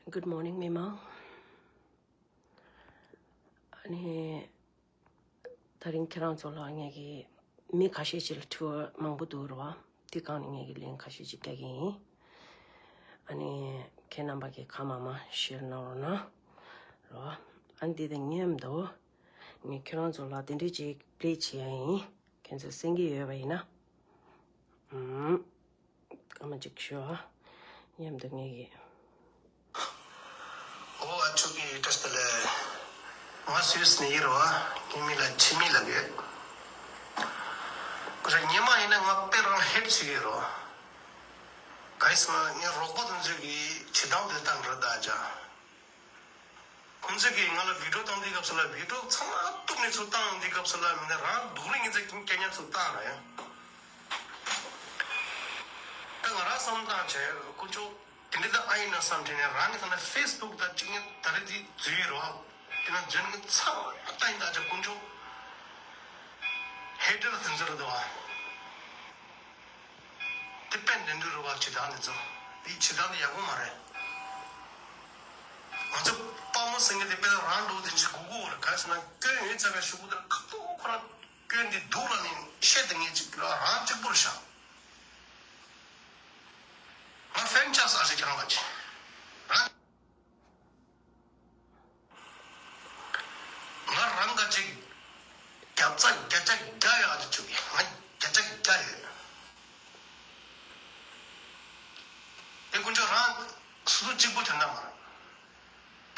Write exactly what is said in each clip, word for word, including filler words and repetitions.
Good morning མི་མང་། ཨ་ནི། ད་རིང་ཁྱེད་རང་ཚོ་ལ་ངས་ཀྱི་མི་ཁ་ཤས་ཅིག་ལ་དྲི་བ་མང་པོ་འདུག་རེད་བ། དེ་སྒང་ནས་ངས་ཀྱི་ལན་ཁ་ཤས་ཅིག་རྒྱག་གི་ཡིན། ཨ་ནི། ཁྱེད་རྣམ་པ་གིས་གང་མང་མང་ཤེར་གནང་རོགས་གནང་། རེད་བ། ཨ་ནི་དེ་དང་མཉམ་དུ། ངས་ཁྱེད་རང་ཚོ་ལ་དེ་འདྲས་ཅིག་པླེ་བྱེད་ཡ་ཡིན། ཁྱེད་ཚོས་གསན་གྱི་ཡོད་པ་ཡིན་ན། ཨུམ། སྐར་མ་གཅིག་ཞུ་ཨ། མཉམ་དུ་ངས་ཀྱི། ཨོ་ཨ་ཆོ་གི་བཀྲ་ཤིས་བདེ་ལེགས། ང་སུད་སི་ནས་ཡིན་རོ། ངའི་མིང་ལ་འཆི་མེད་ལབ་ཡོད། ཁོ་ཚོ་སྔོན་མ་ཡིན་ན་ང་དཔེ་རང་ཧེ་ཊི་བྱེད་ཀྱི་ཡོད་རོ། ག་ཡིན་ཟེར་ན་ངའི་རོགས་པ་དེ་ཚོས་ཀྱི་བྱེད་སྟངས་དེ་དང་འདྲ་ད་ཅག་ཁོང་ཚོས་ཀྱིས་ང་ལ་བི་ཌིའོ་བཏང་དུས་སྐབས་སུ་ལ་བི་ཌིའོ་ཚང་མ་གཏུབ་ནས་ཚུར་བཏང་དུས་སྐབས་སུ་ལ་མི་འདི་རང་སྡུག་རུས་ངན་ཚད་ཀྱི་སྐད་ཉར་ཚུར་བཏང་ར་ཡང་། ད་ང་རང་བསམ་བཏང་བྱས་དཀོན་མཆོག་དེ་འདྲ་ད་ཨ་ཡིན་ན་བསམ་བྱས་ནས་རང་གི་ཐ་ན་ཕེ་སི་བུག་ད་གཅིག་ངན་ད་རེ་དེ་འཛུལ་ཡོད་རོགས། དེ་ན་འཛུལ་ནས་ཚང་མ་ལྟ་ཡིན་ད་ཅག་དཀོན་མཆོག་ཧེ་ཊར་དེ་ཚོ་རེད་དོ། དེ་དཔེ་འདི་འདྲ་རུ་བ་བྱེད་སྟངས་འདི་ཚོ། དེའི་བྱེད་སྟངས་འདི་ཡག་པོ་མ་རེད། ང་ཚོ་དཔའ་མོ་ཟེར་མཁན་དེ་དཔེ་རང་འགྲོ་དེ་འདྲ་དགོས་ཀྱི་ཡོད་རེད། ག་རེ་ཟེར་ན་སྐྱོན་ཡོད་ཚད་ལ་ཤོག་བུ་དེར་ཁ་ཐུག་ཁོ་རང་སྐྱོན་འདི་འདུག་ལབ་ནས་བཤད་དེ་ངས་ཅིག་རང་གཅིག་པུར་བཞག་ང་ཧྥན་ཆགས་ས་ཞིག་ཁྱེད་རང་ལ་ཅི། རང་། ང་རང་ག་ཅིག་བརྒྱ་ཆ་བརྒྱ་ཆ་བརྒྱ་ཡོད་ཨ་ཅིག་ཆུ་གི་ང་བརྒྱ་ཆ་བརྒྱ་ཡོད། དེ་དཀོན་མཆོག་རང་སོ་སོ་གཅིག་པུ་དོན་དག་མ་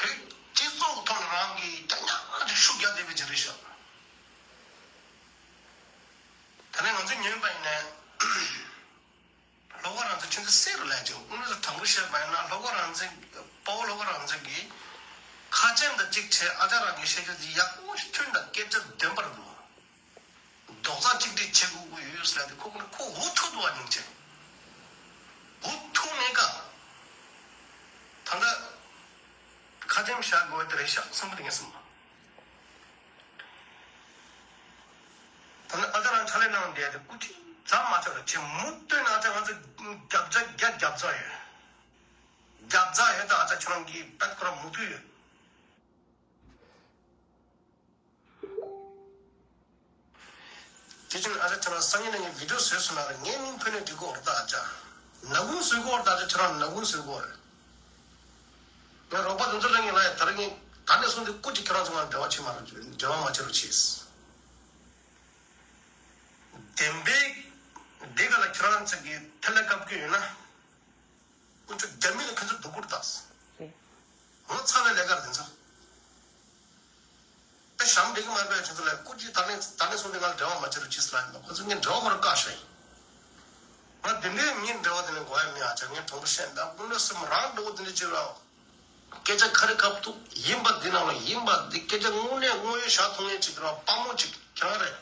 རེད། བོད་སྤྱི་ཚོགས་ཐོག་ནས་རང་གིས་རྒྱ་ཉག་ཅིག་ཤུགས་རྒྱག་བསྡད་པའི་ཅིག་རེད་ཤག་ད་ནས་ང་ཚོས་ཉོན་པ་ཡིན་ནའི། ལྷོ་ཁ་རང་བཙན་ཁྱོད་ཚོ་གསལ་རུ་ལས་ཀྱང་དངོས་གནས་དྲང་པོ་བཤད་པ་ཡིན་ན་ལྷོ་ཁ་རང་བཙན་དཔའ་བོ་ལྷོ་ཁ་རང་བཙན་གྱིས་ཁ་ཆེམས་དང་གཅིག་བྱས་ཨ་ཅག་རང་གི་བཤད་རྒྱུ་དེ་ཡག་པོ་ཞིག་མཐུན་དང་སྐད་ཆ་བདེན་པར་འདུག་རྡོག་རྩ་གཅིག་སྒྲིལ་བྱེད་དགོས་ཀྱི་ཡོད་ཟེར་ལབ་དེ་ཁོ་ཁོ་ཁོ་འུ་ཐུག་འདུག་བ་སྙིང་རྗེ། འུ་ཐུག་མེད་ཀ་ད་ལྟ་ཁ་ཆེམས་བཞག་དགོས་དེ་རེད་ཤག་སེམས་པ་དེ་ངས་སེམས་པ། ད་ནི་ཨ་ཅག་རང་ཕྱག་ལས་གནང་བསྡད་དེ་སྐུ་ཁྲིད་ཛ་མ་ཆག་ལ་ཆེ་མུ་མཐུད་ནས་ཨ་ཅག་ང་ཚོ་བརྒྱ་ཆ་བརྒྱ་རྒྱབ་རྩ་ཡོད། རྒྱབ་རྩ་ཡོད་ད་ཨ་ཅག་ཁྱོད་རང་གིས་དཔེ་ཁོ་རང་མུ་མཐུད་ཡོད། དེ་བཞིན་ཨ་ཅག་ཁྱོད་རང་སང་ཉིན་ནས་ངས་བི་ཌིའོ་བཟོས་སོང་ན་ངའི་མིང་ཕུད་ནས་འགྲིག་གི་འོར་ད་ཨ་ཅག་ནག་ཁུང་བཟོས་གི་འོར་ད་ཨ་ཅག་ཁྱོད་རང་ནག་ཁུང་བཟོས་གི་འོར། ངས་རོགས་པ་དེ་ཚོ་ལ་ངས་ལབ་ཡ་ད་རེས་ངས་ད་ནས་བཟུང་སྟེ་སྐུ་མཁྲེགས་ཁྱེད་རང་ཚོ་ང་འབྲེལ་བ་བྱེད་མ་རོགས་འབྲེལ་བ་མ་བྱེད་རོགས་བྱེད། བདེན་པའི་འདི་ག་ལ་ཁྱེད་རང་ཚོ་གིས་ཐད་ལ་བཀབ་ཀྱི་ཡོད་ན་ཁོ་ཚོ་རྒྱ་མི་ལ་ཁོ་ཚོ་སྡུག་གུར་བཏགས། རེད། ངོ་ཚ་བའི་ལས་ཀ་རེད་དེ་ཚོ། ཨེ་ཞང་འདི་གི་མ་པའི་ཁྱེད་ཚོ་ལ་སྐུ་མཁྲེགས་ད་ནས་ད་ནས་བཟུང་སྟེ་ང་ལ་འབྲེལ་བ་མ་བྱེད་རོགས་བྱེད་ཟེར་ལབ་ཡིན་པ་ཁོ་ཚོ་ངས་འབྲེལ་བ་ཁོ་རང་བཀག་ཤག་ཡིན། ང་དེ་འདྲའི་མིའི་འབྲེལ་བ་དེ་ནས་འགོ་ཡ་མི་ཨ་ཅག་ངས་དྲང་པོ་བཤད་ད་དཀོན་མཆོག་སེམས་རང་འགྲོ་བོ་དེ་འདྲ་བྱེད་རོགས། སྐད་ཆ་ག་རེ་བཀབ་ཐུབ་ཡིན་པ་འདི་ནང་ལ་ཡིན་པ་འདི་སྐད་ཆ་དངོས་གནས་དངོས་ཡོད་བཞག་ཐུབ་མཁན་ཅིག་ར་དཔའ་མོ་ཅིག་ཁྱེད་རང་རེད།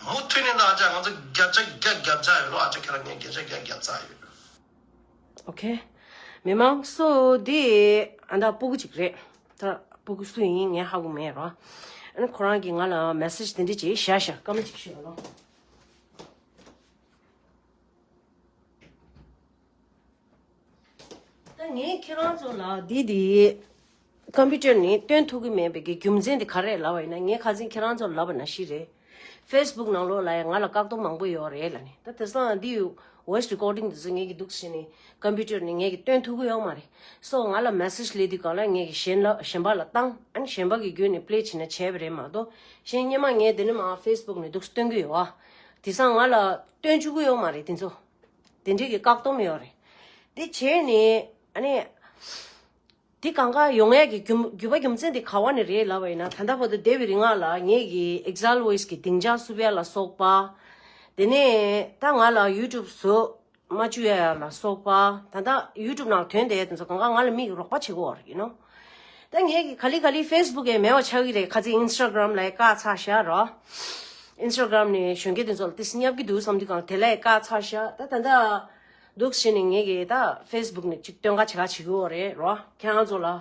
མུ་མཐུད་ནས་ད་ཨ་ཅག་ང་ཚོ་བརྒྱ་ཆ་བརྒྱ་བརྒྱབ་ཚར་ཡོད་ལོ། ཨ་ཅག་ཁྱེད་རང་ངས་བརྒྱ་ཆ་བརྒྱ་བརྒྱབ་ཚར་ཡོད། ཨོ་ཁེ། མི་མང་སོ་འདི་ཨ་ད་སྤུ་གུ་ཅིག་རེད། ད་སྤུ་གུ་སུ་ཡིན་ངས་ཧ་གོ་མེད་ར། ཨ་ནི་ཁོ་རང་གིས་ང་ལ་མེ་སེཇ་དེ་འདྲ་ཅིག་བཞག་ཤག་སྐར་མ་ཅིག་ཤོད་ལོ། ད་ངས་ཁྱེད་རང་ཚོ་ལ་འདི་འདི་ཀམ་པུ་ཊར་ནི་སྟོན་ཐུབ་ཀྱི་མེད་པའི་གི་རྒྱུ་མཚན་དེ་ག་རེ་ལབ་པ་ཡིན་ན། ངས་ཁ་སང་ཁྱེད་རང་ཚོར་ལབ་པ་ནང་བཞིན་རེད། ཕེ་སི་བུག་ནང་ལོགས་ལ་ཡང་ང་ལ་བཀག་སྡོམ་མང་པོ་ཡོད་རེད་ལབ་ནས། ད་དེང་སང་འདི་ཡུ་ཝོ་ཡི་སི་རི་ཀོར་ཌིང་འདི་ཚོ་ངས་ཀྱི་འདུག་ཟེར་ནས་ཀམ་པུ་ཊར་ནས་ངས་ཀྱི་སྟོན་ཐུབ་ཀྱི་ཡོད་མ་རེད། སོ་ང་ལ་མེ་སེཇ་སླེབས་དུས་གང་ལ་ངས་ཀྱི་གཞན་ལ་གཞན་པ་ལ་བཏང་། ཨ་ནི་གཞན་པ་གི་བརྒྱུད་ནས་པླེ་བྱས་ན་བྱས་པ་རེད་མ་གཏོགས། གཞན་སྔོན་མ་ངས་འདི་ནས་མར་ཕེ་སི་བུག་ནས་འདུག་སྟོན་གྱི་ཡོད་ཨ། དེང་སང་ང་ལ་སྟོན་བཅུག་གི་ཡོད་མ་རེད་དེ་ཚོ། དེ་འདྲའི་གི་བཀག་སྡོམ་ཡོད་རེད། དེ་བྱས་ནས་ཨ་ནི། དེ་གང་ག་ཡོང་ཡས་ཀྱི་རྒྱུ་རྒྱུ་བ་རྒྱུ་མཚན་དེ་ག་བ་ནས་རེད་ལབ་པ་ཡིན་ན། ད་ལྟ་བར་དུ་འདས་པའི་རིང་ལ་ངེད་ཀྱི་ཨེག་ཟལ་ཝོ་ཡི་སི་གི་སྡིངས་ཆ་བསུབ་ཡ་ལ་སོགས་པ། དེ་ནས་ད་ང་ལ་ཡུ་ཊུབ་བཟོ་མ་བཅུག་ཡ་ལ་སོགས་པ། ད་ལྟ་ཡུ་ཊུབ་ནང་ཐོན་བསྡད་ཡ་དེ་ཚོ་གང་ག་ང་ལ་མིག་རོགས་པ་བྱེད་དགོས་པ་རེད་ཡིན་ནོ། ད་ངེད་ཀྱི་ག་ལེ་ག་ལེ་ཕེ་སི་བུག་ཡང་མེད་པ་ཆགས་ཀྱི་རེད། ཁ་ཚིག་ཨིན་སི་ཊ་གྷ་རམ་ལ་ཡང་བཀག་ཚར་ཤག་རོ། ཨིན་སི་ཊ་གྷ་རམ་ནས་གཞོན་སྐྱེས་དེ་ཚོ་ལ་ཏིས་བསྙབ་ཀྱི་འདུག་བསམ་དུས་གང་དེ་ལ་ཡང་བཀག་ཚར་ཤག་ད་ད་ལྟ། འདུག་བྱས་ནས་ངེད་ཀྱིས་ད་ཕེ་སི་བུག་ནས་ཅིག་སྟོན་ཁ་བྱེད་ཁ་བྱེད་ཀྱི་ཡོད་རེད་རོ། ཁྱེད་རང་ཚོ་ལ་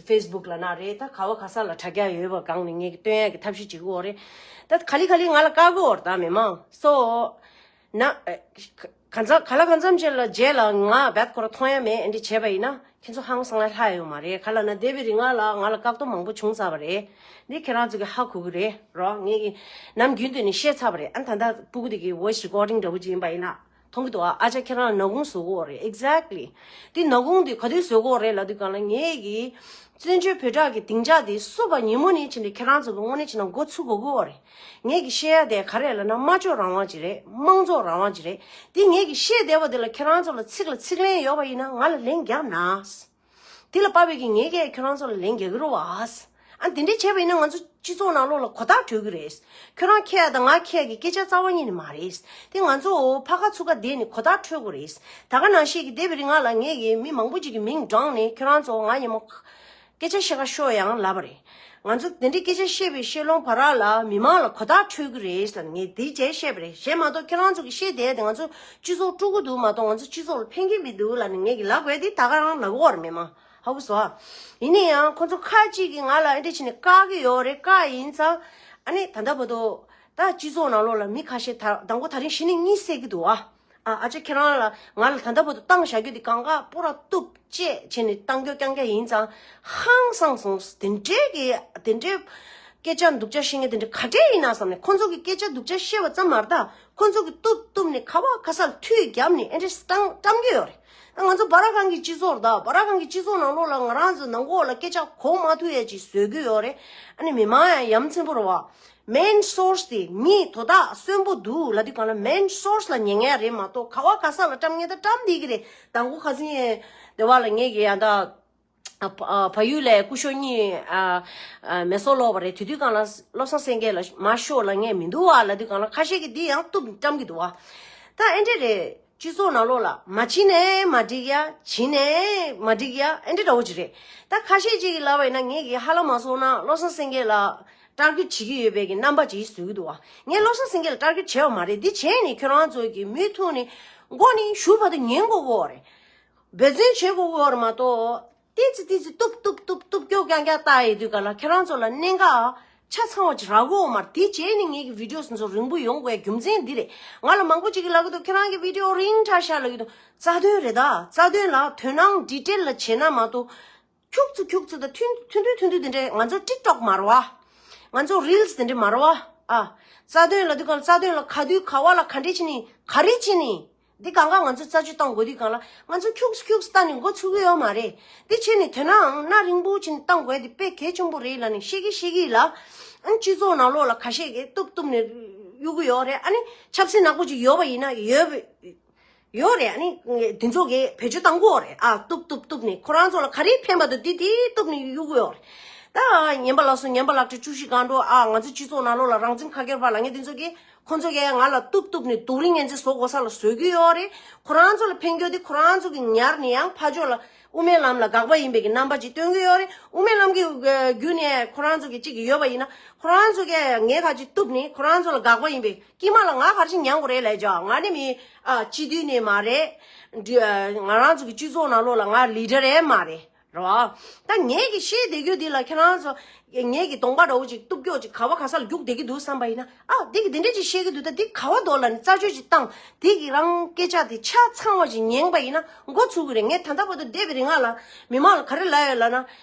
ཕེ་སི་བུག་ལབ་ན་རེད། ད་ག་བ་ག་ས་ལ་དྲ་རྒྱ་ཡོད་པ་སྒང་ནས་ངེད་ཀྱིས་སྟོན་ཡག་གི་ཐབས་ཤེས་བྱེད་ཀྱི་ཡོད་རེད། ད་ག་ལེ་ག་ལེ་ང་ལ་བཀག་གི་ཡོད་རེད་ད་མི་མང་སོ། ན། ཨ། གང་འཚམ་ག་ལ་གང་འཚམ་ཅིག་ལ་རྗེས་ལ་ང་རྦད་ཁོ་ར་མཐོང་ཡ་མེད་ཨེ་འདྲ་བྱས་པ་ཡིན་ན་ཁྱེད་ཚོ་ཧང་སང་ལ་ལྷག་ཡོད་མ་རེད། ག་ལ་ན་འདས་པའི་རིང་ང་ལ་ང་ལ་བཀག་སྡོམ་མང་པོ་བྱུང་ཚར་བ་རེད། འདི་ཁྱེད་རང་ཚོ་གི་ཧ་གོ་གི་རེད་རོ། ངས་ཀྱི་ནམ་རྒྱུན་དུ་ནས་བཤད་ཚར་བ་རེད། ཨ་ད་ལྟ་སྤུ་གུ་དེ་གི་voice recording འདྲ་པོ་ཅིག་ཡིན་པ་ཡིན་ན་མཐོང་གི་འདུག་ཨ་ཅག་ཁྱེད་རང་ལ་ནག་ཁུང་བཟོ་གི་ཡོད་རེད། Exactly། འདི་ནག་ཁུང་འདི་ག་དུས་བཟོ་གི་ཡོད་རེད་ལབ་དུས་གང་ལ་ངས་ཀྱི་བཙན་བྱོལ་བོད་ཕྲུག་གི་སྡིངས་ཆ་དེ་བསུབ་པ་ཉིན་མོ་ནས་ཕྱིན་ཏེ་ཁྱེད་རང་ཚོ་གི་དངོས་གནས་ཕྱིན་ན་འགོ་ཚུགས་དགོས་ཀྱི་ཡོད་རེད། ངས་ཀྱི་བཤད་ཡ་དེ་ག་རེ་ལབ་ན་སྨྲ་བརྗོད་རང་དབང་ཅིག་རེད། དམངས་གཙོ་རང་དབང་ཅིག་རེད། དེ་ངས་ཀྱི་བཤད་བསྡད་པ་དེ་ལ་ཁྱེད་རང་ཚོ་ལ་ཚིག་ལ་ཚིག་ལན་ཡོད་པ་ཡིན་ན་ང་ལ་ལན་རྒྱབ་ན། དེ་ལ་དཔག་པའི་ཀྱི་ངས་ཀྱི་ཁྱེད་རང་ཚོ་ལ་ལན་རྒྱག་གི་རེད་བ། ཨ་དེ་འདྲས་བྱས་པ་ཡིན་ན་ང་ཚོ་སྤྱི་ཚོགས་ནང་ལོགས་ལ་གོ་བརྡ་འཕྲོད་ཀྱི་རེད། ཁྱོད་རང་མཁས་ཡ་དང་ང་མཁས་ཡ་གི་སྐད་ཆ་རྩ་བ་ཉིད་ནས་མ་རེད། དེ་ང་ཚོ་ཕ་ཁ་ཚུགས་ཀ་བསྡད་ནས་གོ་བརྡ་འཕྲོད་དགོས་རེད། ད་ག་ནང་བཞིན་གྱི་འདས་པའི་རིང་ང་ལ་ངས་ཀྱི་མི་མང་པོ་ཅིག་གི་མིང་བགྲངས་ནས་ཁྱོད་རང་ཚོ་ང་ཉིན་མོ་སྐད་ཆ་བཤད་ཁ་ཤོར་ཡང་ལབ་པ་རེད། ང་ཚོ་དེ་འདྲའི་སྐད་ཆ་བཤད་པའི་བཤད་ལུང་བར་ལ་མི་མང་ལ་གོ་བརྡ་འཕྲོད་ཀྱི་རེད་ཟེར་ནས་ངས་དེ་བྱས་བཤད་པ་རེད། གཞན་མ་གཏོགས་ཁྱེད་རང་ཚོ་གི་བཤད་བསྡད་དེ་ང་ཚོ་སྤྱི་ཚོགས་དཀྲུག་གི་འདུག་མ་གཏོགས་ང་ཚོ་སྤྱི་ཚོགས་ལ་ཕན་གྱི་མི་འདུག་ལབ་ནས་ངས་ཀྱི་ལབ་དགོས་དེ་ད་ག་རང་ལབ་ཀྱི་ཡོད་རེད་མི་མང་ཧ་གོ་སོང་ཨ། ཡིན་ན་ཡང་ཁོ་ཚོ་ཁ་ཅིག་གིས་ང་ལ་ཨེ་འདྲ་བྱས་ནས་བཀག་གི་ཡོད་རེད། བཀག་ཡིན་ཙང་ཨ་ནི་ད་ལྟ་བར་དུ་ད་སྤྱི་ཚོགས་ནང་ལོགས་ལ་མི་ཁ་ཤས་ད་དང་པོ་ད་རིང་གཞི་ནས་གཉིད་སད་ཀྱི་འདུག་ཨ། ཨ་ཨ་ཅག་ཁྱེད་རང་ལ་ང་ལ་ད་ལྟ་བར་དུ་བཏང་བཞག་རྒྱུ་དེ་གང་ག་པོ་ར་གཏུབ་བཅད་བྱས་ནས་བཏང་རྒྱུ་རྐྱང་རྐྱང་ཡིན་ཙང་ཧང་སངས་སོང་། དེ་འདྲའི་གི་དེ་འདྲའི་སྐད་ཆ་སྡུག་ཅག་བཤད་མཁན་དེ་འདྲ་ག་འདྲས་ཡིན་ན་བསམ་ནས་ཁོ་ཚོ་གི་སྐད་ཆ་སྡུག་ཅག་བཤད་པ་ཙམ་མ་རེད་ད། ཁོ་ཚོ་གི་གཏུབ་གཏུབ་ནས་ག་བ་ག་སར་མཐུད་བརྒྱབ་ནས་ཨེ་འདྲས་བཏང་བཀྲམ་གི་ཡོད་རེད། ད་ང་ཚོ་སྦ་ར་ཁང་གི་སྤྱི་ཚོགས་རེད་ད། སྦ་ར་ཁང་གི་སྤྱི་ཚོགས་ནང་ལོགས་ལ་ང་རང་ཚོ་ནང་ཁོག་ལ་སྐད་ཆ་གོ་མ་ཐུབ་ཡས་ཅིག་བཟོས་གི་ཡོད་རེད། ཨ་ནི་མི་མང་ཡང་ཡ་མཚན་པོ་རེད་བ། main source དེ་མི་དོ་བདག་གསོན་པོ་འདུག་ལབ་དུས་གང་ལ་main source ལ་ཉན་མཁན་རེད་མ་གཏོགས་ག་བ་ག་ས་ལ་བཀྲམ་མཁན་ད་བཀྲམ་བསྡད་ཀྱི་རེད། དང་པོ་ཁ་སང་ཡས་དེ་བ་ལ་ངས་ཀྱི་ཡ་ད་ཨ་ཨ་བལ་ཡུལ་ལ་སྐུ་ཞབས་གཉིས་ཨ་ཨ་མེ་སོར་ལོག་པ་རེད། དེ་དུས་གང་ལ་བློ་བཟང་སེང་གེ་ལ་མ་ཤོག་ལབ་མཁན་མི་འདུག་བ་ལབ་དུས་གང་ལ་ཁ་ཤས་ཀྱིས་འདི་ཡང་གཏུབ་བཀྲམ་གྱི་འདུག་བ། ད་ཨེ་འདྲས་རེད། སྤྱི་ཚོགས་ནང་ལོགས་ལ་མ་བྱིན་ནས་མ་འགྲིག་ཡ། བྱིན་ནས་མ་འགྲིག་ཡ། ཨེ་འདྲ་འདྲ་བོ་ཅིག་རེད། ད་ཁ་ཤས་ཅིག་གིས་ལབ་པ་ཡིན་ན་ངས་ཀྱི་ཧ་ལམ་མ་སོང་ན་བློ་བཟང་སེང་གེ་ལ་ཊར་གེཊ་བྱེད་ཀྱི་ཡོད་པའི་གི་རྣམ་པ་ཅིག་བཟོ་གི་འདུག་བ། ངས་བློ་བཟང་སེང་གེ་ལ་ཊར་གེཊ་བྱས་པ་མ་རེད། འདི་བྱས་ནས་ཁྱོད་རང་ཚོ་གི་མུ་མཐུད་ནས་མགོ་ནས་གཞུག་བར་དུ་ཉན་དགོས་ཀྱི་ཡོད་རེད། འབད་བརྩོན་བྱེད་དགོས་ཀྱི་ཡོད་རེད་མ་གཏོགས། ཏི་ཙི་ཏི་ཙི་གཏུབ་གཏུབ་གཏུབ་གཏུབ་སྐྱོ་རྐྱང་རྐྱང་ལྟ་ཡི་དུས་ག་ལ་ཁྱེད་རང་ཚོ་ལ་གནད་འགག་ཆ་ཚང་བ་ཅིག་རག་གི་ཡོད་མ་རེད། དེ་བྱས་ནས་ངེད་ཀྱི་བི་ཌི་ཡོ་ཚོ་རིང་པོ་ཡོང་དགོས་རྒྱུ་མཚན་འདི་རེད། ང་ལ་མང་པོ་ཅིག་གིས་ལབ་ཀྱི་འདུག་ཁྱེད་རང་གི་བི་ཌི་ཡོ་རིང་དྲགས་ཤག་ལབ་ཀྱི་འདུག་རྩ་དོན་རེད་ད། རྩ་དོན་ལ་དོན་སྣང་ཌི་ཊེལ་ལ་བྱས་ན་མ་གཏོགས། ཁྱུག་ཙམ་ཁྱུག་ཙམ་དང་ཐུང་ཐུང་ཐུང་ཐུང་དེ་འདྲས། ང་ཚོ་ཊིག་ཊོག་མ་རེད་བ། ང་ཚོ་རིལ་སི་དེ་འདྲས་མ་རེད་བ། ཨ། རྩ་དོན་ལབ་དུས་གང་ལ་རྩ་དོན་ལ་ག་དུས་ག་བ་ལ་ག་འདྲས་བྱས་ནས་ག་རེ་བྱས་ནས། འདི་གང་ག་ང་ཚོ་རྩད་གཅོད་བཏང་དགོས་དུས་གང་ལ་ང་ཚོ་ཁྱུག་ཙམ་ཁྱུག་ཙམ་བལྟས་ནས་འགོ་ཚུགས་ཀྱི་ཡོད་མ་རེད། འདི་བྱས་ནས་དོ་སྣང་གནའ་རིང་པོ་བྱས་ནས་བཏང་དགོས་དེ་དཔེ་གལ་ཆེན་པོ་རེད་ལབ་ནས་བཤད་ཀྱི་བཤད་ཀྱི་ལ། ཨ་ནི་སྤྱི་ཚོགས་ནང་ལོགས་ལ་ཁ་ཤས་ཀྱིས་གཏུབ་གཏུབ་ནས་གཡུག་གི་ཡོད་རེད། ཨ་ནི་ཆབ་སྲིད་ནག་པོ་ཅིག་ཡོད་པ་ཡིན་ན་ཡོད་པ། ཡོད་རེད། ཨ་ནི་དེ་ཚོ་གིས་བེད་སྤྱོད་བཏང་གི་ཡོད་རེད། ཨ། གཏུབ་གཏུབ་གཏུབ་ནས་ཁོ་རང་ཚོ་ལ་ག་རེ་ཕན་པ་འདུག་དེ་དེ་གཏུབ་ནས་གཡུག་གི་ཡོད་རེད། ད་ཉན་པ་ལགས་སོ། ཉན་པ་ལགས་ཀྱི་བཅུ་བཞི་སྒང་དྲུག་ཨ། ང་ཚོ་སྤྱི་ཚོགས་ནང་ལོགས་ལ་རང་བཙན་ཁ་སྐྱོར་བ་ལབ་མཁན་དེ་ཚོ་གིས་ཁོ་ཚོ་གིས་ང་ལ་གཏུབ་གཏུབ་ནས་སྡུག་རུས་ངན་ཚད་བཟོ་དགོས་ས་ལ་བཟོ་གི་ཡོད་རེད། ཁོ་རང་ཚོ་ལ་ཕན་རྒྱུ་དེ་ཁོ་རང་ཚོ་གིས་ཉར་ནས་ཡང་ཕར་ཕྱོགས་ལ་དབུ་མའི་ལམ་ལ་དགག་པ་ཡིན་པའི་གི་རྣམ་པ་ཅིག་སྟོན་གི་ཡོད་རེད། དབུ་མའི་ལམ་གྱི་བརྒྱུད་ནས་ཁོ་རང་ཚོ་གིས་ཅིག་ཡོད་པ་ཡིན་ན་ཁོ་རང་ཚོ་གིས་ངས་ཁ་ཅིག་གཏུབ་ནས་ཁོ་རང་ཚོ་ལ་དགག་པ་ཡིན་པའི། དཀྱིལ་མ་ལ་ང་ག་རེ་ཞིག་ཉན་དགོས་རེད་ལབ་ཡ། ང་ནི་མི་ཨ་སྤྱི་འཐུས་ནི་མ་རེད། འདི་ཨ་ང་རང་ཚོ་གི་སྤྱི་ཚོགས་ནང་ལོགས་ལ་ང་ལི་ཌར་རེད་མ་རེད། རེད་བ། ད་ངས་ཀྱི་བཤད་བསྡད་རྒྱུ་འདི་ལ་ཁྱེད་རང་ཚོ་ངས་ཀྱི་གདོང་པ་འདྲ་བོ་ཅིག་གཏུབ་སྐྱོག་ཅིག་ག་བ་ག་ས་ལ་རྒྱུག་བསྡད་ཀྱི་འདུག་བསམ་པ་ཡིན་ན། ཨ་འདི་གི་འདི་འདྲས་ཅིག་བཤད་ཀྱི་འདུག་ད་འདི་ག་བ་འདོག་ལབ་ནས་རྩད་གཅོད་ཅིག་བཏང་། འདི་གི་རང་སྐད་ཆ་དེ་ཆ་ཚང་བ་ཅིག་ཉན་པ་ཡིན་ན་འགོ་ཚུགས་ཀྱི་རེད། ངས་ད་ལྟ་བར་དུ་འདས་པའི་རིང་ལ་མི་མང་ལ་ག་རེ་ལབ་ཡོད་ལབ་ན།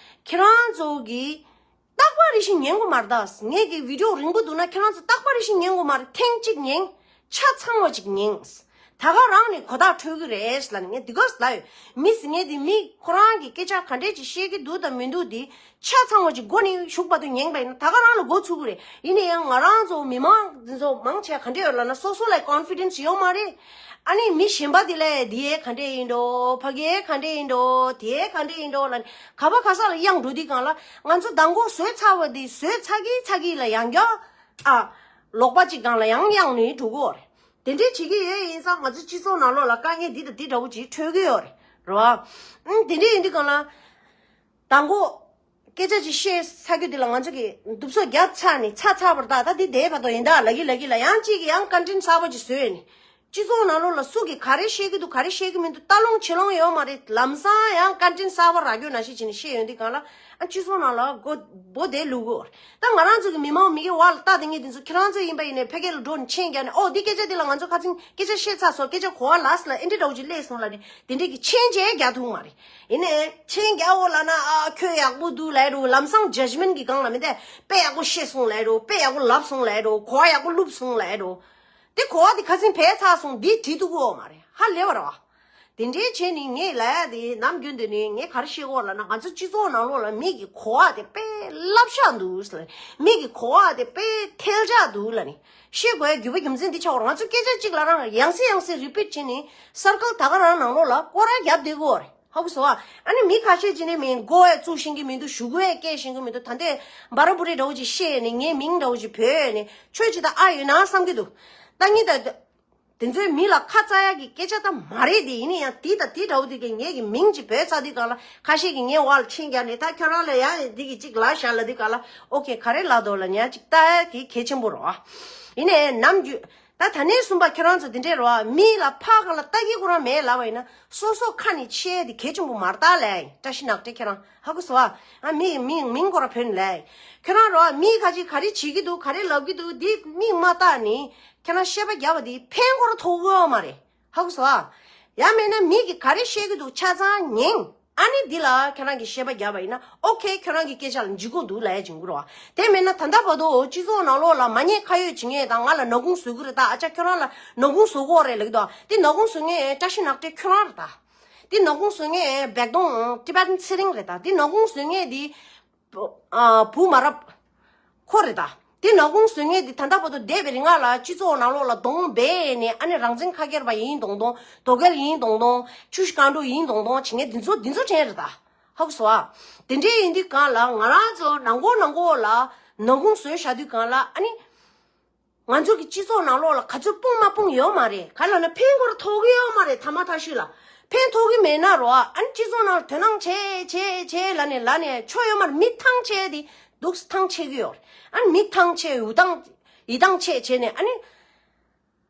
ཁྱེད་རང་ཚོ་གི་རྟག་པ་རེ་བཞིན་ཉན་དགོས་མ་རེད་ད། ངས་ཀྱི་བི་ཌི་ཡོ་རིང་པོ་འདུག་ན་ཁྱེད་རང་ཚོ་རྟག་པ་རེ་བཞིན་ཉན་དགོས་མ་རེད། ཐེངས་གཅིག་ཉན། ཆ་ཚང་བ་ཅིག་ཉན། ད་ག་རང་ནས་གོ་བརྡ་འཕྲོད་ཀྱི་རེད་ལབ་ནས་ངས་འདི་ག་ལབ་ཡོད། མི་ཟེར་མཁན་དེ་མི་ཁོ་རང་གི་སྐད་ཆ་ག་འདྲས་ཅིག་བཤད་ཀྱི་འདུག་དང་མི་འདུག་དེ་ཆ་ཚང་བ་ཅིག་མགོ་ནས་གཞུག་བར་དུ་ཉན་པ་ཡིན་ན་ད་ག་རང་ལ་མགོ་ཚུགས་ཀྱི་རེད། ཡིན་ན་ཡང་ང་རང་ཚོ་མི་མང་འདི་ཚོ་མང་ཆེ་ག་འདྲས་ཡོད་ལབ་ན་སོ་སོ་ལ་ཀོན་ཕི་ཌེན་སི་ཡོད་མ་རེད། ཨ་ནི་མི་གཞན་པ་དེ་ལས་དེ་ག་འདྲས་ཡིན་འགྲོ། ཕ་གི་ག་འདྲས་ཡིན་འགྲོ། དེ་ག་འདྲས་ཡིན་འགྲོ་ལབ་ནས་ག་བ་ག་ས་ལ་གཡེང་འགྲོ་དུས་སྒང་ལ་ང་ཚོ་མདང་དགོང་བཟོས་ཚར་བ་དེ་བཟོས་ཚར་གི་ཚར་གི་ལ་ཡང་བསྐྱར་ཨ་ལོག་པ་ཅིག་སྒང་ལ་ཡང་གཡེང་ནས་འགྲོ་གི་ཡོད་རེད། དེ་འདྲས་བྱེད་ཀྱི་ཡོད་ཡིན་ཙང་ང་ཚོ་སྤྱི་ཚོགས་ནང་ལོགས་ལ་དཀའ་ངལ་འདི་དང་འདི་འདྲ་བོ་ཅིག་འཕྲོད་ཀྱི་ཡོད་རེད། རེད་བ། ཨང་དེ་འདྲས་ཡིན་དུས་སྒང་ལ། མདང་དགོང་སྐད་ཆ་ཅིག་བཤད་ཚར་རྒྱུ་དེ་ལ་ང་ཚོ་གིས་འདུག་སེ་རྒྱབ་ཚར་ནས་ཚར་ཚར་བར་ད་ད་འདི་བསྡད་བར་དུ་ཡིན་ད་ལབ་ཀྱི་ལབ་ཀྱི་ལ་ཡང་གཅིག་གིས་ཡང་ཀོན་ཊེན་ཊི་གསར་པ་ཅིག་བཟོས་ནས་ སྤྱི་ཚོགས་ནང་ལོགས་ལ་སུ་གིས་ག་རེ་བཤད་ཀྱི་འདུག་ག་རེ་བཤད་ཀྱི་མི་འདུག་ལྟ་ལོང་བྱེད་ལོང་ཡོད་མ་རེད། ལམ་སང་ཡང་ཀོན་ཊེན་ཊི་གསར་པ་རག་རྒྱུ་ནང་བཞིན་བྱས་ནས་བཤད་ཡོང་དུས་སྒང་ལ་ཨ་སྤྱི་ཚོགས་ནང་ལ་མགོ་སྦོ་དེ་ལུག་གོ། ད་ང་རང་ཚོ་གི་མི་མང་མི་སྒེར་བར་ལ་ལྟ་དེ་ངས་དེ་ཚོ་ཁྱེད་རང་ཚོ་ཡིན་པ་ཡིན་ནའི་ཕ་གི་ལ་འགྲོ་ནས་མཆན་རྒྱག་ནས་ཨོ་འདི་སྐད་ཆ་འདི་ལ་ང་ཚོ་ཁ་སང་སྐད་ཆ་བཤད་ཚར་སོང་། སྐད་ཆ་གོ་བ་ལགས་སོ་ལ་ཨེ་འདྲ་འདྲ་བོ་ཅིག་སླེབས་སོང་ལབ་ནས་དེ་འདྲས་ཀྱི་མཆན་མཆན་རྒྱག་ཐུབ་མ་རེད། ཡིན་ནའི་མཆན་རྒྱག་འོ་ལབ་ན་ཨ་ཁྱོད་ཡག་པོ་འདུག་ལབ་རོ། ལམ་སང་ཇཇ་མེན་གྱི་སྒང་ལ་མི་འདས་དཔེ་ཡག་པོ་བཤད་སོང་ལབ་རོ། དཔེ་ཡག་པོ་ལབ་སོང་ལབ་རོ། གོ་བ་ཡག་པོ་བླུགས་སོང་ལབ་རོ། དེ་གོ་བ་དེ་ཁ་སང་བས་ཚར་སོང་། འདི་བྲིས་ཐུབ་ཀྱི་ཡོད་མ་རེད། ཧ་ལས་པ་རེད་བ། དེ་འདྲའི་བྱས་ནས་ངས་ལབ་ཡ་དེ་ནམ་རྒྱུན་དུ་ནས་ངས་ག་རེ་བཤད་ཀྱི་ཡོད་ལབ་ན་ང་ཚོ་སྤྱི་ཚོགས་ནང་ལོགས་ལ་མི་གི་གོ་བ་དེ་དཔེ་བསླབ་བྱ་འདུག་ཟེར། མི་གི་གོ་བ་དེ་དཔེ་ཐལ་ཆགས་འདུག་ལབ་ནས་བཤད་དགོས་ཡ་རྒྱུ་བ་རྒྱུ་མཚན་འདི་ཆགས་པ་རེད། ང་ཚོ་སྐད་ཆ་གཅིག་ལ་རང་ཡང་སེ་ཡང་སེ་རི་པིཊ་བྱས་ནས་སར་ཀལ་ད་ག་རང་ནང་ལོགས་ལ་སྐོར་ར་བརྒྱབ་བསྡད་ཀྱི་ཡོད་རེད། ཧ་གོ་སོང་ཨ། ཨ་ནི་མི་ཁ་ཤས་ཅིག་ནས་མིང་མགོ་ཡང་བཙུགས་ཤེས་ཀྱི་མི་འདུག་གཞུག་གུ་ཡང་སྐད་ཤེས་ཀྱི་མི་འདུག་ད་ལྟའི་སྦ་ར་པུ་རི་འདྲ་བོ་ཅིག་བཤད་ནས་ངའི་མིང་འདྲ་བོ་ཅིག་བོས་ནས་ཆོས་ཅིག་ད་ཨ་ཡོད་ན་བསམ་གྱི་འདུག་ད་ངས་ད་དེ་ཚོའི་མི་ལ་ཁ་ཚ་ཡག་གི་སྐད་ཆ་ད་མ་རེད་དེ། ཡིན་ན་ཡང་དེ་ད་དེ་འདྲ་བོ་དེ་གི་ངེད་ཀྱི་མིང་ཅིག་བོས་ཚར་དུས་གང་ལ་ཁ་ཤས་ཀྱིས་ངའི་འོག་ལ་མཆན་རྒྱག་ནས་ད་ཁྱོད་རང་ལ་ཡང་འདི་གི་ཅིག་ལབ་བཞག་ལབ་དུས་གང་ལ་ཨོ་ཁེ་ག་རེ་ལབ་འདུག་ལབ་ཉག་ཅིག་ལྟ་ཡག་གི་གལ་ཆེན་པོ་རེད་བ། ཡིན་ནའི་ནམ་རྒྱུན། ད་ད་ནས་གསུམ་པ་ཁྱེད་རང་ཚོ་འདི་འདྲས་རོ། མི་ལ་ཕར་ཁ་ལ་ལྟ་གི་ཁོ་རང་མེད་ལབ་པ་ཡིན་ན་སོ་སོ་ཁ་ནས་བཤད་དེ་གལ་ཆེན་པོ་མ་རེད་ད་ལས། བཀྲ་ཤིས་ནག་ཏྲེ་ཁྱེད་རང་ཧ་གོ་སོང་ཨ། ཨ་མི་མིང་མིང་ཁོ་རང་བོས་ནས་ལས། ཁྱེད་རང་རོ་མི་ཁ་ཅིག་ག་རེ་བྱེད་ཀྱི་འདུག་ག་རེ་ལབ་ཀྱི་འདུག་འདི་མིག་མ་བལྟ་ནས་ཁྱེད་རང་བཤད་པ་རྒྱབ་པ་འདི་ཕན་ཁོ་རང་ཐོགས་ཀྱི་ཡོད་མ་རེད། ཧ་གོ་སོང་ཨ། ཡང་མེད་ན་མི་གིས་ག་རེ་བཤད་ཀྱི་འདུག་ཆ་ཚང་ཉན། ཨ་ནི་འདི་ལ་ཁྱེད་རང་གིས་བཤད་པ་རྒྱབ་པ་ཡིན་ན་ཨོ་ཁེ་ཁྱོད་རང་གི་སྐད་ཆ་ལ་འཇུག་གི་འདུག་ལབ་ཡ་འཇུག་གི་རེད་བ། དེ་མེད་ན་ད་ལྟ་བར་དུ་སྤྱི་ཚོགས་ནང་ལོགས་ལ་མ་ཉེས་ཁ་གཡོགས་བྱེད་མཁན་དང་ང་ལ་ནག་ཁུང་བཟོ་གི་རེད་ད། ཨ་ཅག་ཁྱོད་རང་ལ་ནག་ཁུང་བཟོ་གི་ཡོད་རེད་ལབ་ཀྱི་འདུག་དེ་ནག་ཁུང་བཟོ་མཁན་བཀྲ་ཤིས་ནག་ཏྲེ་ཁྱོད་རང་རེད་ད། དེ་ནག་ཁུང་བཟོ་མཁན་བེག་དོང་ཊི་བེ་ཊན་ཚེ་རིང་རེད་ད། དེ་ནག་ཁུང་བཟོ་མཁན་དེ། ཨ། བུ་མ་རབས། ཁོ་རེད་ད། དེ་ནག་ཁུང་བཟོ་མཁན་དེ་ད་ལྟ་བར་དུ་འདས་པའི་རིང་ལ་སྤྱི་ཚོགས་ནང་ལོགས་ལ་གདོང་སྦས་ནས་ཨ་ནི་རང་བཙན་ཁ་སྐྱེར་པ་ཡིན་མདོག་མདོག་དོ་གལ་ཡིན་མདོག་མདོག་ཆུ་བཞི་སྒང་དྲུག་ཡིན་མདོག་མདོག་བྱེད་མཁན་དེ་ཚོ་དེ་ཚོ་དྲན་རེད་ད། ཧ་གོ་སོང་ཨ། དེ་འདྲའི་ཡིན་དུས་གང་ལ་ང་རང་ཚོ་ནང་ཁུལ་ནང་ཁུལ་ལ་ནག་ཁུང་བཟོས་བཞག་དུས་གང་ལ་ཨ་ནི། ང་ཚོ་གི་སྤྱི་ཚོགས་ནང་ལོགས་ལ་ག་ཚོད་སྤུངས་མ་སྤུངས་ཡོད་མ་རེད། ག་ལབ་ན་ཕན་ཁོ་རང་ཐོགས་ཀྱི་ཡོད་མ་རེད། ཐ་མ་ཐག་ཤུལ་ལ་ཕན་ཐོགས་ཀྱི་མེད་ན་རོ། ཨ་ནི་སྤྱི་ཚོགས་ནང་ལ་དོ་སྣང་བྱེད་བྱེད་བྱེད་ལབ་ནས་ལབ་ནས་ཆོ་ཡོད་མ་རེད། མི་ཐང་ཆད་དེ་འདུག་སེ་ཐང་ཆད་ཀྱི་ཡོད་རེད། ཨ་ནི་མི་ཐང་ཆད་འུ་ཐང་ཡིད་ཐང་ཆད་བྱས་ནས་ཨ་ནི་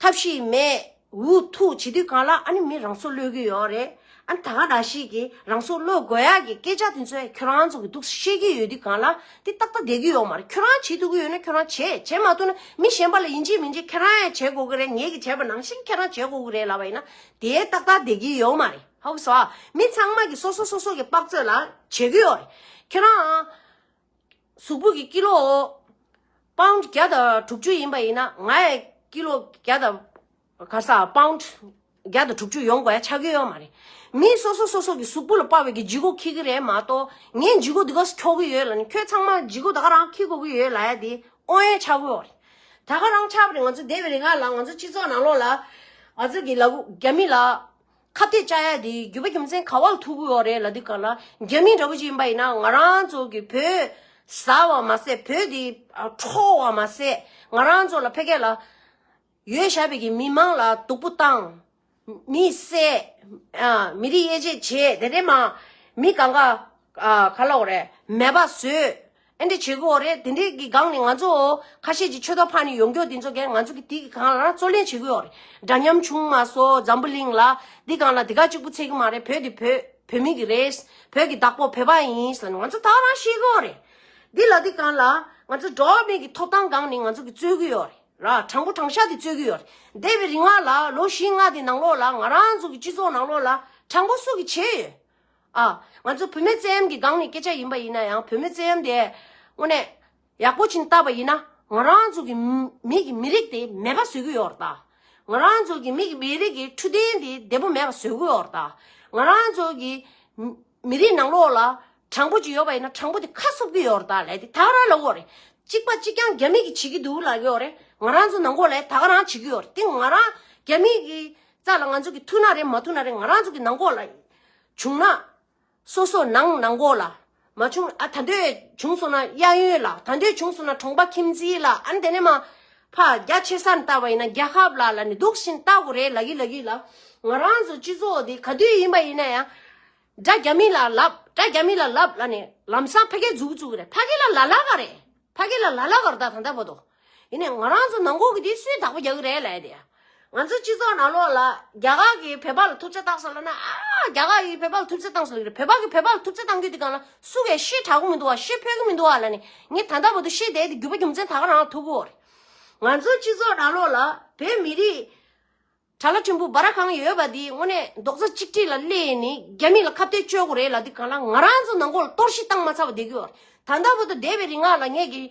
ཐབས་ཤེས་མེད་འུ་ཐུག་བྱེད་དུས་གང་ལ་ཨ་ནི་མི་རང་སྲོག་གློད་ཀྱི་ཡོད་རེད། ཨ་ནི་ད་ག་ནང་བཞིན་གྱི་རང་སྲོག་གློད་དགོས་ཡག་གི་སྐད་ཆ་དེ་ཚོ་ཁྱོད་རང་ཚོ་གི་འདུག་སེ་བཤད་ཀྱི་ཡོད་དུས་གང་ལ་དེ་ཏག་ཏག་བསྡད་ཀྱི་ཡོད་མ་རེད། ཁྱོད་རང་བྱེད་ཐུབ་ཀྱི་ཡོད་ན་ཁྱོད་རང་བྱེད། བྱེད་མ་ཐུབ་ན་མི་གཞན་པ་ལ་ཡིན་གཅིག་མིན་གཅིག་ཁྱེད་རང་ཡང་བྱེད་དགོས་ཀྱི་རེད། ངེད་ཀྱིས་བྱས་པ་ནང་བཞིན་ཁྱེད་རང་བྱེད་དགོས་ཀྱི་རེད་ལབ་པ་ཡིན་ན་དེ་ཏག་ཏག་བསྡད་ཀྱི་ཡོད་མ་རེད། ཧ་གོ་སོང་ཨ། མི་ཚང་མ་གི་སོ་སོ་སོ་སོ་གི་དཔག་ཚོད་ལ་བྱེད་ཀྱི་ཡོད་རེད། ཁྱེད་རང་གཟུགས་པོ་གི་ཀི་ལོ་པའུན་ཌི་བརྒྱ་དང་དྲུག་ཅུ་ཡིན་པ་ཡིན་ན་ང་ཡི་ཀི་ལོ་བརྒྱ་དང་ག་ས་པའུན་ཌི་བརྒྱ་དང་དྲུག་ཅུ་ཡོང་དགོས་ཡ་ཆགས་ཀྱི་ཡོད་མ་རེད། མི་སོ་སོ་སོ་སོ་གི་གཟུགས་པོ་ལ་དཔག་པའི་གི་ལྗིད་ཁོག་འཁྱེར་གི་རེད་མ་གཏོགས་ངས་ལྗིད་ཁོག་འདི་ག་སེ་འཁྱོག་གི་ཡོད་ལབ་ནས་ཁྱོད་ཚང་མ་ལྗིད་ཁོག་ད་ག་རང་འཁྱེར་དགོས་ཀྱི་ཡོད་ལབ་ཡ་དེ་དབང་ཡ་ཆགས་ཀྱི་ཡོད་རེད། ད་ག་རང་ཆགས་པ་རེད། ང་ཚོ་འདས་པའི་རིང་ལ་ང་ཚོ་སྤྱི་ཚོགས་ནང་ལོགས་ལ་ང་ཚོ་གི་ལ་རྒྱ་མི་ལ་ཁ་གཏད་བཅག་ཡ་དེ་རྒྱུ་བ་རྒྱུ་མཚན་ག་བ་ལ་ཐུག་གི་ཡོད་རེད་ལབ་དུས་ག་ལ་རྒྱ་མི་འདྲ་པོ་ཅིག་ཡིན་པ་ཡིན་ན་ང་རང་ཚོ་གི་བོད་ཟ་བ་མ་ཟད་བོད་དེ་འཕྲོག་པ་མ་ཟད་ང་རང་ཚོ་ལ་ཕ་གི་ལ་ཡོད་བཞག་པའི་གི་མི་མང་ལ་སྡུག་པོ་བཏང་། མི་བསད། ཨ། མི་རིགས་དབྱེ་འབྱེད་བྱེད། དེ་འདྲས་མ་མི་གང་ག་ཨ། ག་ལབ་དགོས་རེད། མེད་པ་བཟོས། ཨེ་འདྲས་བྱེད་ཀྱི་ཡོད་རེད། དེ་འདྲས་ཀྱི་སྒང་ནས་ང་ཚོ་ཁ་ཤས་ཀྱིས་ཆོས་ཐོག་ཕར་ནས་ཡོང་རྒྱུ་དེ་ཚོ་གས་ང་ཚོ་གི་དེ་གི་སྒང་ལ་རྩོད་ལེན་བྱེད་ཀྱི་ཡོད་རེད། འདྲ་མཉམ་བྱུང་མ་སོང་། འཛམ་བུ་གླིང་ལ་འདི་སྒང་ལ་དེ་ག་གཅིག་པུ་ཚད་ཀྱི་མ་རེད། བོད་དེ་བོད་བོད་མི་གི་རེད། བོད་ཀྱི་བདག་པོ་བོད་པ་ཡིན་ཟེར་ནས་ང་ཚོ་ད་རང་ཤེས་ཀྱི་ཡོད་རེད། འདི་ལ་དེ་སྒང་ལ་ང་ཚོ་འགྲོ་བ་མི་གི་ཐོབ་ཐང་སྒང་ནས་ང་ཚོ་གི་རྩོད་ཀྱི་ཡོད་རེད། ར། དྲང་པོ་དྲང་བཞག་དེ་རྩོད་ཀྱི་ཡོད་རེད། འདས་པའི་རིང་ལ་ལོ་བཞི་ལྔ་དེ་ནང་ལོགས་ལ་ང་རང་ཚོ་གི་སྤྱི་ཚོགས་ནང་ལོགས་ལ་དྲང་པོ་སུ་གིས་བྱས་ཡོད། ཨ། ང་ཚོ་བུད་མེད་བཙན་གཡེམ་གྱི་སྒང་ནས་སྐད་ཆ་ཡིན་པ་ཡིན་ན་ཡང་བུད་མེད་བཙན་གཡེམ་དེ་དངོས་གནས་ཡག་པོ་ཅིག་བལྟས་པ་ཡིན་ན་ང་རང་ཚོ་གི་མི་མི་གི་མི་རིགས་དེ་མེད་པ་བཟོ་གི་ཡོད་རེད་ད། ང་རང་ཚོ་གི་མི་གི་མི་རིགས་ཀྱི་འཕྲོད་བསྟེན་དེ་བདེ་པོ་མེད་པ་བཟོ་གི་ཡོད་རེད་ད། ང་རང་ཚོ་གི་མི་རིགས་ནང་ལོགས་ལ་དྲང་པོ་ཅིག་ཡོད་པ་ཡིན་ན་དྲང་པོ་དེ་ཁ་གསོབ་ཀྱི་ཡོད་རེད་ད་ལབ་དེ་ད་ག་རང་ལབ་ཀྱི་ཡོད་རེད། གཅིག་པ་གཅིག་རྐྱང་རྒྱ་མི་གིས་བྱེད་ཀྱི་འདུག་ལབ་ཀྱི་ཡོད་རེད། ང་རང་ཚོ་ནང་ལོགས་ལ་ད་ག་རང་བྱེད་ཀྱི་ཡོད་རེད། དེ་ང་རང་རྒྱ་མི་གི་རྩ་ལ་ང་ཚོ་གི་ཐུག་ན་རེད་མ་ཐུག་ན་རེད། ང་རང་ཚོ་གི་ནང་ལོགས་ལ་བྱུང་ན་སོ་སོ་ནང་ནང་ལོགས་ལ་མ་བྱུང་ཨ། ད་འདོད་བྱུང་སོང་ན་གཡས་གཡོན་ལ། ད་འདོད་བྱུང་སོང་ན་གྲོང་པ་ཁྱིམ་མཚེས་ལ། ཨ་ནི་དེ་ནས་མ་ཕ་རྒྱ་ཆེ་ས་ནས་བལྟས་པ་ཡིན་ན་རྒྱལ་ཁབ་ལ་ལབ་ནས་འདུག་སེ་བལྟ་དགོས་རེད་ལབ་ཀྱི་ལབ་ཀྱི་ལ། ང་རང་ཚོ་སྤྱི་ཚོགས་འདི་ག་དུས་ཡིན་པ་ཡིན་ན་ཡང་དགྲ་རྒྱ་མི་ལ་ལབ། དགྲ་རྒྱ་མི་ལ་ལབ་ལབ་ནས་ལམ་སང་ཕ་གིར་འཛུགས་འཛུགས་ཀྱི་རེད། ཕ་གི་ལ་ལ་ལ་ག་རེད། ཕ་གི་ལ་ལ་ལ་ག་རེད། ད་ད་ལྟ་བར་དུ་ཡིན་ནའི་ང་རང་ཚོ་ནང་ལོགས་ཀྱི་དེ་སུས་བདག་པོ་རྒྱག་གི་རེད་ལབ་ཡ་དེ་ཡ། ང་ཚོ་སྤྱི་ཚོགས་ནང་ལོགས་ལ་རྒྱ་གར་གྱིས་བོད་པ་ལ་ཐུབ་ཚོད་བཏང་སོང་ལབ་ན། ཨ། རྒྱ་གར་གྱིས་བོད་པ་ལ་ཐུབ་ཚོད་བཏང་སོང་ལབ་ཀྱི་རེད། བོད་པ་གིས་བོད་པ་ལ་ཐུབ་ཚོད་བཏང་རྒྱུ་དེ་གང་ལ་སུ་གིས་ཤེས་དྲག་གི་མི་འདུག་བ། ཤེས་ཕོད་ཀྱི་མི་འདུག་བ་ལབ་ནས། ངས་ད་ལྟ་བར་དུ་བཤད་བསྡད་དེ་རྒྱུ་མ་རྒྱུ་མཚན་ད་ག་རང་ཐུག་གི་ཡོད་རེད། ང་ཚོ་སྤྱི་ཚོགས་ནང་ལོགས་ལ་བོད་མི་རིགས་གྲྭ་ལ་ཕྲན་བུ་སྦ་ར་གང་ཡོད་པ་འདི་དངོས་གནས་རྡོག་རྩ་གཅིག་སྒྲིལ་ལ་སླེབས་ནས་རྒྱ་མི་ལ་ཁ་གཏད་གཅོག་དགོས་རེད་ལབ་དུས་གང་ལ་ང་རང་ཚོ་ནང་ཁོག་ལ་གཏོར་བཤིག་བཏང་མ་ཚར་བ་བསྡད་ཀྱི་ཡོད་རེད། ད་ལྟ་བར་དུ་འདས་པའི་རིང་ལ་ངས་ཀྱི་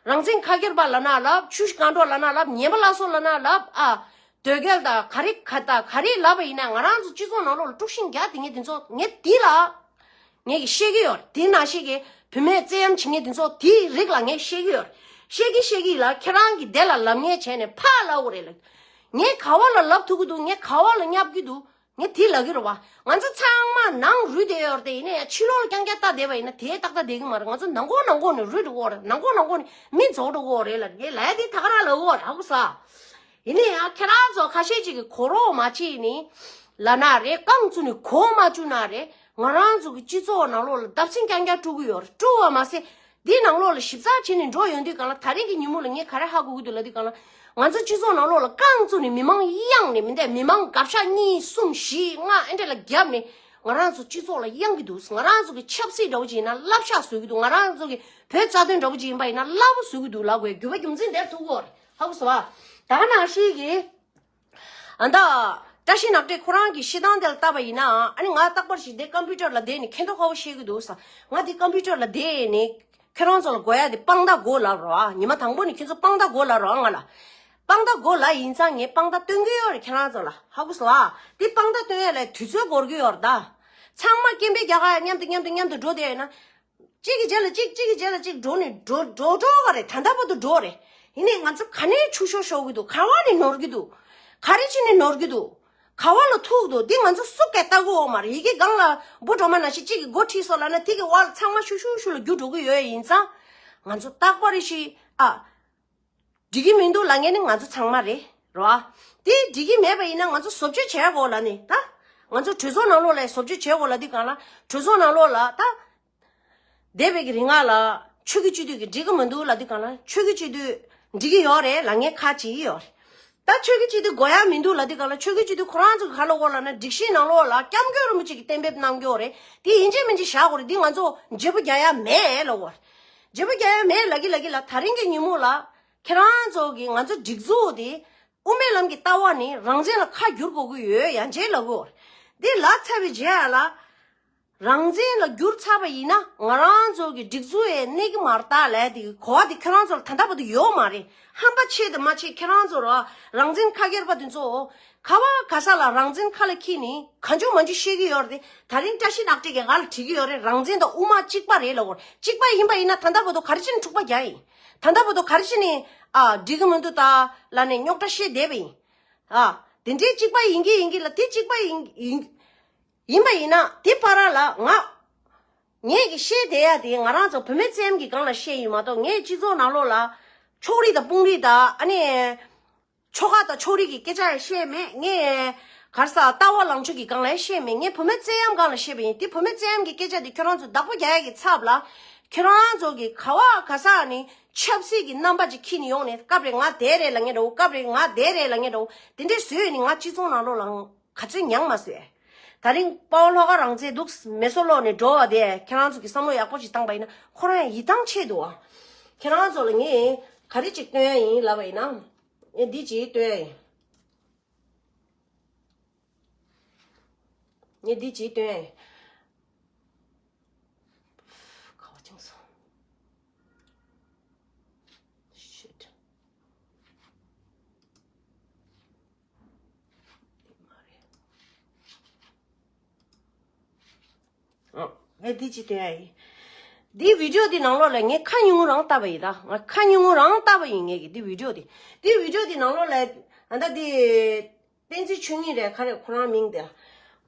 རང་བཙན་ཁ་སྒེར་པ་ལབ་ན་ལབ། ཆུ་བཞི་སྒང་དྲུག་ལབ་ན་ལབ། ཉེས་པ་སླར་གསོ་ལབ་ན་ལབ། ཨ། དོལ་རྒྱལ་དང་ག་རེ་ག་དང་ག་རེ་ལབ་པ་ཡིན་ན་ང་རང་ཚོ་སྤྱི་ཚོགས་ནང་ལོགས་ལ་དཀྲུག་ཤིང་རྒྱག་དེ་ངས་དེ་ཚོ་ངས་དེ་ལ་ངས་ཀྱི་བཤད་ཀྱི་ཡོད་རེད། དེ་ནང་བཞིན་གྱི་བུད་མེད་བཙན་གཡེམ་བྱེད་མཁན་དེ་ཚོ་དེའི་རིགས་ལ་ངས་བཤད་ཀྱི་ཡོད་རེད། བཤད་ཀྱི་བཤད་ཀྱི་ལ་ཁྱེད་རང་གིས་དེ་ལ་ལབ་མཁན་བྱས་ནས་ཕར་ལབ་དགོས་རེད་ལབ། ངས་ག་བ་ལ་ལབ་ཐུབ་ཀྱི་འདུག་ངས་ག་བ་ལ་བསྙབ་ཀྱི་འདུག་ངས་དེ་ལབ་ཀྱི་རེད་བ། ང་ཚོ་ཚང་མ་ནང་རུལ་བསྡད་ཡོད་རེད་དེ། ཡིན་ན་ཡང་ཕྱི་ལོགས་ལ་རྐྱང་རྐྱང་ལྟ་བསྡད་པ་ཡིན་ན་དེ་ཏག་ཏག་བསྡད་ཀྱི་མ་རེད། ང་ཚོ་ནང་ཁོག་ནང་ཁོག་ནས་རུལ་འགྲོ་གི་ཡོད་རེད། ནང་ཁོག་ནང་ཁོག་ནས་མི་རྫོགས་འགྲོ་གི་ཡོད་རེད་ལབ། ངས་ལབ་ཡ་དེ་ད་ག་རང་ལབ་ཀྱི་ཡོད་རེད། ཧ་གོ་ས། ཡིན་ན་ཡང་ཁྱེད་རང་ཚོ་ཁ་ཤས་ཅིག་གིས་གོ་རོགས་མ་བྱས་ནས་ལབ་ན་རེད། རྐང་བཙུགས་ནས་གོ་མ་བཅུག་ན་རེད། ང་རང་ཚོ་གི་སྤྱི་ཚོགས་ནང་ལོགས་ལ་བརྡབ་གསིག་རྐྱང་རྐྱང་དཀྲུག་གི་ཡོད་རེད། དཀྲུག་པ་མ་ཟད་འདི་ནང་ལོགས་ལ་ཞིབ་ཚགས་བྱས་ནས་འགྲོ་ཡོང་དུས་གང་ལ་ད་རིང་གི་ཉིན་མོ་ལ་ངས་ག་རེ་ཧ་གོ་གི་འདུག་ལབ་དུས་གང་ལ། ང་ཚོ་སྤྱི་ཚོགས་ནང་ལོགས་ལ་རྐང་བཙུགས་ནས་མི་མང་གཡང་ནས་མི་འདས་མི་མང་དགའ་ཤག་གཉིས་གསུམ་བཞི་ལྔ་ཨེ་འདྲ་ལ་བརྒྱབ་ནས་ང་རང་ཚོ་སྤྱི་ཚོགས་ལ་གཡང་གི་འདུག་ང་རང་ཚོ་གི་ཆབ་སྲིད་འདྲ་བོ་ཅིག་ཡིན་ན་བསླབ་བྱ་བཟོ་གི་འདུག་ང་རང་ཚོ་གི་བོད་རྩ་དོན་འདྲ་བོ་ཅིག་ཡིན་པ་ཡིན་ན་སླ་པོ་བཟོ་གི་འདུག་ལབ་དགོས་རྒྱུ་བ་རྒྱུ་མཚན་དེར་ཐུག་གི་ཡོད་རེད། ཧ་གོ་སོང་བ། ད་ག་ནང་བཞིན་གྱི། ཨ་ད། བཀྲ་ཤིས་ནག་ཁྲེ་ཁོ་རང་གི་བཤད་སྟངས་དེ་ལ་བལྟས་པ་ཡིན་ན། ཨ་ནི་ང་རྟག་པར་ཞིག་དེ་ཀམ་པུ་ཊར་ལ་བསྡད་ནས་མཁྱེན་རྟོགས་ཁ་པོ་བཤད་ཀྱི་འདུག་ས། ང་དེ་ཀམ་པུ་ཊར་ལ་བསྡད་ནས་ཁྱེད་རང་ཚོ་ལ་དགོས་ཡ་དེ་དཔང་རྟགས་དགོས་ལབ་རོགས་ཨ། ཉི་མ་དང་པོ་ནས་ཁྱེད་ཚོ་དཔང་རྟགས་དགོས་ལབ་རོགས་ཨ་ང་ལ། དཔང་རྟགས་དགོས་ལབ་ཡིན་ཙང་ངས་དཔང་རྟགས་སྟོན་གྱི་ཡོད་རེད་ཁྱེད་རང་ཚོ་ལ། ཧ་གོ་སོང་ཨ། དེ་དཔང་རྟགས་སྟོན་ཡ་ལ་དུས་ཚོད་འགོར་གྱི་ཡོད་རེད་ད། ཚང་མ་སྐད་འབོད་རྒྱག་ག་མཉམ་དུ་མཉམ་དུ་མཉམ་དུ་འགྲོ་བསྡད་ཡོད་ན། གཅིག་གི་རྗེས་ལ་གཅིག་གཅིག་གི་རྗེས་ལ་གཅིག་འགྲོ་ནས་འགྲོ་འགྲོ་འགྲོ་བ་རེད། ད་ལྟ་བར་དུ་འགྲོ་རེད། ཡིན་ནའི་ང་ཚོ་ག་ནས་ཆུ་ཤོར་ཤོར་གི་འདུག་ག་བ་ནས་ནོར་གི་འདུག་ག་རེ་བྱས་ནས་ནོར་གི་འདུག་ག་བ་ལ་ཐུག་འདུག་འདི་ང་ཚོ་སུ་གས་ལྟ་གི་ཡོད་མ་རེད། ཡི་གེ་སྒང་ལ་འབུ་གྲོག་མ་ནང་བཞིན་གཅིག་གིས་འགོ་ཁྲིད་སོང་ལབ་ན་དེ་གི་བར་ཚང་མ་ཤུ་ཤུ་ཤུ་ལ་རྒྱུ་འགྲོ་གི་ཡོད་ཡིན་ཙང་། ང་ཚོ་རྟག་པར་ཞིག་ཨ། འགྲིག་གི་མི་འདུག་ལབ་མཁན་ནི་ང་ཚོ་ཚང་མ་རེད་རོ། དེ་འགྲིག་གི་མེད་པ་ཡིན་ན་ང་ཚོ་བཟོ་བཅོས་བྱེད་དགོས་ལབ་ནས་ད། ང་ཚོ་གྲོས་ཚོགས་ནང་ལོགས་ལ་བཟོ་བཅོས་བྱེད་དགོས་ལབ་དུས་གང་ལ་གྲོས་ཚོགས་ནང་ལོགས་ལ་ད། འདས་པའི་གི་རིང་ལ་ཆོས་ཀྱི་སྤྱི་འཐུས་ཀྱི་འགྲིག་གི་མི་འདུག་ལབ་དུས་གང་ལ་ཆོས་ཀྱི་སྤྱི་འཐུས་འགྲིག་གི་ཡོད་རེད་ལབ་མཁན་ཁ་ཅིག་ཡོད་རེད། ད་ཆོས་ཀྱི་སྤྱི་འཐུས་དགོས་ཡ་མི་འདུག་ལབ་དུས་གང་ལ་ཆོས་ཀྱི་སྤྱི་འཐུས་ཁོ་རང་ཚོ་གི་ག་ལ་འོག་ལ་ན་སྒྲིག་གཞི་ནང་ལོགས་ལ་སྐྱབས་མགོན་རིན་པོ་ཆེ་གི་གཏན་འབེབས་གནང་རྒྱུ་རེད། དེ་ཡིན་གཅིག་མིན་གཅིག་བཞག་དགོས་རེད། འདི་ང་ཚོ་བརྗེ་པོ་རྒྱག་ཡ་མེད་ལབ་དགོས་རེད། བརྗེ་པོ་རྒྱག་ཡ་མེད་ལབ་ཀྱི་ལབ་ཀྱི་ལ་ད་རིང་གི་ཉིན་མོ་ལ་ཁྱེད་རང་ཚོ་གི་ང་ཚོ་སྒྲིག་འཛུགས་དེ་དབུ་མའི་ལམ་གྱི་ལྟ་བ་ནི་རང་བཙན་ལ་ཁ་བསྒྱུར་དགོས་ཀྱི་ཡོད་ཡང་བརྗེ་ལབ་དགོས་རེད། འདི་ལབ་ཚར་བའི་རྗེས་ལ། རང་བཙན་ལ་བསྒྱུར་ཚར་བ་ཡིན་ན་ང་རང་ཚོ་གི་སྒྲིག་འཛུགས་ཡས་གནས་ཀྱི་མ་རེད་ད་ལབ་དེ་གོ་བ་དེ་ཁྱེད་རང་ཚོ་ལ་ད་ལྟ་བར་དུ་ཡོད་མ་རེད། ཧམ་པ་ཆེ་དང་མ་ཆེ་ཁྱེད་རང་ཚོ་ར་རང་བཙན་ཁ་སྒེར་པ་དེ་ཚོ་ག་བ་ག་ས་ལ་རང་བཙན་ཁ་ལ་འཁྱེར་ནས་གང་བྱུང་མང་བྱུང་བཤད་ཀྱི་ཡོད་རེད། དེ་ད་རིང་བཀྲ་ཤིས་ནག་ཁྲེ་གིས་ང་ལ་དྲིས་ཀྱི་ཡོད་རེད། རང་བཙན་དང་དབུ་མ་གཅིག་པ་རེད་ལབ་གོ། གཅིག་པ་ཡིན་པ་ཡིན་ན་ད་ལྟ་བར་དུ་ག་རེ་བྱས་ནས་འཁྲུག་པ་རྒྱག་ཡིན། ད་ལྟ་བར་དུ་ག་རེ་བྱས་ནས་ཨ་འགྲིག་གི་མི་འདུག་ད་ལབ་ནས་རྙོག་དྲ་བཤད་བསྡད་པ་ཡིན། ཨ་དེ་འདྲའི་གཅིག་པ་ཡིན་གྱི་ཡིན་གྱི་ལ་དེ་གཅིག་པ་ཡིན་ཡིན། ཡིན་པ་ཡིན་ན་དེ་བར་ལ་ང་ངས་ཀྱི་བཤད་བསྡད་ཡ་དེ་ང་རང་ཚོ་བུད་མེད་བཙན་གྱི་སྒང་ལ་བཤད་ཡིན་མ་གཏོགས་ངས་སྤྱི་ཚོགས་ནང་ལོགས་ལ་ཕྱོགས་རིས་དང་དཔུང་རིས་དང་ཨ་ནི་ཆོལ་ཁ་དང་ཕྱོགས་རིས་ཀྱི་སྐད་ཆ་ཡང་བཤད་མེད། ངས་གར་ས་ལྟ་བ་ལངས་ཕྱོགས་ཀྱི་སྒང་ལ་ཡང་བཤད་མེད། ངས་བུད་མེད་བཙན་གཡེམ་སྒང་ལ་བཤད་པ་ཡིན། དེ་བུད་མེད་བཙན་གཡེམ་གྱི་སྐད་ཆ་དེ་ཁྱོད་རང་ཚོ་བདག་པོ་རྒྱག་ཡ་གི་ཚབ་ལ་ཁྱོད་རང་ཚོ་གི་ག་བ་ག་ས་ནི་ཆབ་སྲིད་ཀྱི་རྣམ་པ་ཅིག་ཁྱེར་ནས་ཡོང་ནས་སྐབས་རེ་ང་དེ་རེད་ལབ་མཁན་འདྲ་བོ། སྐབས་རེ་ང་དེ་རེད་ལབ་མཁན་འདྲ་བོ། དེ་འདྲས་བཟོས་ནས་ང་སྤྱི་ཚོགས་ནང་ལོགས་ལ་ག་ཚོད་མྱངས་མ་སོང་། ད་རིང་དཔའ་བོ་ལྷོ་ཁ་རང་བཙན་འདུག་མེ་སོར་ལོག་ནས་འགྲོ་བ་དེ་ཁྱེད་རང་ཚོ་གི་བསམ་བློ་ཡག་པོ་ཞིག་བཏང་པ་ཡིན་ན་ཁོ་རང་ཡང་ཡིད་ཐང་ཆད་འདུག་ཨ། ཁྱེད་རང་ཚོ་ལ་ངས་ག་རེ་ཅིག་སྟོན་ཡ་ཡིན་ལབ་པ་ཡིན་ན། ངས་འདི་ཅིག་སྟོན་ཡ་ཡིན། ངས་འདི་ཅིག་སྟོན་ཡ་ཡིན། ཁ་བ་བཅིངས་སོང་། Shit. ཨ། ངས་འདི་ཅིག་སྟོན་ཡ་ཡིན། འདི་བི་ཌི་ཡོ་འདི་ནང་ལོགས་ལ་ངས་ཁ་ཉུང་ངུ་རང་བལྟས་པ་ཡིན་ད། ང་ཁ་ཉུང་ངུ་རང་བལྟས་པ་ཡིན། ངས་ཀྱི་འདི་བི་ཌི་ཡོ་འདི། འདི་བི་ཌི་ཡོ་འདི་ནང་ལོགས་ལ་ཨ་ད་འདི། བསྟན་འཛིན་ཆོས་ཉིད་རེད། ག་རེ་ཁོ་རང་མིང་དེ།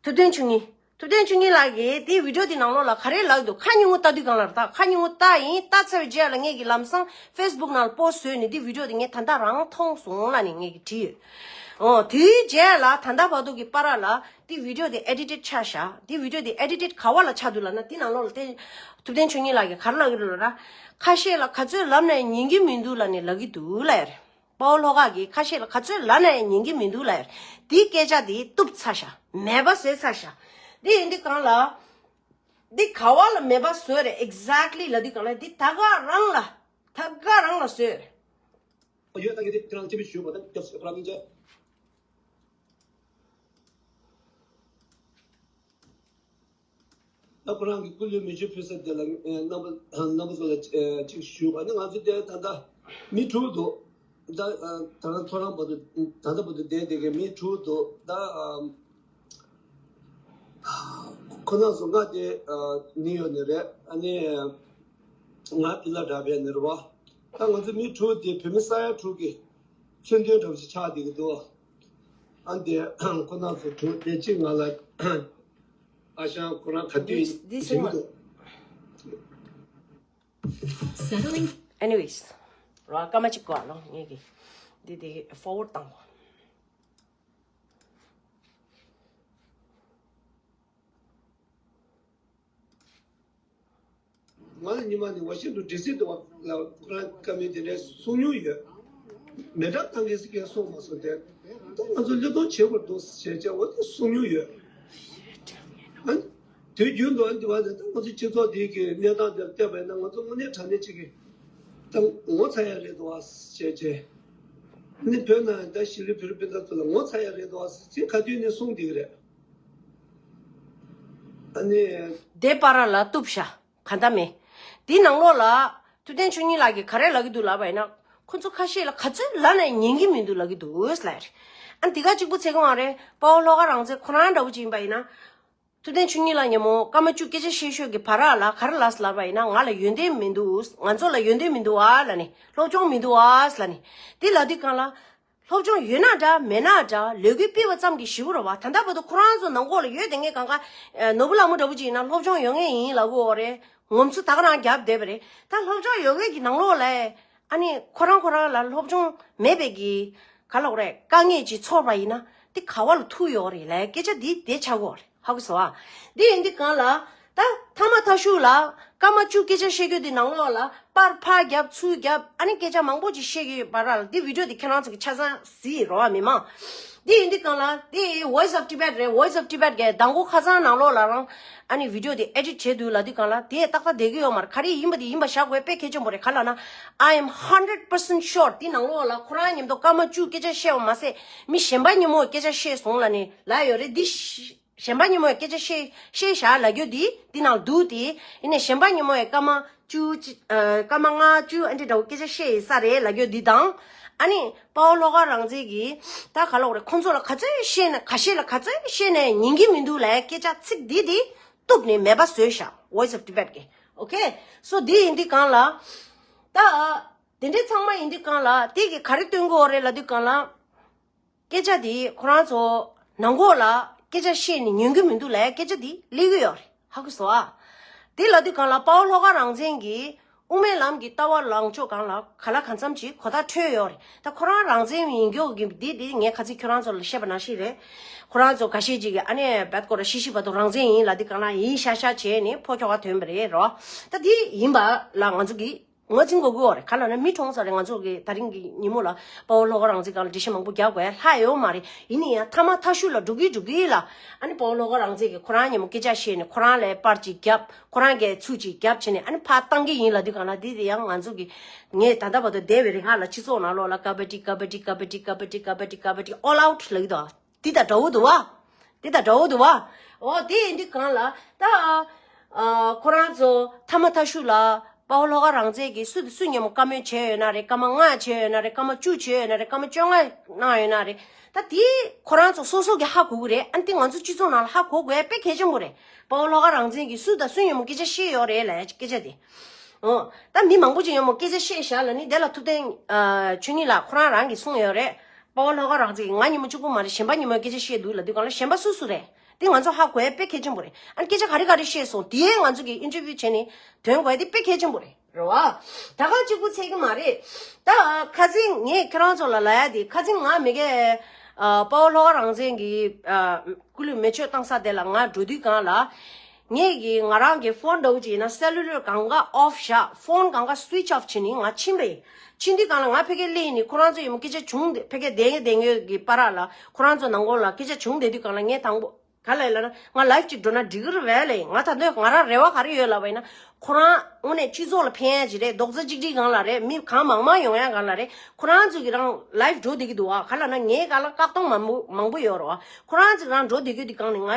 ཐུབ་བསྟན་ཆོས་ཉིད། ཐུབ་བསྟན་ཆོས་ཉིད་ལགས་ཀྱིས་དེའི་བི་ཌི་ཡོ་དེ་ནང་ལོགས་ལ་ག་རེ་ལབ་འདུག་ཁ་ཉུང་ངུ་ལྟ་དུས་གང་ལ་རེད། ད་ཁ་ཉུང་ངུ་ལྟ་ཡིན། ལྟ་ཚར་བའི་རྗེས་ལ་ངས་ཀྱི་ལམ་སང་ཕེ་སི་བུག་ནང་ལ་པོ་སི་ཊི་བཟོས་ནས་དེ་བི་ཌི་ཡོ་དེ་ངས་ད་ལྟ་རང་མཐོང་སོང་ལབ་ནས་ངས་ཀྱི་བྲིས་ཡོད། ཨོ་དེའི་རྗེས་ལ་ད་ལྟ་བར་དུ་གི་བར་ལ་དེ་བི་ཌི་ཡོ་དེ་ཨེ་ཌི་ཊེཌ་ཆགས་ཤག་དེ་བི་ཌི་ཡོ་དེ་ཨེ་ཌི་ཊེཌ་ག་བ་ལ་ཆགས་འདུག་ལབ་ན་དེ་ནང་ལོགས་ལ་དེ་ཐུབ་བསྟན་ཆོས་ཉིད་ལགས་ཀྱིས་ག་རེ་ལབ་ཀྱི་འདུག་ལབ་ན། ཁ་ཤས་ལ་ག་ཚོད་ལབ་ནས་ཉན་གྱི་མི་འདུག་ལབ་ནས་ལབ་ཀྱི་འདུག་ལབ་ཡ་རེད། པའོ་ལྷོ་ཁ་གིས་ཁ་ཤས་ལ་ག་ཚོད་ལབ་ན་ཡང་ཉན་གྱི་མི་འདུག་ལབ་ཡ་རེད། དེའི་སྐད་ཆ་དེ་གཏུབ་ཚར་ཤག་མེད་པ་བཟོས་ཚར་ཤག་དེ་ཡིན་དུས་གང་ལ། འདི་ག་བ་ལ་མེད་པ་བཟོས་རེད། Exactly ལབ་དུས་གང་ལ་འདི་ད་ག་རང་ལ་ད་ག་རང་ལ་བཟོས་རེད། ཡོད་ད་གི་དེ་ཁྱེད་རང་སྤྱི་པའི་ཞུ་བ་ད་སྐྱབས་སུ་ཕ་ར་སྙིང་རྗེ། ད་ཁོ་རང་གི་སྐུ་ལུས་མེ་མཆོད་ཕུལ་ས་དེ་ལ་རྣམ་པ་རྣམ་པ་ཚོ་ལ་གཅིག་ཞུ་བ་ནི་ང་ཚོ་དེ་ད་ལྟ་མི་དྲུག་འདུག་ད་ད་ལྟ་ཐོ་རངས་བར་དུ་ད་ལྟ་བར་དུ་བསྡད་བསྡད་མཁན་མི་དྲུག་འདུག་ད། ཁོ་རང་ཚོ་ང་དེ་ནིའུ་ཡོག་ནས་རེད། ཨ་ནི་ང་ཏི་ལ་འདྲ་བས་ནས་རེད་བ། ད་ང་ཚོ་མི་དྲུག་དེ་བོད་མི་ས་ཡ་དྲུག་གི་མཚོན་དོན་འདྲ་བོ་ཞིག་ཆགས་བསྡད་ཀྱི་འདུག་ཨ་འདི་ཁོ་རང་ཚོ་དྲུག་དེ་གཅིག་ང་ལ་ཨ་ཞང་ཁོ་རང་ག་དུས་This- this ཡིན་one. འདུག Settling. Anyways ར་སྐར་མ་གཅིག་གོ་ཨ་ལོ་ངེད་ཀྱི་འདི་དེ་forward བཏང་གོ། ང་ལ་ཉི་མ་ནས་ཝ་ཤིང་ཏོན་ཌི་སི་དུ་བ་ལ་ཁོ་རང་བཀའ་མོལ་དེ་འདྲའི་གསུང་མྱོང་ཡོད། མེ་དྲག་བཏང་གི་སི་ཀན་གསུང་མ་སོང་སྟེ། ད་ང་ཚོ་བློས་གཏོང་བྱེད་དགོས་འདུག་ཟེར་བྱས་འོ་དེ་གསུང་མྱོང་ཡོད། ཨ་དུས་རྒྱུན་དུ་ཨ་འདི་བ་ནས་ད་ང་ཚོ་སྤྱི་ཚོགས་འདི་གི་གནས་སྟངས་འདིར་བལྟས་པ་ཡིན་ན་ང་ཚོ་དངོས་གནས་དྲང་གནས་ཅིག་གི་ད་ངོ་ཚ་ཡ་རེད་འདུག་བ་ཟེར་བྱས། ནི་བོད་ནང་ད་ཤི་ལི་བོད་རིགས་སྤུན་ཟླ་ཚོ་ལ་ངོ་ཚ་ཡ་རེད་འདུག་བ་ཟེར་ག་དུས་ནས་གསུང་བསྡད་ཀྱི་རེད། ཨ་ནི། དེ་པ་ར་ལ་གཏུབ་ཤ། ག་འདྲ་མེད། དེའི་ནང་ལོགས་ལ་ཐུབ་བསྟན་ཆོས་ཉིད་ལགས་ཀྱིས་ག་རེ་ལབ་ཀྱི་འདུག་ལབ་པ་ཡིན་ན། ཁོ་ཚོ་ཁ་ཤས་ལ་ག་ཚོད་ལབ་ནས་ཉན་གྱི་མི་འདུག་ལབ་ཀྱི་འདུག་ཟེར་ལབ་རེད། ཨ་ནི་དེ་ག་གཅིག་པུ་ཚེ་གང་རེད། དཔའ་བོ་ལྷོ་ཁ་རང་བཙན་ཁོ་རང་འདྲ་བོ་ཅིག་ཡིན་པ་ཡིན་ན། ཐུབ་བསྟན་ཆོས་ཉིད་ལགས་ཉིན་མོ་སྐར་མ་བཅུ་སྐད་ཆ་བཤད་ཤོས་ཀྱི་བར་ལ་ག་རེ་ལབ་ལབ་པ་ཡིན་ན། ང་ལ་ཡོན་ཏན་མི་འདུག་ང་ཚོ་ལ་ཡོན་ཏན་མི་འདུག་ཨ་ལབ་ནས། སློབ་སྦྱོང་མི་འདུག་ཨ་ལབ་ནས། དེ་ལབ་དུས་གང་ལ། སློབ་སྦྱོང་ཡོད་ན་འདྲ་མེད་ན་འདྲ་ལས་འགུལ་སྤེལ་བ་ཙམ་གྱིས་ཞེ་པོ་རེད་བ། ད་ལྟ་བར་དུ་ཁོ་རང་ཚོ་ནང་ཁོག་ལ་ཡོད་དེ་ངས་གང་ག་ནོར་བུ་ལྷ་མོ་འདྲ་བོ་ཅིག་ཡིན་ན་སློབ་སྦྱོང་ཡོད་མཁན་ཡིན་ལབ་གོ་རེད། ངོམ་སོ་ད་ག་རང་རྒྱབ་བསྡད་པ་རེད། ད་སློབ་སྦྱོང་ཡོད་མཁན་གྱི་ནང་ལོགས་ལ་ཨ་ནི་ཁོ་རང་ཁོ་རང་ལ་སློབ་སྦྱོང་མེད་པའི་གི་ག་ལབ་དགོས་རེད། དཀའ་ངལ་ཅིག་ཚོར་བ་ཡིན་ན་དེ་ག་བ་ལ་ཐུག་ཡོད་རེད་ལབ་སྐད་ཆ་འདི་དེ་ཆགས་ཀྱི་ཡོད་རེད། ཧ་གོ་སོང་ཨ། འདི་ཡིན་དུས་གང་ལ། ད་ཐ་མ་ཐ་ཤུག་ལ་སྐར་མ་བཅུ་སྐད་ཆ་བཤད་རྒྱུ་འདི་ནང་ལོགས་ལ་པར་ཕར་རྒྱབ་ཚུར་རྒྱབ་ཨ་ནི་སྐད་ཆ་མང་པོ་ཅིག་བཤད་ཀྱི་ཡོད་པ་ར་ལ། འདི་བི་ཌི་ཡོ་འདི་ཁྱེད་རང་ཚོ་གི་ཆ་ཚང་གཟིགས་རོགས་ཨ་མི་མང་། འདི་ཡིན་དུས་གང་ལ་འདི་Voice of Tibet རེད། Voice of Tibet གི་མདང་དགོང་ཁ་སང་ནང་ལོགས་ལ་རང་ཨ་ནི་བི་ཌི་ཡོ་འདི་ཨེ་ཌིཊ་བྱས་འདུག་ལབ་དུས་གང་ལ་དེ་ཏག་ཏག་བསྡད་ཀྱི་ཡོད་མ་རེད། ག་རེ་ཡིན་པ་དེ་ཡིན་པ་བཞག་དགོས་དཔེ་གལ་ཆེན་པོ་རེད། ག་ལབ་ན། I am hundred percent sure འདི་ནང་ལོགས་ལ་ཁོ་རང་མཉམ་དུ་སྐར་མ་བཅུ་སྐད་ཆ་བཤད་པ་མ་ཟད་མི་གཞན་པ་མཉམ་པོ་སྐད་ཆ་བཤད་སོང་ལབ་ནས་ལབ་ཡོད་རེད། འདི། གཞན་པ་མཉམ་པོ་ཡང་སྐད་ཆ་བཤད་བཤད་བཞག་ལབ་རྒྱུ་འདི་འདི་ནང་འདུག་སྟེ། ཡིན་ནའི་གཞན་པ་མཉམ་པོ་ཡང་སྐར་མ་བཅུ་གཅིག་ཨ་སྐར་མ་ལྔ་བཅུ་ཨ་འདྲ་འདྲ་བོ་སྐད་ཆ་བཤད་ཡིན་ས་རེད་ལབ་རྒྱུ་འདི་དང་། ཨ་ནི་དཔའ་བོ་ལྷོ་ཁ་རང་བཙན་གྱིས་ད་ག་ལབ་དགོས་རེད། ཁོང་ཚོ་ལ་ག་ཚོད་བཤད་ན་ག་བཤད་ལ་ག་ཚོད་བཤད་ནའི་ཉན་གྱི་མི་འདུག་ལབ་སྐད་ཆ་ཚིག་འདི་འདི་གཏུབ་ནས་མེད་པ་བཟོས་བཞག Voice of Tibet གིས། Okay so འདི་ཡིན་དུས་གང་ལ། ད་དེ་འདྲའི་ཚང་མ་ཡིན་དུས་གང་ལ་དེ་གིས་ག་རེ་སྟོན་གྱི་ཡོད་རེད་ལབ་དུས་གང་ལ། སྐད་ཆ་དེ་ཁོ་རང་ཚོ་ནང་ཁོག་ལ་སྐད་ཆ་བཤད་ནས་ཉན་གྱི་མི་འདུག་ལབ་སྐད་ཆ་དེ་སླེབས་ཀྱི་ཡོད་རེད། ཧ་གོ་སོང་ཨ། དེ་ལབ་དུས་གང་ལ་དཔའ་བོ་ལྷོ་ཁ་རང་བཙན་གྱིས་དབུ་མའི་ལམ་གྱི་ལྟ་བ་ལངས་ཕྱོགས་སྒང་ལ་ག་ལ་གང་འཚམ་ཅིག་གོ་བརྡ་འཕྲོད་ཡོད་རེད། ད་ཁོ་རང་རང་བཙན་ཡིན་མཁན་གྱི་འདི་འདི་ངས་ཁ་སང་ཁྱོད་རང་ཚོ་ལ་བཤད་པ་ནང་བཞིན་རེད། ཁོ་རང་ཚོ་འགའ་ཤས་ཅིག་གིས་ཨ་ནེ་བད་ཀོ་ར་ཤི་ཤི་བར་དུ་རང་བཙན་ཡིན་ལབ་དུས་གང་ལ་ཡིན་ཤག་ཤག་བྱས་ནས་ཕོ་ཁྱོ་ག་ཐོན་པ་རེད་རོ། ད་འདི་ཡིན་པ་ལ་ང་ཚོ་གིས། ངོས་འཛིན་དགོས་ཀྱི་ཡོད་རེད། ག་ལབ་ན་མི་གྲོངས་ས་རེད། ང་ཚོ་གི་ད་རིང་གི་ཉིན་མོ་ལ་དཔའ་བོ་ལྷོ་ཁ་རང་བཙན་སྒང་ལ་འགྲེལ་བཤད་མང་པོ་རྒྱག་དགོས་ལྷག་ཡོད་མ་རེད། ཡིན་ན་ཡང་མཐའ་མ་མཐའ་གཞུག་ལ་འགྲོ་གི་འགྲོ་གི་ལ་ཨ་ནི་དཔའ་བོ་ལྷོ་ཁ་རང་བཙན་གྱིས་ཁོ་རང་ཉིན་མོ་སྐད་ཆ་བཤད་ནས་ཁོ་རང་ལ་པར་ཅིག་བརྒྱབ། ཁོ་རང་གིས་ཚུར་ཅིག་བརྒྱབ་བྱས་ནས་ཨ་ནི་ཕར་བཏང་གི་ཡིན་ལབ་དུས་གང་ལ་འདི་དེ་ཡང་ང་ཚོ་གི་ངས་ད་ལྟ་བར་དུ་འདས་པའི་རིང་ལ་སྤྱི་ཚོགས་ནང་ལོགས་ལ་ཀ་བ་ཏི་ཀ་བ་ཏི་ཀ་བ་ཏི་ཀ་བ་ཏི་ཀ་བ་ཏི་ཀ་བ་ཏི་ཨོལ་ཨའུཊ་ལབ་ཀྱི་འདུག་འདི་དང་འདྲ་བོ་འདུག་བ། འདི་དང་འདྲ་བོ་འདུག་བ། འོ་དེ་ཡིན་དུས་གང་ལ་ད། ཨ་ཁོ་རང་ཚོ་མཐའ་མ་མཐའ་གཞུག་ལ་དཔའ་བོ་ལྷོ་ཁ་རང་བཙན་གྱིས་སུ་དང་སུ་མཉམ་པོ་བཀའ་མོལ་བྱས་ཡོད་ན་རེད། སྐར་མ་ལྔ་བྱས་ཡོད་ན་རེད། སྐར་མ་བཅུ་བྱས་ཡོད་ན་རེད། སྐར་མ་བཅོ་ལྔ་གནང་ཡོད་ན་རེད། ད་དེ་ཁོ་རང་ཚོ་སོ་སོ་གིས་ཧ་གོ་གི་རེད། ཨ་ནི་དེ་ང་ཚོ་སྤྱི་ཚོགས་ནང་ལ་ཧ་གོ་དགོས་དཔེ་གལ་ཆེན་པོ་རེད། དཔའ་བོ་ལྷོ་ཁ་རང་བཙན་གྱིས་སུ་དང་སུ་མཉམ་པོ་སྐད་ཆ་བཤད་ཡོད་རེད་ལབ་སྐད་ཆ་དེ། ཨོ། ད་མི་མང་པོ་ཅིག་ཡོད་མོ་སྐད་ཆ་བཤད་བཞག་ལ་ནི་དེ་ལ་ཐུབ་བསྟན་ཨ་ཆོས་ཉིད་ལགས་ཁོ་རང་རང་གིས་གསུངས་ཡོད་རེད། དཔའ་བོ་ལྷོ་ཁ་རང་བཙན་གྱིས་ང་ཉིན་མོ་གཅིག་པུ་མ་རེད། གཞན་པ་ཉིན་མོ་སྐད་ཆ་བཤད་འདུག་ལབ་དུས་གང་ལ་གཞན་པ་སུ་སུ་རེད། དེ་ང་ཚོ་ཧ་གོ་ཡ་དཔེ་གལ་ཆེན་པོ་རེད། ཨ་ནི་སྐད་ཆ་ག་རེ་ག་རེ་བཤད་སོང་དེ་ང་ཚོ་གིས་ཨིན་ཊར་བིའུ་བྱས་ནས་དོན་གོ་ཡ་དེ་དཔེ་གལ་ཆེན་པོ་རེད། རེད་བ། ད་ག་གཅིག་པུ་ཚད་ཀྱི་མ་རེད། ད་ཁ་སང་ངས་ཁྱེད་རང་ཚོ་ལ་ལབ་ཡ་དེ་ཁ་སང་ང་མི་གའི་ཨ་དཔའ་བོ་ལྷོ་ཁ་རང་བཙན་གྱི་ཨ་སྐུ་ལུས་མེ་མཆོད་བཏང་ས་དེ་ལ་ང་འགྲོ་དུས་གང་ལ། ངས་ཀྱི་ང་རང་གི་ཕོན་འདྲ་བོ་ཅིག་ཡིན་ན་སེ་ལུ་ལར་གང་ག་ཨོཕ་བཞག་ཕོན་གང་ག་སུའིཆ་ཨོཕ་བྱས་ནས་ང་ཕྱིན་པ་ཡིན། ཕྱིན་དུས་གང་ལ་ང་ཕ་གིར་སླེབས་ནས་ཁོ་རང་ཚོ་ཡི་མོ་སྐད་ཆ་བྱུང་སྟེ་ཕ་གིར་བསྡད་ཡོད་བསྡད་ཡོད་ཀྱི་བར་ལ་ཁོ་རང་ཚོ་ནང་ལོགས་ལ་སྐད་ཆ་བྱུང་བསྡད་དུས་གང་ལ་ངས་དང་པོ་ག་ལ་ཡིན་ལབ་ན་ང་ལའིབ་ཅིག་འགྲོ་ན་འགྲིག་གི་རེད་པས་ལབ་ཡིན། ང་ད་དུང་ང་རང་རེ་བ་ག་རེ་ཡོད་ལབ་པ་ཡིན་ན་ཁོ་རང་དངོས་གནས་སྤྱི་ཚོགས་ལ་ཕན་ཡ་ཅིག་རེད། རྡོག་རྩ་གཅིག་སྒྲིལ་སྒང་ལ་རེད། མི་གང་མང་མང་ཡོང་ཡ་སྒང་ལ་རེད། ཁོ་རང་ཚོ་གི་རང་ལའིབ་འགྲོ་བསྡད་ཀྱི་འདུག་བ། ག་ལབ་ན་ངའི་སྒང་ལ་བཀག་སྡོམ་མང་པོ་མང་པོ་ཡོད་རེད་བ། ཁོ་རང་ཚོ་གི་རང་འགྲོ་བསྡད་ཀྱི་འདུག་སྒང་ནས་ང་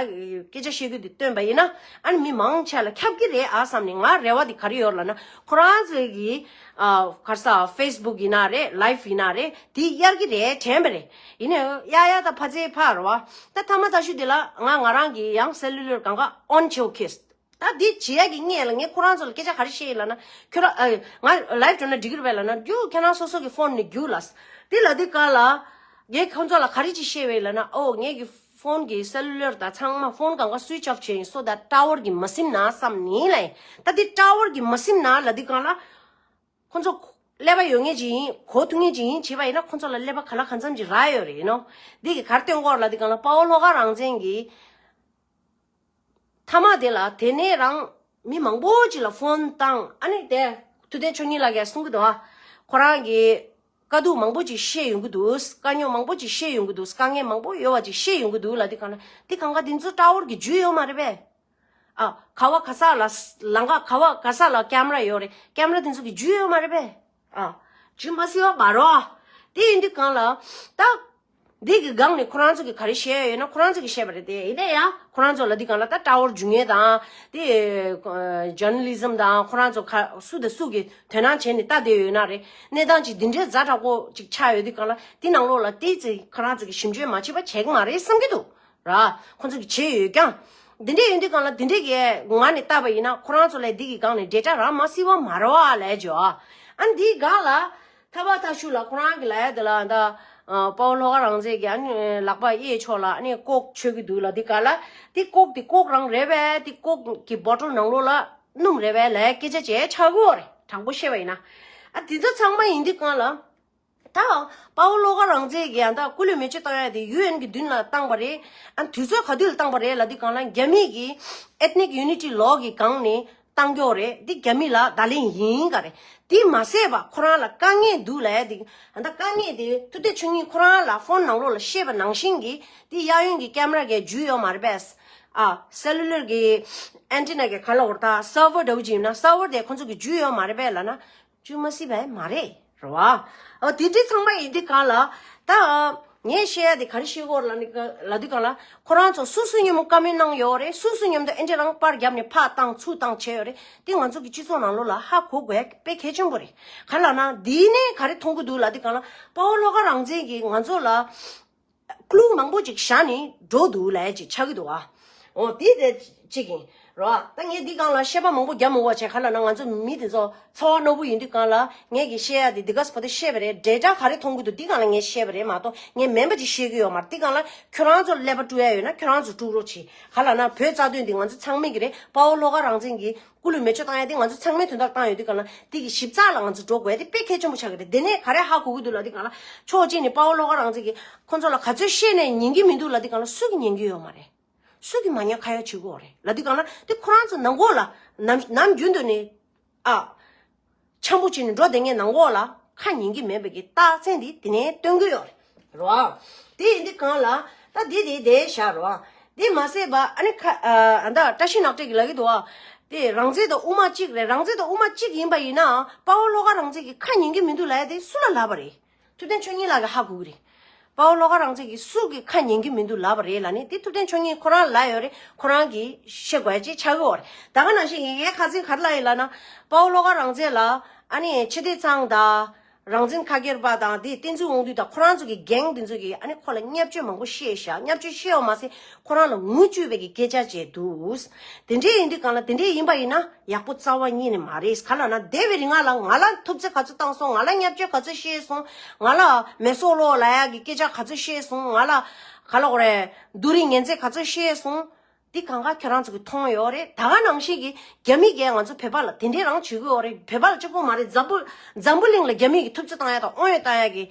སྐད་ཆ་བཤད་ཀྱི་འདུག་སྟོན་པ་ཡིན་ན་ཨ་ནི་མི་མང་ཆེ་ལ་ཁྱབ་ཀྱི་རེད་ཨ་བསམ་ནས། ང་རེ་བ་དེ་ག་རེ་ཡོད་ལབ་ན་ཁོ་རང་ཚོ་གི་ཨ་ག་རེ་ཟེར་ཕེ་སི་བུག་ཡིན་ན་རེད། ལའིབ་ཡིན་ན་རེད། དེ་གཡར་གྱི་རེད་དྲན་པ་རེད། ཡིན་ནའི་ཡ་ཡ་ད་ཕ་ཚེ་ཕ་རེད་བ། ད་ཐ་མ་ད་ཤུ་དེ་ལ་ང་ང་རང་གི་ཡང་སེ་ལུ་ལར་གང་ག་ཨོན་བྱེད་ཀྱི། ད་འདི་བྱེད་ཡ་གི་སྔོན་ལ་ངས་ཁོ་རང་ཚོ་ལ་སྐད་ཆ་ག་རེ་བཤད་ཡིན་ལབ་ན་ཁྱོད་རང་ཨ་ང་ལའིབ་འགྲོ་ན་འགྲིག་གི་རེད་པས་ལབ་ན་རྒྱུ་ཁྱེད་རང་སོ་སོ་གི་ཕོན་ནས་རྒྱུགས་ལབ། དེ་ལབ་དུས་སྒང་ལ་ངས་ཁོང་ཚོ་ལ་ག་རེ་ཅིག་བཤད་པས་ལབ་ན་ཨོ་ངས་གི་ཕོན་གི་སེ་ལུ་ལར་དང་ཚང་མ་ཕོན་གང་ག་སུའིཆ་ཨོཕ་བྱས་ཡིན། སོ་ད་ཊ་ཝར་གི་མ་ཟིན་ན་བསམ་ནི་ལབ་ཡིན། ད་འདི་ཊ་ཝར་གི་མ་ཟིན་ན་ལབ་དུས་སྒང་ལ། ཁོང་ཚོ་ཀླད་པ་ཡོད་མཁན་ཅིག་ཡིན། གོ་ཐུབ་མཁན་ཅིག་ཡིན་བྱས་པ་ཡིན་ན་ཁོང་ཚོ་ལ་ཀླད་པ་ག་ལ་གང་འཚམ་ཅིག་རག་ཡོད་རེད་ཡིན་ནོ། འདི་གི་ག་རེ་སྟོན་གྱི་ཡོད་རེད་ལབ་དུས་སྒང་ལ་དཔའ་བོ་བློ་དགའ་རང་བཙན་གྱིས་མཐའ་མ་དེ་ལ་དེ་ནས་རང་མི་མང་པོ་ཅིག་ལ་ཕོན་བཏང་། ཨ་ནི་དེ་ཐུབ་བསྟན་ཆོས་ཉིད་ལགས་ཀྱིས་གསུང་གི་འདུག་ཨ། ཁོ་རང་གིས་དཀའ་སྡུག་མང་པོ་ཅིག་བཤད་ཡོང་གི་འདུག་དཀའ་རྙོག་མང་པོ་ཅིག་བཤད་ཡོང་གི་འདུག་དཀའ་ངལ་མང་པོ་ཡོད་པ་ཅིག་བཤད་ཡོང་གི་འདུག་ལབ་དུས་སྒང་ལ་འདི་གང་ག་འདི་ཚོ་ཊ་ཝར་གི་རྒྱུས་ཡོད་མ་རེད་པས། ཨ། ག་བ་ག་ས་ལ་ལམ་ཁ་ག་བ་ག་ས་ལ་ཀེམ་ར་ཡོད་རེད། ཀེམ་ར་དེ་ཚོ་གི་རྒྱུས་ཡོད་མ་རེད་པས། ཨ། རྒྱུས་མ་སྲིད་པ་མ་རེད་བ། དེ་ཡིན་དུས་སྒང་ལ་ད་འདི་གི་སྒང་ནས་ཁོ་རང་ཚོ་གི་ག་རེ་བཤད་ཡོད་ན་ཁོ་རང་ཚོ་གི་བཤད་པ་རེད་དེ། ཡིན་ན་ཡང་ཁོ་རང་ཚོ་ལ་འདི་སྒང་ལ་ད་ཊ་ཝར་རྒྱུ་དངོས་དང་དེ་ཇར་ནལ་ལི་ཛམ་དང་ཁོ་རང་ཚོ་ག་སུ་དང་སུ་གི་དོ་སྣང་བྱས་ནས་ལྟ་བསྡད་ཡོད་ན་རེད། གནས་སྟངས་ཅིག་འདི་འདྲའི་ཛ་དྲག་པོ་ཅིག་ཆགས་ཡོད་དུས་སྒང་ལ་དེ་ནང་ལོགས་ལ་དེ་ཚོ་ཁོ་རང་ཚོ་གི་ཞིབ་འཇུག་མ་བྱས་པ་བྱེད་ཀྱི་མ་རེད་བསམ་གྱི་འདུག་ར། ཁོང་ཚོ་གིས་བྱས་ཡོད་ཀྱང་། འདི་འདྲས་ཡིན་དུས་སྒང་ལ་འདི་འདྲས་ཀྱི་ངང་ནས་བལྟས་པ་ཡིན་ན་ཁོ་རང་ཚོ་ལ་འདི་གི་སྒང་ནས་ཌེ་ཊ་རག་མ་སྲིད་པ་མ་རེད་བ་ལབ་ཀྱི་ཡོད། ཨ་འདིའི་སྒང་ལ་ཐ་བ་ཐ་ཤུ་ལ་ཁོ་རང་གི་ལབ་ཡ་དེ་ལ་ད་དཔའ་བོ་བློ་དགའ་རང་བཙན་གྱིས་ཨ་ནི་ལག་པ་གཡས་ཕྱོགས་ལ་ཨ་ནི་ཀོག་མཆོད་ཀྱི་འདུག་ལབ་དུས་སྒང་ལ་དེ་ཀོག་དེ་ཀོག་རང་རེད་པས། དེ་ཀོག་གི་བོ་ཊལ་ནང་ལོགས་ལ་སྣུམ་རེད་པས་ལབ་སྐད་ཆ་བྱས་ཆགས་ཀྱི་ཡོད་རེད། དྲང་པོ་བཤད་པ་ཡིན་ན། ཨ་དེ་ཚོ་ཚང་མ་ཡིན་དུས་སྒང་ལ། ད་དཔའ་བོ་བློ་དགའ་རང་བཙན་གྱིས་ཡང་ད་སྐུ་ལུས་མེ་མཆོད་བཏང་ཡ་དེ་ཡུ་ཨེན་གྱི་མདུན་ལ་བཏང་པ་རེད། ཨ་དུས་ཚོད་ག་དུས་ལ་བཏང་པ་རེད་ལབ་དུས་སྒང་ལ་རྒྱ་མི་གི་ཨེཐ་ནིག་ཡུ་ནི་ཊི་ལོ་གི་སྒང་ནས་བཏང་ཀྱི་ཡོད་རེད། འདི་རྒྱ་མི་ལ་བརྡ་ལན་ཡིན་ག་རེད། དེ་མ་ཟད་པ་ཁོ་རང་ལ་དཀའ་ངལ་འདུག་ལབ་ཡ་དེ། ཨ་ད་དཀའ་ངལ་དེ་ཐུབ་བསྟན་ཆོས་ཉིད་ཁོ་རང་ལ་ཕོན་ནང་ལོགས་ལ་བཤད་པ་ནང་བཞིན་གྱི་དེ་གཡས་གཡོན་གྱི་ཀེམ་ར་གི་རྒྱུས་ཡོད་མ་རེད་པས། ཨ་སེ་ལུ་ལར་གྱི་ཨན་ཊི་ན་གི་ག་ལབ་དགོས་རེད། ད་སར་ཝར་འདྲ་བོ་ཅིག་ཡིན་ན་སར་ཝར་དེ་ཁོ་ཚོ་གི་རྒྱུས་ཡོད་མ་རེད་པས་ལབ་ན། རྒྱུས་མ་སྲིད་པས་མ་རེད། རེད་བ། ཨ་དེ་འདྲ་ཚང་མ་ཡིན་དུས་སྒང་ལ་ད་ངས་བཤད་ཡ་དེ་ག་རེ་བཤད་ཀྱི་ཡོད་རེད་ལབ་ནི་ལབ་དུས་སྒང་ལ་ཁོ་རང་ཚོ་སུ་སུ་མཉམ་པོ་ཀོ་མེན་ཊི་གནང་ཡོད་རེད། སུ་སུ་མཉམ་དུ་ཨེ་འདྲ་རང་པར་བརྒྱབ་ནས་ཕར་བཏང་ཚུར་བཏང་བྱས་ཡོད་རེད། དེ་ང་ཚོ་གི་སྤྱི་ཚོགས་ནང་ལོགས་ལ་ཧ་གོ་དགོས་ཡ་དཔེ་གལ་ཆེན་པོ་རེད། ག་རེ་ལབ་ན་འདི་ནས་ག་རེ་མཐོང་གི་འདུག་ལབ་དུས་སྒང་ལ་དཔའ་བོ་བློ་དགའ་རང་བཙན་གྱིས་ང་ཚོ་ལ། ཀླུ་མང་པོ་ཅིག་བཞག་ནས་འགྲོ་འདུག་ལབ་ཅིག་ཆགས་ཀྱི་འདུག་ཨ། འོ་དེ་དེ་གཅིག་ཡིན་རོ། ད་ངས་འདི་སྒང་ལ་བཤད་པ་མང་པོ་རྒྱག་མི་དགོས་བྱས། ག་ལབ་ན་ང་ཚོ་མི་དེ་ཚོ་ཚོར་བ་རྣོ་པོ་ཡིན་དུས་སྒང་ལ་ངས་ཀྱི་བཤད་ཡ་དེ་འདི་ག་སྤོ་དེ་བཤད་པ་རེད། ཌེ་ཊ་ག་རེ་མཐོང་གི་འདུག་འདི་སྒང་ལ་ངས་བཤད་པ་རེད་མ་གཏོགས་ངས་མིན་པ་ཅིག་བཤད་ཀྱི་ཡོད་མ་རེད། འདི་སྒང་ལ་ཁྱོད་རང་ཚོ་ཀླད་པ་དཀྲུག་ཡ་ཡོད་ན་ཁྱོད་རང་ཚོ་དཀྲུག་རོགས་བྱེད། ག་ལབ་ན་བོད་རྩ་དོན་འདི་ང་ཚོ་ཚང་མའི་གི་རེད། དཔའ་བོ་བློ་དགའ་རང་བཙན་གྱིས། སྐུ་ལུས་མེ་མཆོད་བཏང་ཡ་དེ་ང་ཚོ་ཚང་མའི་དོན་དག་བཏང་ཡོད་དུས་སྒང་ལ་དེ་གི་ཞིབ་ཚགས་ལ་ང་ཚོ་འགྲོ་དགོས་ཡ་དེ་དཔེ་གལ་ཆེན་པོ་ཆགས་ཀྱི་རེད། དེ་ནས་ག་རེ་ཧ་གོ་གི་འདུག་ལབ་དུས་སྒང་ལ་ཕྱོགས་གཅིག་ནས་དཔའ་བོ་བློ་དགའ་རང་བཙན་གྱིས་ཁོ་ཚོ་ལ་ག་ཚོད་བཤད་ནས་ཉན་གྱི་མི་འདུག་ལབ་དུས་སྒང་ལ་སུ་གིས་ཉན་གྱི་ཡོད་མ་རེད། སུ་གིས་མ་ཉན་ཁ་ཡ་བྱེད་ཀྱི་ཡོད་རེད་ལབ་དུས་སྒང་ལ་དེ་ཁོ་རང་ཚོ་ནང་ལོགས་ལ་ནམ་ནམ་རྒྱུན་དུ་ནས་ཨ། འཆམ་པོ་བྱས་ནས་འགྲོ་བསྡད་མཁན་ནང་ལོགས་ལ་ཁ་ཉན་གྱི་མེད་པའི་གི་རྟགས་མཚན་འདི་དེ་ནས་སྟོན་གྱི་ཡོད་རེད་རོ། དེ་ཡིན་དུས་སྒང་ལ་ད་འདི་དེ་དེ་བཞག་རོ། དེ་མ་ཟད་པ་ཨ་ནི་ཁ་ཨ་ད་བཀྲ་ཤིས་ནག་ཁྲེས་ཀྱིས་ལབ་ཀྱི་འདུག་ཨ། དེ་རང་བཙན་དང་དབུ་མ་གཅིག་རེད། རང་བཙན་དང་དབུ་མ་གཅིག་ཡིན་པ་ཡིན་ན་དཔའ་བོ་བློ་དགའ་རང་བཙན་གྱིས་ཁ་ཉན་གྱི་མི་འདུག་ལབ་ཡ་དེ་སུ་ལ་ལབ་པ་རེད། ཐུབ་བསྟན་ཆོས་ཉིད་ལགས་ཀྱིས་ཧ་གོ་གི་རེད། དཔའ་བོ་བློ་དགའ་རང་བཙན་གྱིས་སུ་གིས་ཁ་ཉན་གྱི་མི་འདུག་ལབ་པ་རེད་ལབ་ནས་དེ་ཐུབ་བསྟན་ཆོས་ཉིད་ཁོ་རང་ལབ་ཡོད་རེད། ཁོ་རང་གིས་བཤད་དགོས་ཡ་ཅིག་ཆགས་ཀྱི་ཡོད་རེད། ད་ག་ནང་བཞིན་ངས་ཁ་སང་ག་རེ་ལབ་ཡིན་ལབ་ན་དཔའ་བོ་བློ་དགའ་རང་བཙན་ལ་ཨ་ནི་ཆོས་སྡེ་ཚང་དང་རང་བཙན་ཁ་སྒེར་པ་དང་དེ་བསྟན་འཛིན་དབང་འདུས་དང་ཁོ་རང་ཚོ་གི་གེང་དེ་ཚོ་གིས་ཨ་ནི་ཁོ་ལ་བརྙས་བཅོས་མང་པོ་བཤད་ཤག་བརྙས་བཅོས་བཤད་ཡོད་མ་ཟད་ཁོ་རང་ལ་ངུ་བཅུག་པའི་གི་སྐད་ཆ་བྱས་འདུག་དེ་འདྲས་ཡིན་དུས་སྒང་ལ་དེ་འདྲས་ཡིན་པ་ཡིན་ན་ཡག་པོ་རྩ་བ་ཉིད་ནས་མ་རེད། ག་ལབ་ན་འདས་པའི་རིང་ལ་ང་ལ་ཐུབ་ཚོད་ག་ཚོད་བཏང་སོང་། ང་ལ་བརྙས་བཅོས་ག་ཚོད་བཤད་སོང་། ང་ལ་མེ་སྲེག་གློག་ལབ་ཡ་གི་སྐད་ཆ་ག་ཚོད་བཤད་སོང་། ང་ལ་ག་ལབ་དགོས་རེད། སྡུག་རུས་ངན་ཚད་ག་ཚོད་བཤད་སོང་། འདི་གང་ག་ཁྱོད་རང་ཚོ་གིས་མཐོང་ཡོད་རེད། ད་ག་ནང་བཞིན་གྱི་རྒྱ་མི་གིས་ང་ཚོ་བོད་པ་ལ་དེ་འདྲས་རང་བྱེད་ཀྱི་ཡོད་རེད། བོད་པ་ལ་གཅིག་པོ་མ་རེད། འཛམ་བུ་འཛམ་བུ་གླིང་ལ་རྒྱ་མི་གིས་ཐུབ་ཚོད་བཏང་ཡ་དང་དབང་ཡོད་བཏང་ཡ་གི་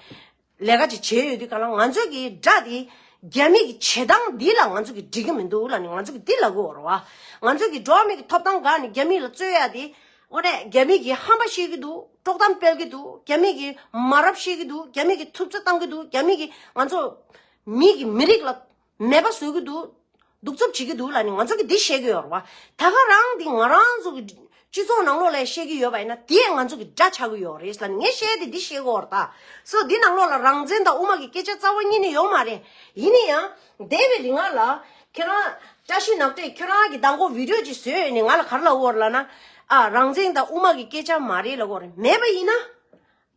ལས་ཀ་ཅིག་བྱས་ཡོད་དུས་གང་ལ་ང་ཚོ་གི་དགྲ་དེ་ རྒྱ་མི་གི་བྱེད་སྟངས་འདི་ལ་ང་ཚོ་གི་འགྲིག་གི་མི་འདུག་ལབ་ནས་ང་ཚོ་གི་འདི་ལབ་གི་ཡོད་རེད་བ། ང་ཚོ་གི་འགྲོ་བ་མི་གི་ཐོབ་ཐང་དགག་ནས་རྒྱ་མི་ལ་རྩོད་ཡ་དེ། འོ་རེད། རྒྱ་མི་གི་ཧམ་པ་བཤད་གི་འདུག་དཀྲོག་གཏམ་སྤེལ་གི་འདུག་རྒྱ་མི་གི་མ་རབས་བཤད་གི་འདུག་རྒྱ་མི་གི་ཐུབ་ཚོད་བཏང་གི་འདུག་རྒྱ་མི་གི་ང་ཚོ་མི་གི་མི་རིགས་ལ་མེད་པ་བཟོ་གི་འདུག་གདུག་རྩུབ་བྱེད་ཀྱི་འདུག་ལབ་ནས་ང་ཚོ་གི་འདི་བཤད་ཀྱི་ཡོད་རེད་བ། ད་ག་རང་འདི་ང་རང་ཚོ་གི་སྤྱི་ཚོགས་ནང་ལོགས་ལ་བཤད་ཀྱི་ཡོད་པ་ཡིན་ན་དེ་ང་ཚོ་གི་དགྲ་ཆགས་ཀྱི་ཡོད་རེད་ལབ་ནས་ངས་བཤད་དེ་འདི་བཤད་ཀྱི་ཡོད་རེད་ད། སོ་འདི་ནང་ལོགས་ལ་རང་བཙན་དང་དབུ་མ་གི་སྐད་ཆ་རྩ་བ་ཉིད་ནས་ཡོད་མ་རེད། ཡིན་ན་ཡང་འདས་པའི་རིང་ལ་ཁྱོད་རང་བཀྲ་ཤིས་ནག་ཏྲས་ཁྱོད་རང་གི་མདང་དགོང་བི་ཌིའོ་ཅིག་བཟོས་ཡོད་ནས་ང་ལ་ག་རེ་ལབ་ཡོད་རེད་ལབ་ན། ཨ་རང་བཙན་དང་དབུ་མ་གི་སྐད་ཆ་མ་རེད་ལབ་ཡོད་རེད། མེད་པ་ཡིན་ན།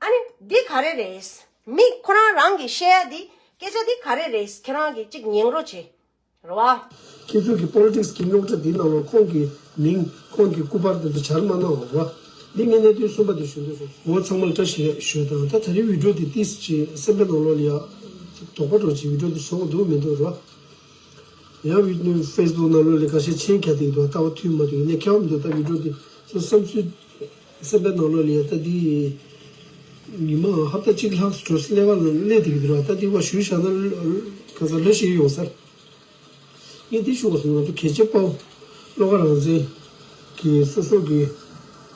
ཨ་ནི་འདི་ག་རེ་རེད། མི་ཁོ་རང་རང་གིས་བཤད་ཡ་འདི་སྐད་ཆ་འདི་ག་རེ་རེད། ཁྱེད་རང་གིས་གཅིག་ཉན་རོགས་བྱེད། རེད་བ། ཁྱེད་ཚོ་གི་པོ་ལི་ཊིག་སི་གི་རྙོག་དྲ་འདི་ནང་ལ་ཁོང་གི་མིང་ཁོང་གི་སྐུ་པར་དེ་ཚོ་སྦྱར་མ་གནང་བ་རེད་བ། འདི་ངས་གནད་དོན་གསུམ་པ་དེ་ཞུ་འདོད་རེད། འོ་ཚང་མ་ལ་བཀྲ་ཤིས་བདེ་ལེགས་ཞུ་དང་། ད་ད་རེས་བི་ཌིའོ་འདི་ཏིས་ཅིག་སེམས་པའི་ནང་ལོགས་ལ་ཡ་དོགས་པ་འདྲ་ཅིག་བི་ཌིའོ་འདི་བཟོ་དགོས་འདུག་མི་འདུག་རེད་བ། ཡང་ཝི་ནི་ཕེ་སི་བུག་ནང་ལོགས་ལ་ཁ་ཤས་མཆན་རྒྱག་བསྡད་འདུག་ལྟ་བ་མཐུན་མ་མཐུན་ཡིན་ནའི་ཁྱད་པར་མི་འདུག་ད་བི་ཌིའོ་འདི་ཚོ་བསམ་ཚུལ་སེམས་པའི་ནང་ལོགས་ལ་ཡ་ད་འདི་ཉི་མ་ཧབ་ཏ་གཅིག་ལྷག་འགྲོ་སླེབས་པ་ལ་སླེབས་བསྡད་ཀྱི་འདུག་ད་འདི་བ་ཞུས་བཞག་ན་ག་ས་ལོ་ཞིག་ཡོང་སར། ངས་འདི་ཞུ་དགོས་སོང་། ང་ཚོ་གལ་ཆེ་དཔའ་བོ་བློ་དགའ་རང་བཙན་གྱིས་སོ་སོ་གི་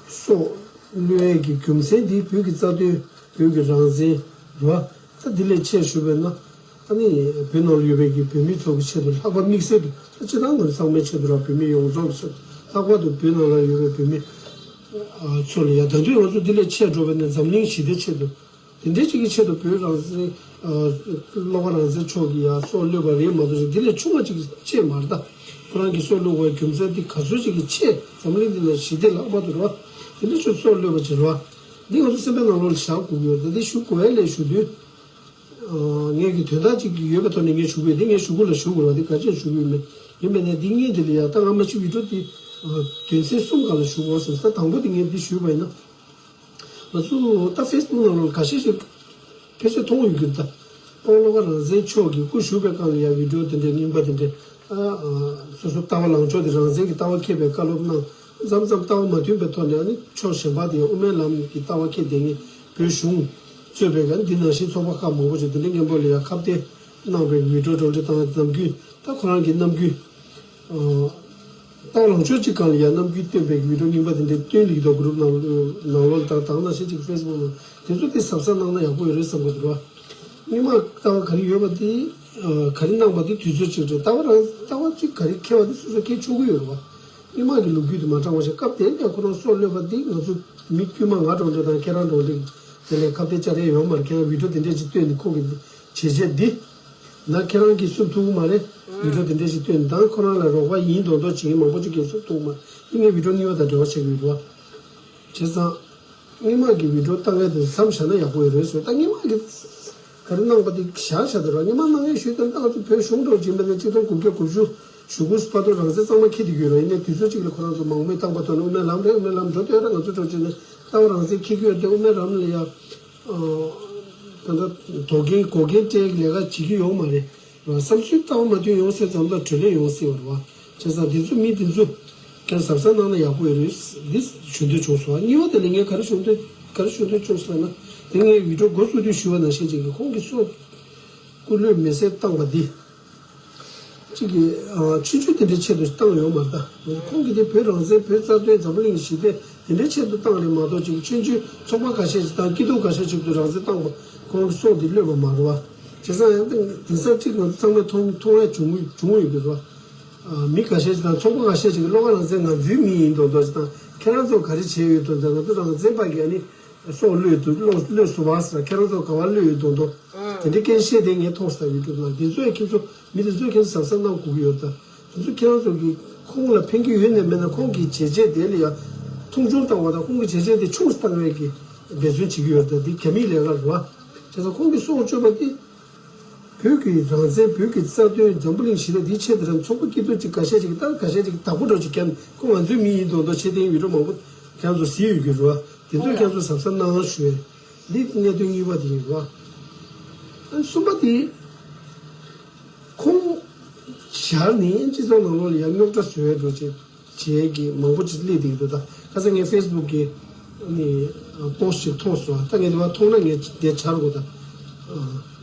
སྲོག་བློས་ཡས་ཀྱི་རྒྱུ་མཚན་འདི་བོད་ཀྱི་རྩ་དོན་བོད་ཀྱི་རང་བཙན་རེད་བ། ད་འདི་ལས་ཆེ་ཞུས་པས་ན། ཨ་ནི་བོད་ནང་ལ་ཡོད་པའི་གི་བོད་མི་ཚོ་གི་ཆེད་དུ་ལྷག་པར་དམིགས་བསལ་དུ་ད་སྤྱི་བཏང་ང་ཚོ་ཚང་མའི་ཆེད་དུ་ར་བོད་མི་ཡོངས་རྫོགས་ཀྱི་ཆེད་དུ་ལྷག་པར་དུ་བོད་ནང་ལ་ཡོད་པའི་བོད་མི་ཚོ་ལ་ཡ་ད་དུང་ང་ཚོ་འདི་ལས་ཆེ་འགྲོ་བས་ན་འཛམ་གླིང་ཞི་བདེ་ཆེད་དུ་དེ་འདྲའི་ཅིག་གི་ཆེད་དུ་བོད་རང་བཙན་བློ་དགའ་རང་བཙན་མཆོག་གི་ཡ་སྲོག་བློས་པ་རེད་མ་གཏོགས་འདི་ལས་ཆུང་བ་ཅིག་ཆེ་མ་རེད་ད། ཁོ་རང་གི་སྲོག་བློས་པའི་རྒྱུ་མཚན་འདི་ག་ཚོད་ཅིག་གི་ཆེ་འཛམ་གླིང་འདི་ན་ཞི་བདེ་ལྷག་པར་དུ་རེད་བ། དེ་འདྲ་ཆོས་སྲོག་བློས་པ་ཅིག་རེད་བ། འདི་ང་ཚོ་སེམས་པའི་ནང་ལོགས་ལ་བཞག་དགོས་ཀྱི་ཡོད་རེད། འདི་ཞུ་དགོས་ཡ་ལས་ཞུ་དུས། ངས་ཀྱི་དོན་དག་ཅིག་ཡོད་པའི་ཐོག་ནས་ངས་ཞུ་གི་ཡོད། འདི་ངས་ཞུ་དགོས་ལ་ཞུ་དགོས་ར། འདི་ག་ཅན་ཞུ་གི་ཡོད་མེད་ཡིན་པས་ན་འདི་ངས་འདི་ལ་ཡ་ད་ང་མ་ཤི་བི་ཌིའོ་འདི་དོན་ཚན་གསུམ་སྒང་ལ་ཞུ་དགོས་བསམ་ས། དང་པོ་འདི་ངས་འདི་ཞུས་པ་ཡིན་ན། ང་ཚོ་ད་ཕེ་སི་བུག་ནང་ལ་ཁ་ཤས་ཤིག་ཕལ་ཆེར་མཐོང་ཡོད་ཀྱི་རེད་ད། དཔའ་བོ་བློ་དགའ་རང་བཙན་མཆོག་གི་སྐུ་བཞུགས་པའི་སྒང་ལ་ཡ་བི་ཌིའོ་དེ་འདྲའི་རྙིང་པ་དེ་འདྲའི་ཨ་ཨ་སོ་སོ་ལྟ་བ་ལངས་ཕྱོགས་དེ་རང་བཙན་གྱི་ལྟ་བ་འཁྱེར་བའི་བཀའ་སློབ་གནང་། མཚམས་མཚམས་ལྟ་བ་མ་མཐུན་པའི་ཐོག་ནས་ཨ་ནི་ཕྱོགས་གཞན་པ་དེ་ཡང་དབུ་མའི་ལམ་གྱི་ལྟ་བ་འཁྱེར་བསྡད་མཁན་བོད་གཞུང་གཙོས་པའི་ཨ་ནི་འདི་ནང་བཞིན་ཚོགས་པ་ཁག་མང་པོ་ཞིག་དེ་འདྲའི་སྙན་པོ་ལ་ཡ་ཁ་གཏད་གནང་བའི་བི་ཌིའོ་གྲ་སྒྲིག་བཏང་ནམ་རྒྱུན་ད་ཁོ་རང་གི་རྣམ་འགྱུར། ལྟ་བ་ལངས་ཕྱོགས་གཅིག་སྒང་ལ་ཡང་རྣམ་འགྱུར་སྟོན་པའི་བི་ཌིའོ་རྙིང་པ་དེ་འདྲའི་སྟོན་ལིག་དང་གུ་རུབ་ནང་ནང་ལོགས་ལ་དང་དང་ནང་བཞིན་གཅིག་ཕེ་སི་བུག་ནང་དེ་ཚོ་དེ་གཟབ་གཟབ་གནང་ན་ཡག་པོ་ཡོད་རེད་བསམ་གི་འདུག་བ། རྙིང་མ་ལྟ་བ་ག་རེ་ཡོད་པ་དེ་ག་རེ་གནང་པ་དེ་དུས་ཚོད་གཅིག་རེད། ལྟ་བ་རང་ལྟ་བ་གཅིག་ག་རེ་འཁྱེར་བ་དེ་སོ་སོ་འཁྱེར་ཆོག་གི་ཡོད་རེད་བ། རྙིང་མ་གི་ལོ་རྒྱུས་དེ་མ་དྲང་བ་ཞིག་སྐབས་དེ་ནས་ཁོ་རང་སྲོག་བློས་པ་དེ་ང་ཚོ་མི་དཀྱུས་མ་ང་གྲོང་སྡེ་དང་ཁྱེད་རང་གྲོང་སྡེ་དེ་ལས་ཁ་གཏད་བཅར་ཡས་ཡོད་མ་རེད། ཁྱེད་རང་བི་ཌིའོ་དེ་འདྲས་ཅིག་སྟོན་ནས་ཁོང་གི་བྱས་རྗེས་འདི། ན་ཁྱེད་རང་གིས་སུབ་ཐུབ་ཀྱི་མ་རེད། བི་ཌིའོ་དེ་འདྲ་ཞིག་བཏོན་དང་ཁོ་རང་ལ་རོགས་པ་ཡིན་མདོག་མདོག་བྱེད་མཁན་མང་པོ་ཅིག་གིས་སུབ་ཐུབ་ཀྱི་མ་རེད། འདི་ངའི་བི་ཌིའོ་གཉིས་པ་དང་འབྲེལ་བ་བྱེད་ཀྱི་ཡོད་རེད་བ། བྱས་ཙང་། སྔོན་མ་གི་བི་ཌིའོ་བཏང་ཡས་དེ་མཚམས་བཞག་ན་ཡག་པོ་ཡོད་རེད་བཟོས། ད་སྔོན་མ་གི་ག་རེ་གནང་པ་དེ་བཞག་བཞག་དེ་རེད་བ། སྔོན་མ་གནང་ཡས་ཞུས་དོན་ད་ང་ཚོ་བོད་གཞུང་འགྲོ་བྱིན་པ་ནས་གཅིག་སྟོང་དགུ་བརྒྱ་དགུ་བཅུ་གཞུག་གུ་བར་དུ་རང་བཙན་གཙང་མ་འཁྱེར་བསྡད་ཀྱི་ཡོད་རེད་བ། ཡིན་ནའི་དུས་ཚོད་གཅིག་ལ་ཁོ་རང་ཚོ་མང་མོས་བཏང་པ་ཐོག་ནས་དབུ་མའི་ལམ་རེད། དབུ་མའི་ལམ་འགྲོ་དུས་ར་ང་ཚོ་འགྲོ་བྱས་ནས་ལྟ་བ་རང་བཙན་འཁྱེར་གྱི་ཡོད་དེ་དབུ་མའི་ལམ་ལ་ཡ། ད་ལྟ་དོ་རྒྱན་གོ་རྒྱན་སྤྲད་ལས་ཀ་བྱེད་ཀྱི་ཡོད་མ་རེད། བསམ་ཚུལ་ལྟ་བ་མ་མཐུན་ཡོང་སྲིད་ཙམ་ལ་གྲོས་ལས་ཡོང་སྲིད་པ་རེད་བ། བྱས་ཙང་འདི་ཚོ་མི་འདི་ཚོ་ཀྱང་གཟབ་གཟབ་གནང་ན་ཡག་པོ་ཡོད་རེད། འདི་ཞུ་འདོད་བྱུང་སོང་བ། གཉིས་པ་དེ་ལ་ངས་ག་རེ་ཞུ་འདོད་ག་རེ་ཞུ་འདོད་བྱུང་སོང་ན། དེ་ངས་བི་ཌིའོ་འགོ་བཙུགས་དུས་ཞུ་བ་ནང་བཞིན་ཅིག་གིས་ཁོང་གིས་སྲོག་སྐུ་ལུས་མེ་སྲེག་བཏང་བ་འདི། གཅིག་གིས་ཆུང་ཆུང་དེ་འདྲའི་ཆེད་དུ་བཏང་ཡོད་མ་རེད་ད། ཁོང་གིས་དེ་བོད་རང་བཙན་བོད་རྩ་དོན་འཛམ་བུ་གླིང་ཞི་བདེ་དེ་འདྲའི་ཆེད་དུ་བཏང་རེད་མ་གཏོགས་ཅིག་ཆུང་ཆུང་ཚོགས་པ་ཁ་ཤས་ཤིག་དང་སྐྱིད་སྡུག་ཁ་ཤས་ཤིག་ཏུ་རང་བཙན་བཏང་པ་ཁོང་གི་སྲོག་འདི་བློས་པ་མ་རེད་བ། བྱས་ཙང་ཡང་དེང་སང་གཅིག་ང་ཚོ་ཚང་མས་མཐོང་མཐོང་ཡ་བྱུང་བྱུང་ཡོད་ཀྱི་རེད་བ། མི་ཁ་ཤས་ཤིག་དང་ཚོགས་པ་ཁ་ཤས་ཤིག་གིས་བློ་དགའ་རང་བཙན་ང་ཚོའི་མི་ཡིན་མདོག་མདོག་ཅིག་དང་ཁྱེད་རང་ཚོ་ག་རེ་བྱས་ཡོད་མདོག་མདོག་ང་ཚོ་རང་བཙན་པ་གིས་ཨ་ནི། སྲོག་བློས་འདུག་བློས་བློས་སུ་བ་ཟེར་ཁྱེད་རང་ཚོ་ག་བ་བློས་ཡོད་མདོག་མདོག་དེ་འདྲའི་སྐད་བཤད་དེ་ངས་མཐོང་ས་ཡོད་འདུག་ལ། འདི་ཚོས་ཁྱེད་ཚོ་མི་དེ་ཚོས་ཁྱེད་ཚོ་གཟབ་གཟབ་གནང་དགོས་ཀྱི་ཡོད་ད། དེ་ཚོ་ཁྱེད་རང་ཚོ་གིས་ཁོང་ལ་ཕན་གྱི་ཡོད་ནས་མེད་ན་ཁོང་གི་བྱས་རྗེས་དེ་ལ་ཡང་མཐོང་ཆུང་བཏང་བ་དང་ཁོང་གི་བྱས་རྗེས་དེ་ཆུང་བཏང་བའི་གི་འབད་བརྩོན་བྱེད་ཀྱི་ཡོད་ད། འདི་རྒྱ་མིའི་ལས་ཀ་རེད་བ། བྱས་ཙང་ཁོང་གི་སྲོག་གཅོད་པ་དེ། བོད་ཀྱི་རང་བཙན་བོད་ཀྱི་རྩ་དོན་འཛམ་བུ་གླིང་ཞི་བདེ་འདིའི་ཆེད་དུ་རང་ཚོགས་པ་སྐྱིད་སྡུག་ཅིག་འགའ་ཤས་ཅིག་ད་འགའ་ཤས་ཅིག་བདག་པོ་འགྲོ་ཅིག་ཀྱང་ཁོ་ང་ཚོའི་མི་ཡིན་མདོག་མདོག་བྱེད་དེ་ཡིན་རུང་མང་པོ་ཁྱེད་ཚོ་གཟིགས་ཡོད་ཀྱི་རེད་བ། དེ་ཚོས་ཁྱེད་ཚོ་གཟབ་གཟབ་གནང་ཞུ། འདི་གནད་དོན་གཉིས་པ་དེ་ཡིན་རེད་བ། གསུམ་པ་དེ་ཁོང་ཞར་ནས་སྤྱི་ཚོགས་ནང་ལོགས་ལ་ཡང་རྙོག་དྲ་བཟོ་ཡས་འགྲོ་ཅིག་བྱེད་ཀྱི་མང་པོ་ཅིག་སླེབས་བསྡད་ཀྱི་འདུག་ད་ཁ་སང་ངས་ཕེ་སི་བུག་གི་ནི་པོ་སི་ཅིག་མཐོང་སོང་། ད་ངས་དེ་བ་མཐོང་ན་ངས་དེ་བྱ་རོགས་ད།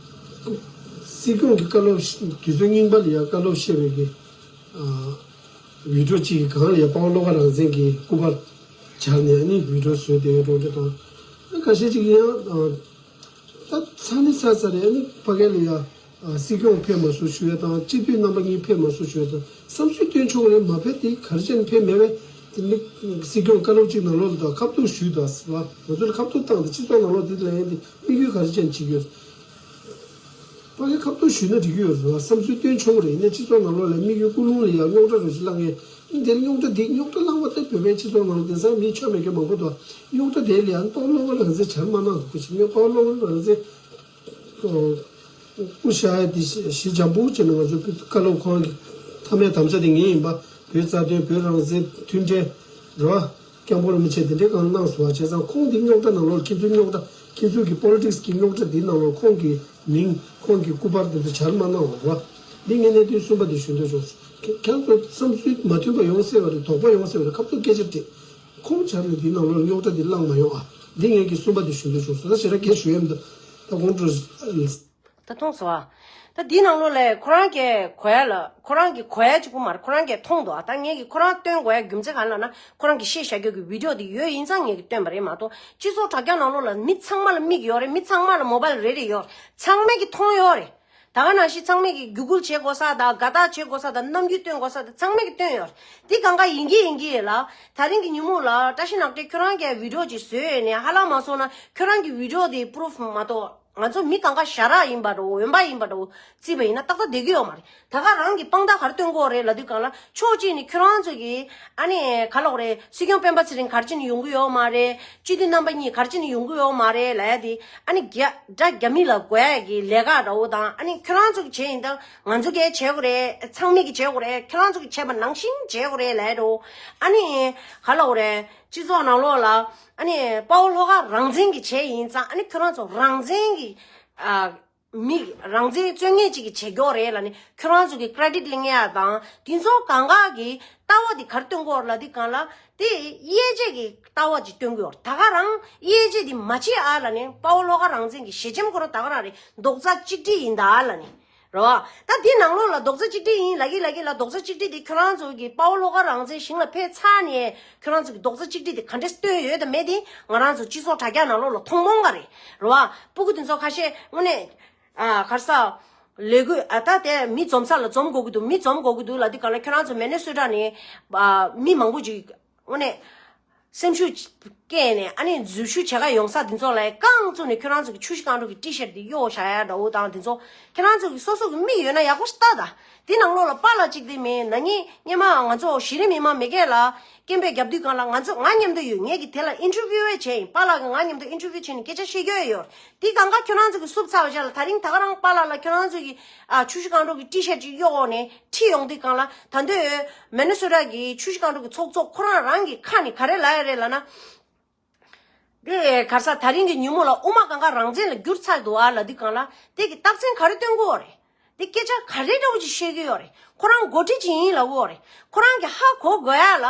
སྲིད་སྐྱོང་གི་བཀའ་སློབ་ཤ- དུས་ཚོད་རྙིང་པ་ལ་ཡང་བཀའ་སློབ་བཤད་པའི་གི་ཨ་བི་ཌིའོ་གཅིག་གི་སྒང་ལ་ཡང་དཔའ་བོ་བློ་དགའ་རང་བཙན་གྱི་སྐུ་པར་སྦྱར་ནས་ཨ་ནི་བི་ཌིའོ་བཟོས་ཏེ་འགྲོ་འདྲ་དང་། ཨ་ཁ་ཤས་ཅིག་ཡང་ཨ་ད་ཚ་ནི་ཚ་ཚ་རེད། ཨ་ནི་ཕ་གི་ལ་ཡང་ཨ་སྲིད་སྐྱོང་ཕེབས་མ་སོང་ཞུ་ཡ་དང་། སྤྱི་འཐུས་རྣམ་པ་གཉིས་ཕེབས་མ་སོང་ཞུ་ཡ་དང་། བསམ་ཚུལ་བཏོན་ཆོག་རེད། མ་ཕེབས་དེ་ག་རེ་བྱས་ནས་ཕེབས་མེད་པས། དེ་ནི་སྲིད་སྐྱོང་བཀའ་སློབ་ཅིག་ནང་ལོགས་ལ་དང་ཁ་ཐུག་ཞུས་དང་ཟེར་བ། ང་ཚོ་ལ་ཁ་ཐུག་བཏང་སྟེ་སྤྱི་ཚོགས་ནང་ལོགས་དེ་ལ་ཡང་དེ་དམིགས་ཡུལ་ག་རེ་བྱས་ནས་བྱེད་ཀྱི་ཡོད། ཕ་གི་ཁ་ཐུག་ཞུས་ན་འགྲིག་གི་ཡོད་རེད་བ། བསམ་ཚུལ་བཏོན་ཆོག་གི་རེད། ཡིན་ནའི་སྤྱི་ཚོགས་ནང་ལོགས་ལ་དམིགས་ཡུལ་ཀུན་སློང་ལ་ཡང་རྙོག་དྲ་རུ་ཞིག་བསླངས་ཡས། ཨ་ནི་དེ་ལ་རྙོག་དྲ་དེ་རྙོག་དྲ་བསླངས་པ་དེ་བོད་པའི་སྤྱི་ཚོགས་ནང་ལ་དེང་སང་མི་ཆོ་མེད་མཁན་མང་པོ་འདུག་རྙོག་དྲ་དེ་ལ་ཡང་དཔའ་བོ་བློ་དགའ་རང་བཙན་བྱར་མ་གནང་ཐུབ་པ་ཞིག་ནས། དཔའ་བོ་བློ་དགའ་རང་བཙན་སྐུ་གཤེགས་ཡ་དེ་ཞི་ཞི་འཇམ་པོ་བྱས་ནས་ང་ཚོ་བཀའ་སློབ་ཁོང་གི་མཐའ་མའི་དམ་བཅའ་དེ་ངའི་ཡིན་པ། བོད་རྩ་དོན། བོད་རང་བཙན། མཐུན་འབྲེལ་རེད་བ། སྐྱབས་མགོན་རིན་པོ་ཆེ་དེ་འདྲའི་སྒང་གནང་སོང་བ། བྱས་ཙང་ཁོང་འདི་རྙོག་དྲ་ནང་ལོགས་ཁྱེད་ཚོའི་རྙོག་དྲ། ཁྱེད་ཚོའི་གི་པོ་ལི་ཊིག་སི་གི་རྙོག་དྲ་འདིའི་ནང་ལོགས་ཁོང་གི་མིང་། ཁོང་གི་སྐུ་པར་འདི་ཚོ་བྱར་མ་གནང་བ་རེད་བ། འདི་ངས་གནད་དོན་གསུམ་པ་འདི་ཞུ་འདོད་བྱུང་། ཁྱེད་ཁྱེད་ཚོ་བསམ་ཚུལ་མ་མཐུན་པ་ཡོང་སྲིད་པ་རེད། དོགས་པ་ཡོང་སྲིད་པ་རེད། ཁ་ཐུག་སྐད་ཆ་དྲིས། ཁོང་བྱར་ནས་འདིའི་ནང་ལོགས་རྙོག་དྲ་འདི་བསླངས་མ་ཡོང་ཨ། འདི་ངས་གི་གསུམ་པ་འདི་ཞུ་འདོད་བྱུང་། སོ་ད་ཞེ་དྲག་སྐད་ཞུ་ཡ་མི་འདུག་ད་དགོངས་འགྲོ། ད་མཐོང་སོང་ཨ། ད་འདིའི་ནང་ལོགས་ལ་ཁོ་རང་གིས་གོ་ཡ་ལ། ཁོ་རང་གིས་གོ་ཡ་གཅིག་པུ་མ་རེད། ཁོ་རང་གིས་མཐོང་འདུག་ཨ། ད་ངས་ཀྱིས་ཁོ་རང་སྟོན་དགོས་ཡ་རྒྱུ་མཚན་ག་རེ་ལབ་ན། ཁོ་རང་གིས་བཤད་བཞག་རྒྱུ་གི་བི་ཌིའོ་དེ་ཡོད་ཡིན་ཙང་ངས་ཀྱིས་སྟོན་པ་རེད་མ་གཏོགས། སྤྱི་ཚོགས་དྲ་རྒྱ་ནང་ལོགས་ལ་མི་ཚང་མ་ལ་མིག་ཡོད་རེད། མི་ཚང་མ་ལ་མོ་བལ་རེ་རེ་ཡོད་རེད། ཚང་མས་ཀྱིས་མཐོང་ཡོད་རེད། ད་ག་ནང་བཞིན་ཚང་མས་ཀྱིས་བརྒྱུད་སྐུལ་བྱེད་དགོས་ས་དང་། དགའ་རྟགས་བྱེད་དགོས་ས་དང་། རྣམ་འགྱུར་སྟོན་དགོས་ས་དང་། ཚང་མས་ཀྱིས་སྟོན་ཡོད་རེད། འདི་གང་ག་ཡིན་གྱི་ཡིན་གྱི་ལ། ད་རིང་གི་ཉིན་མོ་ལ་བཀྲ་ཤིས་ནག་ཁྲེ་ཁྱོད་རང་གིས་བི་ཌིའོ་ཅིག་བཟོས་ནས་ཧ་ལམ་མ་སོང་ན། ཁྱོད་རང་གི་བི་ཌིའོ་དེ་པུ་རུབ་མ་གཏོགས། ང་ཚོ་མི་གང་ག་ཞྭ་རག་ཡིན་པ་འདྲ་བོ། འོན་པ་ཡིན་པ་འདྲ་བོ་བརྩིས་པ་ཡིན་ན་ཏག་ཏག་བསྡད་ཀྱི་ཡོད་མ་རེད། ད་ག་རང་གི་དཔང་རྟགས་ག་རེ་སྟོན་གྱི་ཡོད་རེད་ལབ་དུས་སྒང་ལ། ཕྱོགས་གཅིག་ནས་ཁྱོད་རང་ཚོ་གིས་ཨ་ནི་ག་ལབ་དགོས་རེད། སྲིད་སྐྱོང་སྤེན་པ་ཚེ་རིང་ག་རེ་བྱས་ནས་ཡོང་གི་ཡོད་མ་རེད། སྤྱི་འཐུས་རྣམ་པ་གཉིས་ག་རེ་བྱས་ནས་ཡོང་གི་ཡོད་མ་རེད་ལབ་ཡ་དེ། ཨ་ནི་རྒྱ་དགྲ་རྒྱ་མི་ལ་རྒོལ་ཡ་གི་ལས་ཀ་འདྲ་བོ་དང་། ཨ་ནི་ཁྱོད་རང་ཚོ་གིས་བྱས་ཡིན་ད། ང་ཚོ་གིས་བྱེད་དགོས་རེད། ཚང་མས་ཀྱིས་བྱེད་དགོས་རེད། ཁྱོད་རང་ཚོ་གིས་བྱས་པ་ནང་བཞིན་བྱེད་དགོས་རེད་ལབ་ཡ་འདྲ་བོ། ཨ་ནི་ག་ལབ་དགོས་རེད། སྤྱི་ཚོགས་ནང་ལོགས་ལ་ཨ་ནི་དཔའ་བོ་བློ་དགའ་རང་བཙན་གྱིས་བྱས་ཡིན་ཙང་། ཨ་ནི་ཁྱོད་རང་ཚོ་རང་བཙན་གྱི་ཨ་མི་རང་བཙན་རྩོད་མཁན་ཅིག་གིས་བྱེད་ཀྱི་ཡོད་རེད་ལབ་ནས་ཁྱོད་རང་ཚོ་གིས་ཀྲེ་ཌིཊ་ལེན་ཡ་དང་། དེ་ཚོ་གང་ག་གི་ལྟ་བ་དེ་ག་རེ་སྟོན་གྱི་ཡོད་རེད་ལབ་དུས་སྒང་ལ། དེ་དབྱེ་འབྱེད་ཀྱི་ལྟ་བ་ཅིག་སྟོན་གྱི་ཡོད་རེད། ད་ག་རང་དབྱེ་འབྱེད་དེ་མ་བྱེད་ཨ་ལབ་ནས། དཔའ་བོ་བློ་དགའ་རང་བཙན་གྱི་ཞལ་ཆེམས་ཁོ་རང་ད་ག་རང་རེད། རྡོག་རྩ་གཅིག་སྒྲིལ་ཡིན་ད་ལབ་ནས། རེད་བ། ད་འདི་ནང་ལོགས་ལ་རྡོག་རྩ་གཅིག་སྒྲིལ་ཡིན་ལབ་ཀྱི་ལབ་ཀྱི་ལ། རྡོག་རྩ་གཅིག་སྒྲིལ་དེ་ཁྱོད་རང་ཚོ་གི་དཔའ་བོ་བློ་དགའ་རང་བཙན་ཞིང་ལ་ཕེབས་ཚར་ནས་ཁྱོད་རང་ཚོ་གི་རྡོག་རྩ་གཅིག་སྒྲིལ་དེ་ག་འདྲས་སྟོན་ཡོད་དང་མེད་དེ། ང་རང་ཚོ་སྤྱི་ཚོགས་དྲ་རྒྱ་ནང་ལོགས་ལ་མཐོང་མཐོང་ག་རེད། རེད་བ། སྤུ་གུ་དེ་ཚོ་ཁ་ཤས་དངོས་གནས་ཨ་ག་རེ་ཟ། ལས་འགུལ་ཨ་ད་དེ་མི་འཛོམས་ས་ལ་འཛོམས་དགོས་ཀྱི་འདུག་མི་འཛོམས་དགོས་ཀྱི་འདུག་ལབ་དུས་སྒང་ལ། ཁྱོད་རང་ཚོ་མི་ནི་སོ་ཊ་ནས་ཨ་མི་མང་པོ་ཅིག་དངོས་གནས། སེམས་ཤུགས་སྐྱེས་ནས་ཨ་ནི་འཛུལ་ཞུགས་བྱེད་ག་ཡོང་ས་འདི་ཚོ་ལ་རྐང་བཙུགས་ནས་ཁྱོད་རང་ཚོ་གི་ཆུ་བཞི་སྒང་དྲུག་གི་ཊི་ཤར་ཊི་འདི་གཡོག་བཞག་ཡ་འདྲ་བོ་དང་། འདི་ཚོ་ཁྱོད་རང་ཚོ་གི་སོ་སོ་གི་མི་ཡོད་ན་ཡག་པོ་ཞིག་ལྟ་ད། འདི་ནང་ལོགས་ལ་པཱ་ལགས་གཅིག་དེ་མིན། ན་ནིང་སྔོན་མ་ང་ཚོ་གཞི་རིམ་མི་མང་མེས་རྒྱལ་ལ་སྐད་འབོད་རྒྱབ་དུས་སྒང་ལ། ང་ཚོ་ང་མཉམ་དུ་ཡོད། ངས་ཀྱིས་དེ་ལ་ཨིན་ཊར་བིའུ་བྱས་ཡིན། པཱ་ལགས་ཀྱིས་ང་མཉམ་དུ་ཨིན་ཊར་བིའུ་བྱས་ནས་སྐད་ཆ་བཤད་རྒྱུ་ཡོད། འདི་གང་ག་ཁྱོད་རང་ཚོ་གི་བསུབ་ཚར་བ་ཅག་ལ། ད་རིང་ད་ག་རང་པཱ་ལགས་ལ་ཁྱོད་རང་ཚོ་གི་ཨ་ཆུ་བཞི་སྒང་དྲུག་གི་ཊི་ཤར་ཊི་ཅིག་གཡོག་འོག་ནས་ཁྲིད་ཡོང་དུས་སྒང་ལ། ད་འདོད་མི་ནི་སོ་ཊ་གི་ཆུ་བཞི་སྒང་དྲུག་གི་ཚོགས་གཙོ་ཁོ་རང་རང་གི་ཁ་ནས་ག་རེ་ལབ་ཡ་རེད་ལབ་ན། འདི་ག་རེ་ཟ། ད་རིང་གི་ཉིན་མོ་ལ་དབུ་མ་གང་ག་རང་བཙན་ལ་བསྒྱུར་ཚར་འདུག་ཨ་ལབ་དུས་སྒང་ལ། དེ་གི་རྟགས་མཚན་ག་རེ་སྟོན་གྱི་ཡོད་རེད། དེ་སྐད་ཆ་ག་རེ་འདྲ་བོ་ཅིག་བཤད་ཀྱི་ཡོད་རེད། ཁོ་རང་འགོ་ཁྲིད་ཅིག་ཡིན་ལབ་ཀྱི་ཡོད་རེད། ཁོ་རང་གི་ཧ་གོ་དགོས་ཡ་ལ།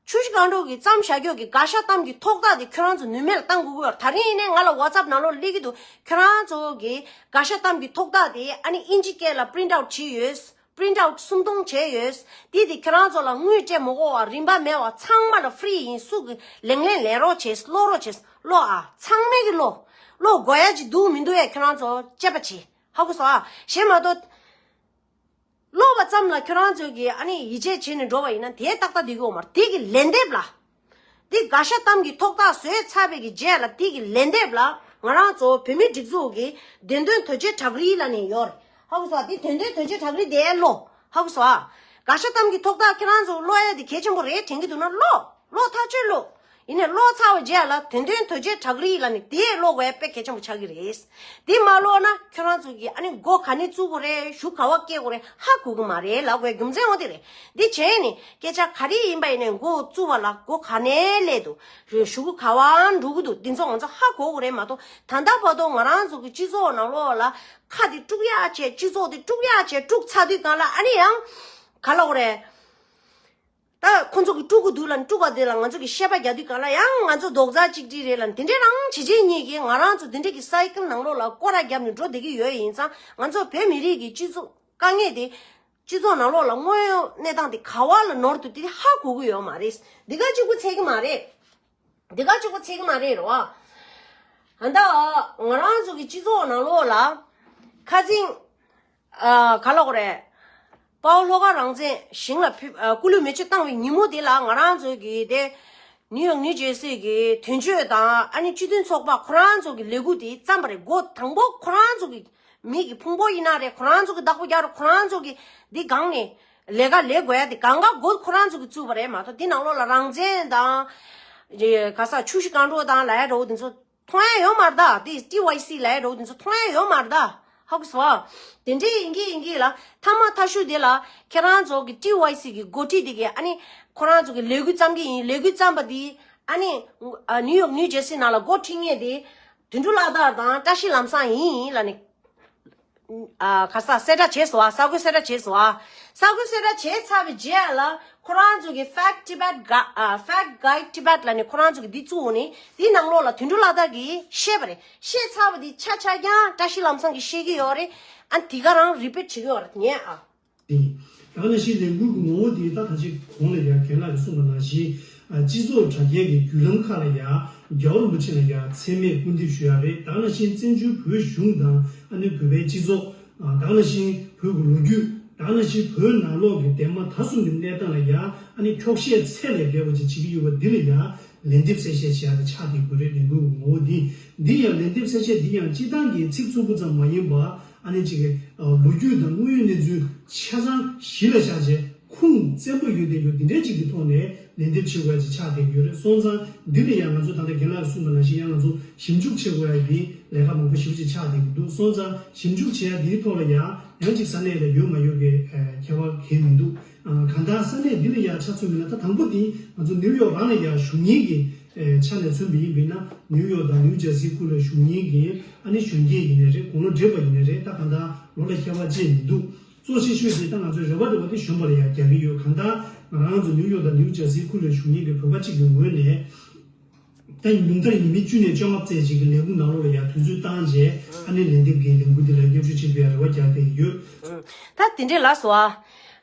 ཆུ་བཞི་སྒང་དྲུག་གི་བརྩམས་བཞག་རྒྱུ་གི་དགག་བཞག་གཏམ་གྱི་ཐོག་ཐག་དེ་ཁྱོད་རང་ཚོ་ནུས་མེད་ལ་བཏང་དགོས་ཀྱི་ཡོད་རེད། ད་རིང་ཡིན་ནའི་ང་ལ་ཝ་ཊི་སེབ་ནང་ལོགས་སླེབས་ཀྱི་འདུག་ཁྱོད་རང་ཚོ་གི་དགག་བཞག་གཏམ་གྱི་ཐོག་ཐག་དེ་ཨ་ནི་ཨིན་ཇི་སྐད་ལ་པི་རིན་ཊི་ཨའུཊ་བྱས་ཡོད། པི་རིན་ཊི་ཨའུཊ་སུམ་སྟོང་བྱས་ཡོད། དེ་དེ་ཁྱོད་རང་ཚོ་ལ་དངུལ་སྤྲད་མ་དགོས་པ། རིན་པ་མེད་པ། ཚང་མ་ལ་ཧྥི་རི་ཡིན། སུ་གི་ལེན་ལེན་ལེན་རོགས་བྱེད། ཀློག་རོགས་བྱེད། ཀློག་ཨ། ཚང་མས་ཀྱིས་ཀློག་ཀློག་དགོས་ཡ་ཅིག་འདུག་མི་འདུག་ཡ་ཁྱོད་རང་ཚོ་དཔྱད་པ་བྱེད། ཧ་གོ་སོང་ཨ། གཞན་མ་གཏོགས། ཀློག་པ་ཙམ་ལ་ཁྱོད་རང་ཚོ་གིས་ཨ་ནི་ཡིད་ཆེས་བྱས་ནས་འགྲོ་བ་ཡིན་ན་དེ་ཏག་ཏག་བསྡད་ཀྱི་ཡོད་མ་རེད། དེ་གི་ལན་འདེབས་ལ། འདི་དགག་བཞག་གཏམ་གྱི་ཐོག་ཐག་བཟོས་ཚར་བའི་གི་རྗེས་ལ། འདི་གི་ལན་འདེབས་ལ་ང་རང་ཚོ་བོད་མིའི་སྒྲིག་འཛུགས་ཀྱི་བདེན་དོན་དོལ་རྒྱལ་བྲག་རི་ལབ་ནས་ཡོད་རེད། ཧ་གོ་སོང་ཨ། འདི་བདེན་དོན་དོལ་རྒྱལ་བྲག་རི་དེ་ཀློག་ཧ་གོ་སོང་ཨ། དགག་བཞག་གཏམ་གྱི་ཐོག་ཐག་ཁྱེད་རང་ཚོ་ཀློག་ཡ་དེ་གལ་ཆེན་པོ་རེད་དྲན་གྱི་འདུག་ན་ཀློག་ཀློག་ཐག་ཆོད་ཀློག་ཡིན་ནའི་ཀློག་ཚར་བའི་རྗེས་ལ་བདེན་དོན་དོལ་རྒྱལ་བྲག་རི་ལབ་ནས་དེ་ཀློག་དགོས་ཡ་དཔེ་གལ་ཆེན་པོ་ཆགས་ཀྱི་རེད། འདི་མ་ཀློག་ན་ཁྱོད་རང་ཚོ་གིས་ཨ་ནི་མགོ་ག་ནས་བཙུགས་དགོས་རེད། གཞུག་ག་པར་སྐྱེལ་དགོས་རེད། ཧ་གོ་གི་མ་རེད་ལབ་དགོས་རྒྱུ་མཚན་འོ་དེ་རེད། འདི་བྱས་ནས་སྐད་ཆ་ག་རེ་ཡིན་པ་ཡིན་ནའི་མགོ་བཙུགས་པ་ལ་མགོ་ག་ནས་སླེབས་འདུག་གཞུག་གུ་ག་པར་འགྲོ་གི་འདུག་འདི་ཚོ་ང་ཚོ་ཧ་གོ་དགོས་རེད་མ་གཏོགས། ད་ལྟ་བར་དུ་ང་རང་ཚོ་གི་སྤྱི་ཚོགས་ནང་ལོགས་ལ་ཁ་དེ་དཀྲུག་ཡག་བྱས། སྤྱི་ཚོགས་དེ་དཀྲུག་ཡག་བྱས། དཀྲུག་ཚར་དུས་སྒང་ལ་ཨ་ནི་ཡང་ག་ལབ་དགོས་རེད། ད་ ཨ་ཁོ་ཚོ་གི་དཀྲུག་གི་འདུག་ལ་ནི་དཀྲུག་ག་དེ་ལ་ང་ཚོ་གི་བཤད་པ་རྒྱག་དུས་ག་ལ་ཡང་ང་ཚོ་རྡོག་རྩ་གཅིག་སྒྲིལ་རེད་ལ་ནི་དེ་འདྲས་རང་བྱེད་བྱེད་གཉིས་ཀྱིས་ང་རང་ཚོ་དེ་འདྲས་ཀྱི་སའི་ཀལ་ནང་ལོགས་ལ་སྐོར་ར་བརྒྱབ་ནས་འགྲོ་བསྡད་ཀྱི་ཡོད་ཡིན་ཙང་ང་ཚོ་བོད་མི་རིགས་ཀྱི་སྤྱི་ཚོགས་དཀའ་ངལ་དེ་སྤྱི་ཚོགས་ནང་ལོགས་ལ་དངོས་ཡོད་གནས་སྟངས་དེ་ག་བ་ལ་ནོར་འདུག་དེ་ཧ་གོ་གི་ཡོད་མ་རེད། འདི་ག་གཅིག་པུ་ཚད་ཀྱི་མ་རེད། འདི་ག་གཅིག་པུ་ཚད་ཀྱི་མ་རེད་རོ། ཨ་ད་ང་རང་ཚོ་གི་སྤྱི་ཚོགས་ནང་ལོགས་ལ་ཁ་སང་ཨ་ག་ལབ་དགོས་རེད། དཔའ་བོ་ལྷོ་ཁ་རང་བཙན་ཞིང་ལ་ཕུལ་ཨ་སྐུ་ལུས་མེ་མཆོད་བཏང་བའི་ཉིན་མོ་དེ་ལ་ང་རང་ཚོ་གི་དེ་ནིའུ་ཡོག་ནིའུ་ཇེར་སི་གི་དོན་གཅོད་དང་ཨ་ནི་སྤྱི་མཐུན་ཚོགས་པ་ཁོ་རང་ཚོ་གི་ལས་འགུལ་དེ་བརྩམས་པ་རེད། འགོ་དང་པོ་ཁོ་རང་ཚོ་གི་མི་གི་ཕུང་པོ་ཡིན་ན་རེད། ཁོ་རང་ཚོ་གི་བདག་པོ་རྒྱག་རེད། ཁོ་རང་ཚོ་གི་འདི་སྒང་ནས་ལས་ཀ་ལས་དགོས་ཡ་དེ་གང་ག་འགོ་ཁོ་རང་ཚོ་གི་བཙུགས་པ་རེད་མ་གཏོགས་དེ་ནང་ལོགས་ལ་རང་བཙན་དང་ག་ས་ཆུ་བཞི་སྒང་དྲུག་དང་ལ་ཡ་འདྲ་བོ་དེ་ཚོ་མཐོང་ཡ་ཡོད་མ་རེད་ད། དེ་ཊི་ཝའི་སི་ལ་ཡ་འདྲ་བོ་དེ་ཚོ་མཐོང་ཡ་ཡོད་མ་རེད་ད། ཧ་གོ་སོང་། དེ་འདྲའི་ཡིན་གྱི་ཡིན་གྱི་ལ་ཐ་མ་ཐ་ཤུ་དེ་ལ་ཁྱེད་རང་ཚོ་གི་ཊི་ཝའི་སི་གི་འགོ་ཁྲིད་དེ་གི་ཨ་ནི་ཁོ་རང་ཚོ་གི་ལས་འགུལ་བརྩམས་ཀྱི་ཡིན། ལས་འགུལ་བརྩམས་པ་དེ་ཨ་ནི་ཨ་ནིའུ་ཡོག་ནིའུ་ཇེར་སི་ནང་ལ་འགོ་ཁྲིད་མཁན་དེ་དོན་གྲུབ་ལྷ་དར་དང་བཀྲ་ཤིས་ལམ་བཟང་ཡིན་ལ་ནི་ཨ་ག་ས་གསལ་བསྒྲགས་བྱས་སོང་ཨ། གསར་འགོད་གསལ་བསྒྲགས་བྱས་སོང་ཨ། གསར་འགོད་གསལ་བསྒྲགས་བྱས་ཚར་བའི་རྗེས་ལ་ཁོ་རང་ཚོ་གི་Fact Tibet Gui- ཨ་Fact Guide Tibet ལ་ནི་ཁོ་རང་ཚོ་གི་འདི་བཙུགས་ནས་འདི་ནང་ལོགས་ལ་དོན་གྲུབ་ལྷ་དར་གྱིས་བཤད་པ་རེད། བཤད་ཚར་བ་འདི་ཆ་ཆ་རྐྱང་བཀྲ་ཤིས་ལམ་བཟང་གིས་བཤད་ཀྱི་ཡོད་རེད། ཨ་འདི་ག་རང་རི་པིཊ་བྱེད་ཀྱི་ཡོད་རེད་ཉན་ཨ། ཡིན། ད་ག་ནང་བཞིན་ལས་འགུལ་གྱི་ངོ་བོ་དེ་ད་ད་ཅིག་གོང་ལ་ཡང་རྒན་ལགས་ཀྱིས་གསུངས་པ་ནང་བཞིན་ཨ་སྤྱི་ཚོགས་དྲ་རྒྱའི་གི་བརྒྱུད་ལམ་ཁག་ལ་ཡང་རྒྱལ་བ་རིན་པོ་ཆེ་ལ་ཡང་མཚན་སྨད་སྐུར་འདེབས་ཞུ་ཡ་རེད། ད་ག་ནང་བཞིན་བཙན་བྱོལ་བོད་གཞུང་དང་ཨ་ནི་བོད་པའི་སྤྱི་ཚོགས་ཨ་ད་ག་ནང་བཞིན་བོད་ཀྱི་ལོ་རྒྱུས་ད་ག་ནང་བཞིན་བོད་ནང་ལོགས་ཀྱི་འདས་མ་ད་གསུམ་གྱི་གནས་སྟངས་ལ་ཡང་ཨ་ནི་འཁྱོག་བཤད་ཚད་ལས་བརྒལ་བ་ཅིག་བྱེད་ཀྱི་ཡོད་པ་འདི་ལ་ཡང་ལན་འདེབས་གསལ་བཤད་བྱེད་ཡ་དེ་ཆགས་བསྡད་དགོས་རེད། ལས་འགུལ་གྱི་ངོ་བོ་འདི་འདི་ཡང་ལན་འདེབས་གསལ་བཤད་འདི་ཡང་སྤྱིར་བཏང་གི་ཚིག་རྩུབ་པོ་ཙམ་མ་ཡིན་པ། ཨ་ནི་ཅིག་གི་ལོ་རྒྱུས་དང་དངོས་ཡོད་གནས་ཚུལ་ཆ་ཚང་གཞི་ལ་བཞག་བྱས་ཁུངས་བཙན་པོ་ཡོད་བསྡད་རྒྱུ་འདི་འདྲའི་ཅིག་གི་ཐོག་ནས་ལན་འདེབས་བྱེད་དགོས་ཡ་ཅིག་ཆགས་བསྡད་ཀྱི་ཡོད་རེད། སོང་ཙང་འདི་ལ་ཡང་ང་ཚོ་ད་ལྟ་རྒན་ལགས་གསུངས་པ་ནང་བཞིན་ཡང་ང་ཚོ་ཞིབ་འཇུག་བྱེད་དགོས་ཡ་འདི་ལས་ཀ་མང་པོ་ཞེ་པོ་ཅིག་ཆགས་བསྡད་ཀྱི་འདུག་སོང་ཙང་ཞིབ་འཇུག་བྱེད་ཡ་འདིའི་ཐོག་ལ་ཡང་ཡང་ཅིག་ས་གནས་ལ་ཡོད་མ་ཡོད་ཀྱི་ཁྱད་པར་གང་ཡང་མི་འདུག་གང་ལྟར་ས་གནས་འདི་ལ་ཡང་ཆ་མཚོན་པ་ཡིན་ན་ད་དང་པོ་དེ་ང་ཚོ་ནིའུ་ཡོག་རང་ལ་ཡང་བཞུགས་མཁན་གྱི་ཆ་ནས་མཚོན་པ་ཡིན་པས་ན་ནིའུ་ཡོག་དང་ནིའུ་ཇར་སི་ཁུལ་ལ་བཞུགས་མཁན་གྱི་ཨ་ནི་གཞོན་སྐྱེས་ཡིན་ནའི་རེད། དགུང་ལོ་བགྲེས་པ་ཡིན་ནའི་རེད། ད་གང་ལྟར་ལོ་ལ་ཁྱད་པར་ཅི་ཡང་མི་འདུག་གཙོ་ཆེ་ཤོས་དེ་ད་ང་ཚོའི་རེ་བ་རེ་བ་དེ་གཞོན་པ་ལ་ཡང་རྒྱག་གི་ཡོད། གང་ལྟར་ང་རང་ཚོ་ནིའུ་ཡོག་དང་ནིའུ་ཇར་སི་ཁུལ་ལ་བཞུགས་མཁན་གྱི་བོད་པ་གཅིག་གི་ངོས་ནས་ད་ཉུང་མཐར་ཡིན་མིན་བཅུ་ནས་བཅོ་ལྔ་བཙལ་ཅིག་གི་ལས་ཁུངས་ནང་ལོགས་ལ་ཡང་དུས་ཚོད་བཏང་རྗེས་ཨ་ནི་ལན་འདེབས་ཀྱི་ལས་འགུལ་འདི་ལ་མཉམ་ཞུགས་བྱེད་པའི་རེ་བ་རྒྱག་བསྡད་ཡོད། ད་དེ་འདྲས་ལགས་སོ་ཨ།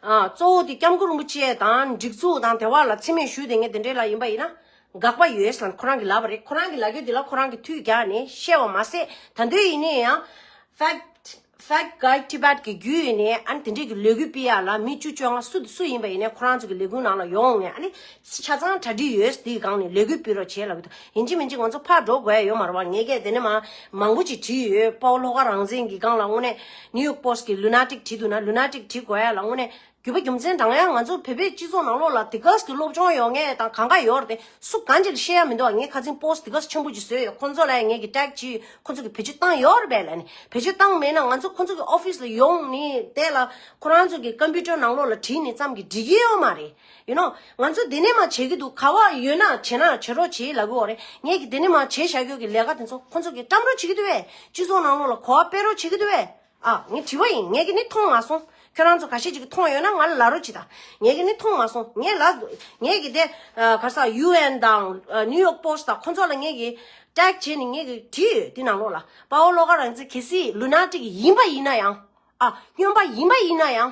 གཙོ་བོ་དེ་སྐྱབས་མགོན་རིན་པོ་ཆེ་དང་སྒྲིག་འཛུགས་དང་དེ་བ་ལ་མཚན་སྨད་ཞུས་བསྡད་མཁན་དེ་འདྲས་ལ་ཡིན་པ་ཡིན་ན། དགག་པ་ཡོད་ཟེར་ལ་ཁོ་རང་གིས་ལབ་པ་རེད། ཁོ་རང་གིས་ལབ་རྒྱུ་འདི་ལ་ཁོ་རང་གིས་མཐུད་རྒྱག་ནས་བཤད་པ་མ་ཟད་ད་དུང་ཡིན་ནའི་ཡང་Fact Fact Guide Tibet གི་བརྒྱུད་ཡིན་ནའི་ཨ་ནི་དེ་འདྲས་ཀྱི་ལས་འགུལ་སྤེལ་ཡག་ལ་མི་བཅུ་བཅོ་ལྔ་སུ་སུ་ཡིན་པ་ཡིན་ནའི་ཁོ་རང་ཚོ་གི་ལས་འགུལ་ནང་ལ་ཡོང་ནས་ཨ་ནི་ཆ་ཚང་གྲ་སྒྲིག་ཡོད་དེའི་སྒང་ནས་ལས་འགུལ་སྤེལ་རོགས་བྱེད་ལབ་ཀྱི་འདུག་ཡིན་གཅིག་མིན་གཅིག་ང་ཚོ་ཕར་འགྲོ་དགོས་ཡ་ཡོད་མ་རེད་བ། ངས་ཀྱིས་དེ་ནས་མ་མང་པོ་ཅིག་བྲིས་ཡོད། དཔའ་བོ་ལྷོ་ཁ་རང་བཙན་གྱི་སྒང་ལ་དངོས་གནས་New York Post གི་Lunatic བྲིས་འདུག་ན་Lunatic བྲིས་དགོས་ཡ་ལ་དངོས་གནས། རྒྱུ་མ་རྒྱུ་མཚན་དྲང་ཡང་ང་ཚོ་བོད་པའི་སྤྱི་ཚོགས་ནང་ལོགས་ལ་དེ་ག་ཙམ་གྱི་སློབ་སྦྱོང་ཡོད་མཁན་དང་གང་ག་ཡོད་རེད་དེ་སུ་གང་ཅིག་ལ་བཤད་ཡ་མི་འདུག་ངས་ཁ་སང་པོ་སི་ཊི་དེ་ག་ཙམ་ཆེན་པོ་ཅིག་བཟོས་ཡོད། ཁོང་ཚོ་ལ་ཡང་ངས་ཀྱི་ཊེག་བྱས་ཁོང་ཚོ་གིས་བེད་སྤྱོད་བཏང་ཡོད་རེད་པས་ལབ་ནས། བེད་སྤྱོད་བཏང་མེད་ན་ང་ཚོ་ཁོང་ཚོ་གི་ཨོ་ཕི་སི་ལ་ཡོང་ནས་དེ་ལ་ཁོ་རང་ཚོ་གི་ཀམ་པུ་ཊར་ནང་ལོགས་ལ་བྲིས་ནས་ཙམ་གྱིས་འགྲིག་གི་ཡོད་མ་རེད། ཡུ་ནོ། ང་ཚོ་དེ་ནས་མ་བྱེད་ཀྱི་འདུག་ག་བ་ཡོད་ན་བྱེད་ན་བྱེད་རོགས་བྱེད་ལབ་གི་ཡོད་རེད། ངས་ཀྱི་དེ་ནས་མ་བྱས་བཞག་རྒྱུ་གི་ལས་ཀ་དེ་ཚོ་ཁོང་ཚོ་གིས་བཀྲམ་རོགས་བྱེད་ཀྱི་འདུག་པས། སྤྱི་ཚོགས་ནང་ལོགས་ལ་གོ་བ་སྤེལ་རོགས་བྱེད་ཀྱི་འདུག་པས། ཨ། ངས་དྲི་བ་ཡིན། ངས་ཀྱི་ནི་མཐོང་མ་སོང་། ཁྱོད་རང་ཚོ་ཁ་ཤས་ཅིག་གིས་མཐོང་ཡོད་ན་ང་ལ་ལབ་རོགས་གྱིས་ད། ངས་ཀྱི་ནི་མཐོང་མ་སོང་། ངས་ལབ་འདུག་ངས་ཀྱི་དེ་ཨ་ག་ས་ཡུ་ཨེན་དང་ཨ་New York Post དང་ཁོང་ཚོ་ལ་ངས་ཀྱི་ཊེག་བྱས་ནས་ངས་ཀྱི་བྲིས་ཡོད། དེ་ནང་ལོགས་ལ་དཔའ་བོ་བློ་དགའ་རང་བཙན་གལ་སྲིད་ལུ་ན་ཊིག་ཡིན་པ་ཡིན་ན་ཡང་། ཨ། སྨྱོན་པ་ཡིན་པ་ཡིན་ན་ཡང་།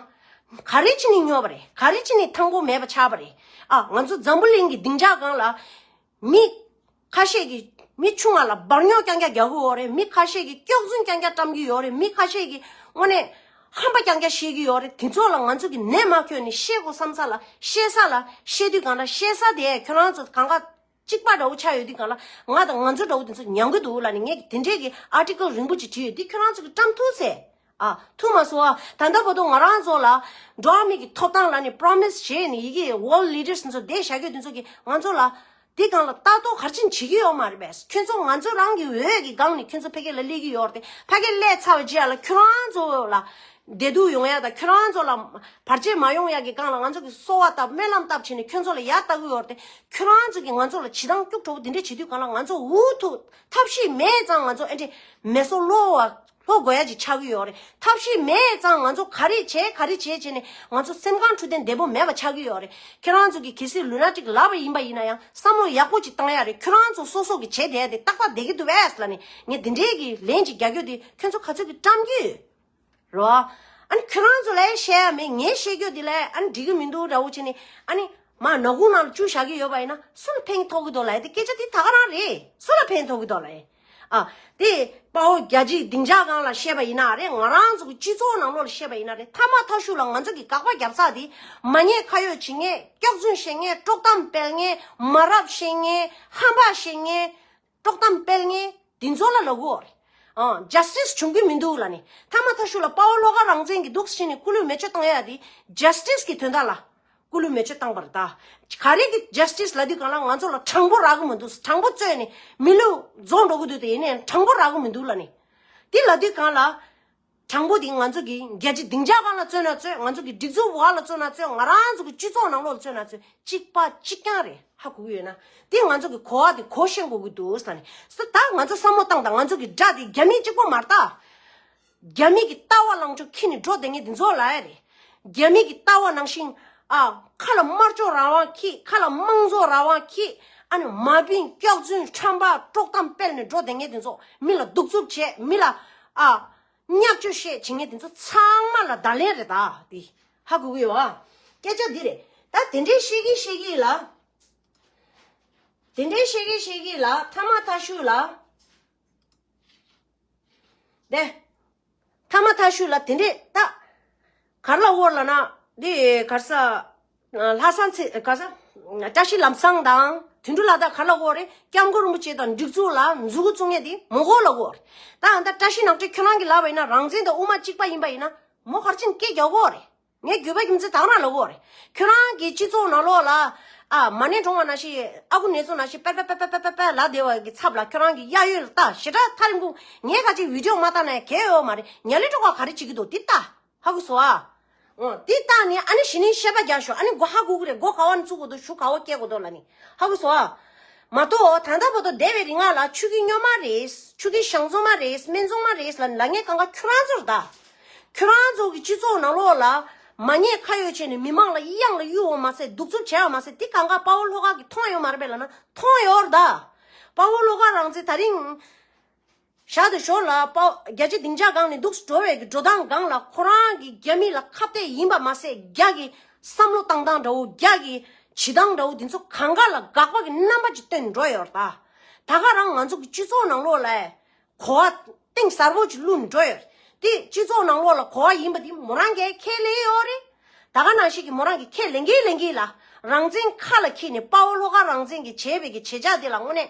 ག་རེ་བྱས་ནས་སྨྱོ་བ་རེད། ག་རེ་བྱས་ནས་ཐང་པོ་མེད་པ་ཆགས་པ་རེད། ཨ། ང་ཚོ་འཛམ་བུ་གླིང་གི་སྡིངས་ཆ་སྒང་ལ། མི་ཁ་ཤས་ཀྱིས་མི་ཆུང་བ་ལ་འབར་རྙོག་རྐྱང་རྐྱང་རྒྱག་གི་ཡོད་རེད། མི་ཁ་ཤས་ཀྱིས་སྐྱག་རྫུན་རྐྱང་རྐྱང་བཀྲམ་གྱི་ཡོད་རེད། མི་ཁ་ཤས་ཀྱིས་དངོས་གནས་ཧམ་པ་རྐྱང་རྐྱང་བཤད་ཀྱི་ཡོད་རེད། དེ་ཚོ་ལ་ང་ཚོ་གིས་ནད་མ་ཁྱོན་ནས་བཤད་དགོས་བསམ་ས་ལ་བཤད་ས་ལ་བཤད་དུས་གང་ལ་བཤད་ས་དེ་ཁྱོད་རང་ཚོ་གང་ག་གཅིག་པ་འདྲ་བོ་ཆགས་ཡོད་དུས་གང་ལ་ང་དང་ང་ཚོ་འདྲ་བོ་དེ་ཚོ་ཉམས་ཀྱི་འདུག་ལབ་ནས་ངས་དེ་འདྲས་ཀྱི་ཨར་ཊི་ཀལ་རིང་པོ་ཅིག་བྲིས་ཡོད། འདི་ཁྱོད་རང་ཚོ་གིས་བཀྲམ་ཐུབ་ཟེར། ཨ། ཐུབ་མ་སོང་ཨ། ད་ལྟ་བར་དུ་ང་རང་ཚོ་ལ་འགྲོ་བ་མི་གི་ཐོབ་ཐང་ལ་ནི་པྲོ་མི་སི་བྱས་ནས་ཡི་གེ་ཝརལ་ཌི་ལི་ཌར་སི་འདི་ཚོ་བསྡད་བཞག་རྒྱུ་འདི་ཚོ་གིས་ང་ཚོ་ལ་འདི་སྒང་ལ་ལྟ་རྟོག་ག་རེ་བྱས་ནས་བྱེད་ཀྱི་ཡོད་མ་རེད་པས། ཁྱོད་ཚོ་ང་ཚོ་རང་གི་འོས་ཀྱི་སྒང་ནས་ཁྱོད་ཚོ་ཕ་གི་ལ་སླེབས་ཀྱི་ཡོད་རེད་དེ། ཕ་གི་སླེབས་ཚར་བའི་རྗེས་ལ་ཁྱོད་རང་ཚོ་ལ་ བདེ་སྡུག་ཡོང་ཡ་དང་ཁྱོད་རང་ཚོ་ལ་བར་ཆད་མ་ཡོང་ཡ་གི་སྒང་ལ་ང་ཚོ་གི་གསོལ་བ་བཏབ་སྨོན་ལམ་བཏབ་བྱས་ནས་ཁྱོད་ཚོ་ལ་ཡ་ལྟ་གི་ཡོད་རེད་དེ། ཁྱོད་རང་ཚོ་གི་ང་ཚོ་ལ་བྱེད་སྟངས་སྐྱུག་བྲོ་པོ་དེ་འདྲས་བྱེད་དུས་སྒང་ལ་ང་ཚོ་འུ་ཐུག་ཐབས་ཤེས་མེད་ཙང་ང་ཚོ་ཨེ་འདྲས་མེ་སོ་ལོ་བ་ལྷོ་དགོས་ཡ་ཅིག་ཆགས་ཀྱི་ཡོད་རེད། ཐབས་ཤེས་མེད་ཙང་ང་ཚོ་ག་རེ་བྱེད་ག་རེ་བྱེད་བྱས་ནས་ང་ཚོ་སེམས་ཁམས་འཕྲོད་བསྟེན་བདེ་པོ་མེད་པ་ཆགས་ཀྱི་ཡོད་རེད། ཁྱེད་རང་ཚོ་གི་གལ་སྲིད་ལུས་ན་ཅིག་ལབ་པ་ཡིན་པ་ཡིན་ན་ཡང་བསམ་བློ་ཡག་པོ་ཅིག་བཏང་ཡ་རེད། ཁྱོད་རང་ཚོ་སོ་སོ་གི་བྱེད་བསྡད་དེ་ཏག་ཏག་བསྡད་ཀྱི་འདུག་བས་ལ་ནི་ངས་འདི་འདྲའི་གི་ལན་ཅིག་རྒྱག་རྒྱུ་དེ་ཁྱོད་ཚོ་ག་ཚོད་ཀྱི་བཀྲམ་རྒྱུ་རོ། ཨ་ནི་ཁྱོད་རང་ཚོ་ལ་བཤད་ཡ་མེད། ངས་བཤད་རྒྱུ་འདི་ལ་ཨ་ནི་འགྲིག་གི་མི་འདུག་འདྲ་བོ་བྱས་ནས་ཨ་ནི་མ་ནག་ཁུང་ནང་ལ་བཅུག་བཞག་གི་ཡོད་པ་ཡིན་ན་སུ་ལ་ཕན་ཐོགས་ཀྱི་འདུག་ལ། དེ་སྐད་ཆ་དེ་ད་ག་རང་རེད། སུ་ལ་ཕན་ཐོགས་ཀྱི་འདུག་ལ། ཨ། དེ་དཔའ་བོ་རྒྱལ་གཅེས་སྡིངས་ཆ་སྒང་ལ་བཤད་པ་ཡིན་ན་རེད། ང་རང་ཚོ་གི་སྤྱི་ཚོགས་ནང་ལོགས་ལ་བཤད་པ་ཡིན་ན་རེད། ཐ་མ་ཐ་ཤུ་ལ་ང་ཚོ་གི་དགག་པ་རྒྱབ་ས་དེ་མ་ཉེས་ཁ་གཡོག་བྱེད་མཁན། སྐྱག་རྫུན་བཤད་མཁན། དཀྲོག་གཏམ་སྤེལ་མཁན། མ་རབས་བཤད་མཁན། ཧམ་པ་བཤད་མཁན། དཀྲོག་གཏམ་སྤེལ་མཁན་དེ་ཚོ་ལ་ལབ་དགོས་རེད། ཨ། ཇ་སི་ཊི་སི་བྱུང་གི་མི་འདུག་ལ་ནི། ཐ་མ་ཐ་ཤུ་ལ་དཔའ་བོ་བློ་དགའ་རང་བཙན་གྱི་འདུག་ཟེར་ནས་སྐུ་ལུས་མེ་མཆོད་བཏང་ཡ་དེ་ཇ་སི་ཊི་སི་གི་དོན་དག་ལ་སྐུ་ལུས་མེ་མཆོད་བཏང་པ་རེད་ད། ག་རེ་གི་ཇ་སི་ཊི་སི་ལབ་དུས་སྒང་ལ་ང་ཚོ་ལ་དྲང་པོ་རག་གི་མི་འདུག་དྲང་པོ་རྩོད་ནས་མི་ལུས་རྫོགས་འགྲོ་གི་འདུག་དེ་ཡིན་ནའི་དྲང་པོ་རག་གི་མི་འདུག་ལ་ནི། དེ་ལབ་དུས་སྒང་ལ། དྲང་པོ་དེ་ང་ཚོ་གི་རྒྱལ་སྤྱིའི་སྡིངས་ཆ་སྒང་ལ་རྩོད་ན་རྩོད། ང་ཚོ་གི་སྒྲིག་འཛུགས་བར་ལ་རྩོད་ན་རྩོད། ང་རང་ཚོ་གི་སྤྱི་ཚོགས་ནང་ལོགས་ལ་རྩོད་ན་རྩོད། གཅིག་པ་གཅིག་རྐྱང་རེད། ཧ་གོ་གི་ཡོད་ན། དེ་ང་ཚོ་གི་གོ་བ་དེ་གོ་ཤེས་དགོས་ཀྱི་འདུག་ཟེར་ནས། ད་ང་ཚོ་བསམ་བློ་བཏང་དང་། ང་ཚོ་གི་དགྲ་དེ་རྒྱ་མི་གཅིག་པོ་མ་རེད་ད། རྒྱ་མི་གི་ལྟ་བ་ལངས་ཕྱོགས་ཁྱེར་ནས་འགྲོ་བསྡད་མཁན་དེ་ཚོ་ལ་ཡ་རེད། རྒྱ་མི་གི་ལྟ་བ་ནང་བཞིན། ཨ། ཁ་ལ་དམར་ཕྱོགས་རང་དབང་གིས། ཁ་ལ་དམངས་གཙོ་རང་དབང་གིས། ཨ་ནི་མ་བིན་སྐྱག་རྫུན་ཁྲམ་པ་དཀྲོག་གཏམ་སྤེལ་ནས་འགྲོ་བསྡད་མཁན་དེ་ཚོ། མི་ལ་གདུག་རྩུབ་བྱས། མི་ལ། ཨ། བརྙས་བཅོས་བྱས་བྱེད་མཁན་དེ་ཚོ་ཚང་མ་ལ་བརྡ་ལན་རེད་ད། དེ་ཧ་གོ་གི་ཡོད་ཨ། སྐད་ཆ་འདི་རེད། ད་དེ་འདྲའི་བཤད་ཀྱི་བཤད་ཀྱི་ལ། དེ་འདྲའི་བཤད་ཀྱི་བཤད་ཀྱི་ལ། ཐ་མ་ཐ་ཤུ་ལ། དེ། ཐ་མ་ཐ་ཤུ་ལ་དེ་འདྲས་ད། གར་ལ་བོར་ལ་ན། འདི་གར་ས། ལྷ་ས་ཚེ་གར་ས། བཀྲ་ཤིས་ལམ་བཟང་དང་དོན་གྲུབ་ལགས། ད་གར་ལ་བོར་རེད། སྐྱབས་མགོན་རིན་པོ་ཆེ་དང་སྒྲིག་འཛུགས་ལ་མཛུ་གུ་བཙུགས་མཁན་དེ་མོ་གོ་ལ་བོར་རེད། ད་ཨ་ད་བཀྲ་ཤིས་ནག་ཁྲི་ཁྱོད་རང་གི་ལབ་པ་ཡིན་ན། རང་བཙན་དང་དབུ་མ་གཅིག་པ་ཡིན་པ་ཡིན་ན། མོ་གར་ཕྱིན་སྐད་རྒྱག་གོ་རེད། ངས་རྒྱུད་པ་རྒྱུ་མཚན་དག་རང་ལབ་གོ་རེད། ཁྱོད་རང་གི་སྤྱི་ཚོགས་ནང་ལོགས་ལ། ཨ། མ་ཎི་བགྲང་བ་ནང་བཞིན། ཨ་ཁུ་ནེ་ཙོ་ནང་བཞིན་པེ་པེ་པེ་ལབ་བསྡད་པ་གི་ཚབ་ལ། ཁྱོད་རང་གི་གཡས་གཡོན་ལ་ལྟ། ཞེ་དྲག་ཐག་རིང་པོ། ངས་ཁ་ཅིག་བི་ཌི་ཡོ་མ་བལྟས་ན་གལ་ཡོད་མ་རེད། ཉ་ལི་ཀྲོ་ག་ག་རེ་བྱེད་ཀྱི་འདུག་དེ་ལྟ། ཧ་གོ་སོང་ཨ། འོ། དེ་ལྟ་ནས་ཨ་ནི་གཞི་ནས་བཤད་པ་རྒྱག་ཤོག་ཨ་ནི་མགོ་ཧ་གོ་གི་རེད། མགོ་ག་བ་ནས་བཙུགས་དགོས་འདུག་གཞུ་ག་བ་སྐྱེལ་དགོས་འདུག་ལབ་ནི། ཧ་གོ་སོང་ཨ། མ་གཏོགས་ད་ལྟ་བར་དུ་འདས་པའི་རིང་ལ་ཆོས་ཀྱི་སྨྱོན་མ་རེད། ཆོས་ཀྱི་གཞང་བཙོང་མ་རེད། སྨན་བཙོང་མ་རེད་ལབ་ནི་ལབ་མཁན་སྒང་ག་ཁྱོད་རང་ཚོ་རེད་ད། ཁྱོད་རང་ཚོ་གི་སྤྱི་ཚོགས་ནང་ལོགས་ལ་མ་ཉེས་ཁ་གཡོག་བྱས་ནས་མི་མང་ལ་གཡང་ལ་གཡུག་པ་མ་ཟད། གདུག་རྩུབ་བྱས་པ་མ་ཟད། དེ་སྒང་ག་དཔའ་བོ་བློ་དགའ་གིས་མཐོང་ཡོད་མ་རེད་པས་ལབ་ན། མཐོང་ཡོད་རེད་ད། དཔའ་བོ་བློ་དགའ་རང་བཙན་ད་རིང་ཞག་དེ་ཞོར་ལ་དཔའ་བོ་རྒྱལ་སྤྱིའི་སྡིངས་ཆ་སྒང་ནས་འདུག་འགྲོ་བའི་གི་འགྲོ་སྟངས་སྒང་ལ་ཁོ་རང་གིས་རྒྱ་མི་ལ་ཁ་གཏད་ཡིན་པ་མ་ཟད། རྒྱ་གི་བསམ་བློ་བཏང་སྟངས་འདྲ་བོ། རྒྱ་གི་བྱེད་སྟངས་འདྲ་བོ། དེ་ཚོ་སྒང་ག་ལ་དགག་པ་གི་རྣམ་པ་ཅིག་སྟོན་འགྲོ་ཡོད་རེད་ད། ད་ག་རང་ང་ཚོ་གི་སྤྱི་ཚོགས་ནང་ལོགས་ལ་གོ་བ་གཏིང་ཟབ་པོ་ཅིག་བླུགས་ནས་འགྲོ་ཡོད་རེད། དེ་སྤྱི་ཚོགས་ནང་ལོགས་ལ་གོ་བ་ཡིན་པ་དེ་མོ་རང་གིས་ཁས་ལེན་ཡོད་རེད། ད་ག་ནང་བཞིན་གྱི་མོ་རང་གིས་ཁས་ལེན་གིན་ལེན་གིན་ལ། རང་བཙན་ཁ་ལ་འཁྱེར་ནས། དཔའ་བོ་བློ་དགའ་རང་བཙན་གྱིས་བྱས་པའི་གི་བྱེད་བྱ་དེ་ལ་དངོས་གནས་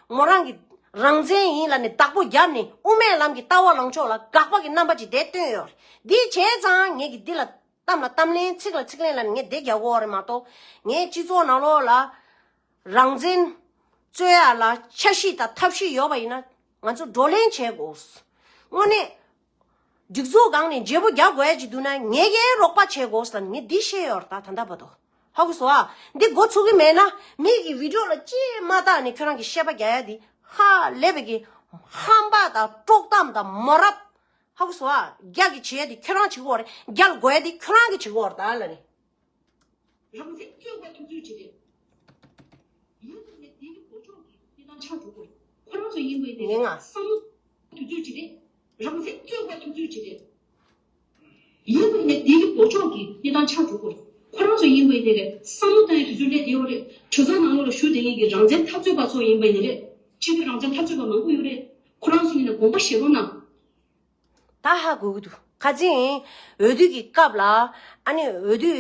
མོ་རང་གིས་རང་བཙན་ཡིན་ལབ་ནས་བདག་པོ་བརྒྱབ་ནས། དབུ་མའི་ལམ་གྱི་ལྟ་བ་ལངས་ཕྱོགས་ལ་དགག་པ་གི་རྣམ་པ་ཅིག་དེ་སྟོན་ཡོད་རེད། འདི་བྱས་ཙང་ངས་གི་འདི་ལ་གཏམ་ལ་གཏམ་ལན། ཚིག་ལ་ཚིག་ལན་ལབ་ནས་ངས་དེ་རྒྱག་གི་ཡོད་རེད་མ་གཏོགས། ངའི་སྤྱི་ཚོགས་ནང་ལོགས་ལ་རང་བཙན་རྩོད་ཡ་ལ་འཆར་གཞི་དང་ཐབས་ཤེས་ཡོད་པ་ཡིན་ན་ང་ཚོ་བགྲོ་གླེང་བྱེད་དགོས། དངོས་གནས་སྒྲིག་འཛུགས་སྒང་ནས་བརྗེ་པོ་རྒྱག་དགོས་ཡ་ཅིག་འདུག་ན་ངས་ཀྱིས་རོགས་པ་བྱེད་དགོས་ལབ་ནས་ངས་འདི་བཤད་ཡོད་རེད་ད། ད་ལྟ་བར་དུ། ཧ་གོ་སོང་ཨ། འདི་འགོ་ཚུགས་ཀྱི་མེད་ན། མི་གི་བི་ཌི་ཡོ་ལ་ཅིག་མ་བལྟས་ནས་ཁྱོད་རང་གི་བཤད་པ་རྒྱག་ཡ་འདི་ཧ་ལས་པའི་གི་ཧམ་པ་དང་དཀྲོག་གཏམ་དང་མ་རབས། ཧ་གོ་སོང་ཨ། རྒྱ་གི་བྱེད་ཡ་དེ་ཁྱོད་རང་བྱེད་ཀྱི་ཡོད་རེད། རྒྱ་ལ་དགོས་ཡ་དེ་ཁྱོད་རང་གིས་བྱེད་ཀྱི་ཡོད་རེད་ད་ལབ་ནས། རང་བཙན་རྩོད་པ་ཐུབ་ཚོད་ཅིག་རེད། ཡིན་ནའི་དེ་གི་མགོ་ལྕོག་གི་གནས་སྟངས་ཆགས་འགྲོ་གི་རེད། ཁོ་རང་ཚོ་ཡིན་པའི་དེ་ངས་ང་བསམ་བློ་ཐུབ་ཚོད་ཅིག་རེད། རང་བཙན་རྩོད་པ་ཐུབ་ཚོད་ཅིག་རེད། ཡིན་ནའི་དེ་གི་མགོ་ལྕོག་གི་གནས་སྟངས་ཆགས་འགྲོ་གི་རེད། ཁོ་རང་ཚོ་ཡིན་པའི་དེ་རེད། བསམ་བློ་བཏང་ཡ་དུས་ཚོད་སླེབས་བསྡད་ཡོད་རེད། གྲོས་ཚོགས་ནང་ལོགས་ལ་བཞུགས་བསྡད་མཁན་གྱི་རང་བཙན་འཐབ་རྩོད་པ་ཚོ་ཡིན་པའི་དེ་རེད། སྤྱི་མཐུན་རང་བཙན་འཐབ་རྩོད་པ་མང་པོ་ཡོད་རེད། ཁོ་རང་ཚོ་ཡིན་ན་དགོངས་པ་བཞེས་རོགས་གནང་། ད་ཧ་གོ་གི་འདུག་ཁ་སང་འོས་བསྡུ་གི་སྐབས་ལ། ཨ་ནི་འོས་བསྡུ་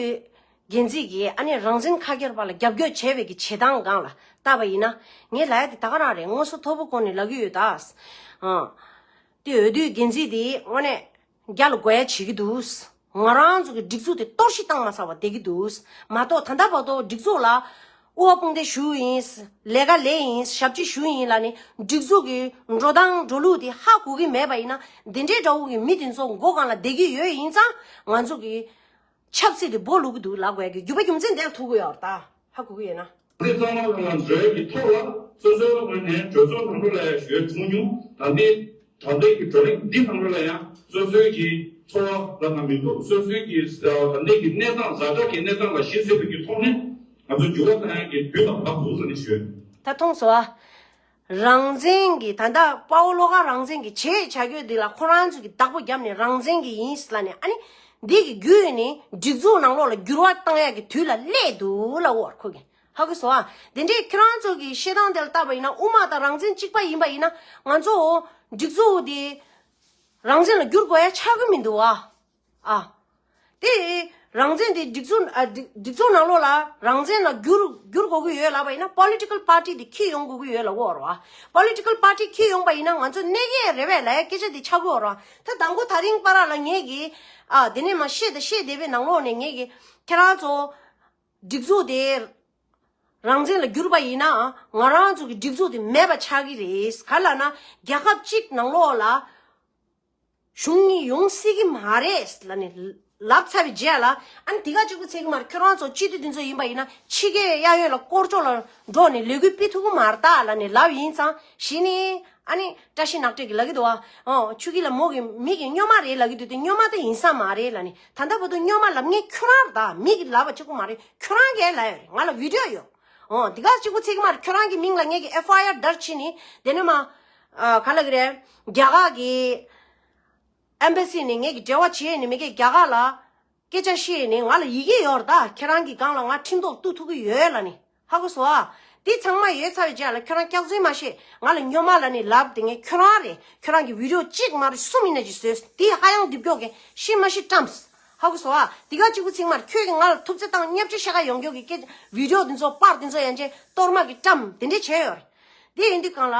འགན་འཛིན་གྱིས་ཨ་ནི་རང་བཙན་ཁ་སྐྱེར་པ་ལ་རྒྱབ་སྐྱོར་བྱས་པའི་གི་བྱེད་སྟངས་སྒང་ལ་བལྟས་པ་ཡིན་ན། ངས་ལབ་ཡ་དེ་ད་ག་རང་རེད། དངོས་སུ་ཐོར་བུ་བསྐོར་ནས་ལབ་ཀྱི་ཡོད་ད། ཨ། དེ་འོས་བསྡུ་འགན་འཛིན་དེ་དངོས་གནས་རྒྱ་ལ་དགོས་ཡ་བྱེད་ཀྱི་འདུག་ང་རང་ཚོ་གི་སྒྲིག་འཛུགས་དེ་གཏོར་བཤིག་བཏང་མ་ཚར་བ་བསྡད་ཀྱི་འདུག་མ་གཏོགས་ད་ལྟ་བར་དུ་སྒྲིག་འཛུགས་ལ། དབུ་བ་དཔུང་སྡེ་ཞུ་ཡིན། ལས་ཀ་ལས་ཡིན། ཞབས་ཕྱི་ཞུ་ཡིན་ལབ་ནས་སྒྲིག་འཛུགས་ཀྱི་འགྲོ་སྟངས་འགྲོ་ལུགས་དེ་ཧ་གོ་གི་མེད་པ་ཡིན་ན། འདི་འདྲའི་འདྲ་བོ་གི་མི་དེ་ཚོ་མགོ་སྒང་ལ་བསྡད་ཀྱི་ཡོད་ཡིན་ཙང་། ང་ཚོ་གི་ཆབ་སྲིད་དེ་སྦོ་ལུག་གི་འདུག་ལབ་དགོས་ཀྱི་རྒྱུ་བ་རྒྱུ་མཚན་དེར་ཐུག་གི་ཡོད་རེད་ད། ཧ་གོ་གི་ཡོད་ན། འདི་གཙང་མ་ལ་འགྲོ་ཡ་གི་ཐོག་ལ་སོ་སོའི་ངོས་ནས་གྲོས་ཚོགས་ནང་ལོགས་ལ་ཡ་ཞུ་ཡ་བྱུང་མྱོང་། ད་ལྟའི་ད་ལྟའི་གི་བགྲོ་གླེང་འདི་ནང་ལོགས་ལ་ཡང་སོ་སོའི་གི་ཚོར་བ་ལབ་ན་མི་འདུག་སོ་སོའི་གི་ད་ལྟའི་གི་གནས་སྟངས་ཛ་དྲག་གི་གནས་སྟངས་ལ་གཞི་བཟུང་བའི་གི་ཐོག་ནས་ང་ཚོ་འགྱུར་བ་གཏོང་ཡ་གི་དུས་ལ་བབས་འདུག་ཟེར་ནས་ཞུས། ད་མཐོང་སོང་ཨ། རང་བཙན་གི་ད་ལྟ་དཔའ་བོ་བློ་དགའ་རང་བཙན་གི་བྱས་བྱ་རྒྱུ་འདི་ལ་ཁོ་རང་ཚོ་གི་བདག་པོ་བརྒྱབ་ནས་རང་བཙན་གི་ཡིན་ལབ་ནས། ཨ་ནི་འདི་གི་བརྒྱུད་ནས་སྒྲིག་འཛུགས་ནང་ལོགས་ལ་འགྱུར་བ་གཏོང་ཡ་གི་དུས་ལ་སླེབས་འདུག་ལབ་འོར་ཁོ་གི། ཧ་གོ་སོང་ཨ། དེ་འདྲའི་ཁྱེད་རང་ཚོ་གི་བཤད་སྟངས་དེ་ལ་བལྟས་པ་ཡིན་ན། དབུ་མ་དང་རང་བཙན་གཅིག་པ་ཡིན་པ་ཡིན་ན། ང་ཚོ་སྒྲིག་འཛུགས་དེ་རང་བཙན་ལ་བསྒྱུར་དགོས་ཡ་ཆགས་ཀྱི་མི་འདུག་ཨ། ཨ། དེ་རང་བཙན་དེ་སྒྲིག་འཛུགས་ཨ་སྒྲིག་སྒྲིག་འཛུགས་ནང་ལོགས་ལ་རང་བཙན་ལ་བསྒྱུར་བསྒྱུར་དགོས་ཀྱི་ཡོད་ལབ་པ་ཡིན་ན། པོ་ལི་ཊི་ཀལ་པར་ཊི་དེ་འཁྱེར་ཡོང་དགོས་ཀྱི་ཡོད་ལབ་འོར་བ། པོ་ལི་ཊི་ཀལ་པར་ཊི་འཁྱེར་ཡོང་པ་ཡིན་ན་ང་ཚོ་གནས་ཀྱི་རེད་པས་ལབ་ཡ་སྐད་ཆ་དེ་ཆགས་ཀྱི་ཡོད་རེད་བ། ད་དང་པོ་དེ་རིང་པར་ལ་ངས་གི་ཨ་དེ་ནས་མ་བཤད་ད་བཤད་བསྡད་པའི་ནང་ལོགས་ནས་ངས་གི་ཁྱེད་རང་ཚོ་སྒྲིག་འཛུགས་དེ་རང་བཙན་ལ་བསྒྱུར་པ་ཡིན་ན། ང་རང་ཚོ་གི་སྒྲིག་འཛུགས་དེ་མེད་པ་ཆགས་ཀྱི་རེད། ག་ལབ་ན་རྒྱལ་ཁབ་གཅིག་ནང་ལོགས་ལ་གཞུང་གཉིས་ཡོང་སྲིད་ཀྱི་མ་རེད་ལབ་ནས་ལབ་ཚར་བའི་རྗེས་ལ། ཨ་ནི་དེ་ག་གཅིག་པུ་ཚད་ཀྱི་མ་རེད། ཁྱོད་རང་ཚོ་སྤྱི་འཐུས་དེ་ཚོ་ཡིན་པ་ཡིན་ན་ཕྱི་རྒྱལ་གཡས་གཡོན་ལ་སྐོར་ཅོག་ལ་འགྲོ་ནས་ལས་འགུལ་སྤེལ་ཐུབ་ཀྱི་མ་རེད་ད་ལབ་ནས་ལབ་ཡིན་ཙང་། གཞི་ནས་ཨ་ནི་བཀྲ་ཤིས་ནག་ཏྲེ་གིས་ལབ་ཀྱི་འདུག་བ། ཨོ་ཆུ་སྐྱིད་ལ་མོ་གི་མི་གི་སྨྱོན་མ་རེད་ལབ་ཀྱི་འདུག་དེ་སྨྱོན་མ་དེ་ཡིན་ས་མ་རེད་ལབ་ནས། ད་ལྟ་བར་དུ་སྨྱོན་མ་ལབ་མཁན་ཁྱོད་རང་རེད་ད། མི་གིས་ལབ་པ་གཅིག་པུ་མ་རེད། ཁྱོད་རང་གིས་ལབ་ཡོད་རེད། ང་ལ་བི་ཌི་ཡོ་ཡོད། ཨོ་དེ་ག་གཅིག་པུ་ཚད་ཀྱི་མ་རེད། ཁྱོད་རང་གི་མིང་ལ་ངས་གི་ཨེཕ་ཨའི་ཨར་བརྡར་བྱས་ནས། དེ་ནས་མ་ཨ་ག་ལབ་ཀྱི་རེད། རྒྱ་གར་གི་ཨེམ་བྷ་སི་ནས་ངས་གི་འབྲེལ་བ་བྱས་ནས་མི་གི་རྒྱ་གར་ལ་སྐད་ཆ་བཤད་ནས་ང་ལ་ཡི་གེ་ཡོད་རེད་ད། ཁྱེད་རང་གི་སྒང་ལ་ང་ཁྲིམས་ཐོག་གཏུག་ཐུབ་ཀྱི་ཡོད་ལབ་ནས། ཧ་གོ་སོང་ཨ། དེ་ཚང་མ་ཡོད་ཚར་བའི་རྗེས་ལ་ཁྱོད་རང་སྐྱག་རྫུན་མ་བཤད། ང་ལ་སྨྱོན་མ་ལབ་ནས་ལབ་དེ་ངས་ཁྱོད་རང་རེད། ཁྱོད་རང་གི་བི་ཌི་ཡོ་གཅིག་མ་རེད་གསུམ་ཡིན་ན་ཅིག་བཟོས། དེ་ཧ་ཡང་རྡིབ་སྐྱོག་གི་ཤི་མ་ཤི་བཀྲམས། ཧ་གོ་སོང་ཨ། དེ་ག་གཅིག་པུ་ཚད་ཀྱི་མ་རེད། ཁྱོད་ཀྱིས་ང་ལ་ཐུབ་ཚོད་བཏང་། བརྙས་བཅོས་བཤད་ག་ཡོང་རྒྱུ་གི་སྐད་བི་ཌི་ཡོ་དེ་ཚོ་པར་དེ་ཚོ་ཡན་ཆད་གཏོར་མ་གི་བཀྲམས་དེ་འདྲས་བྱས་ཡོད་རེད། དེ་ཡིན་དུས་སྒང་ལ་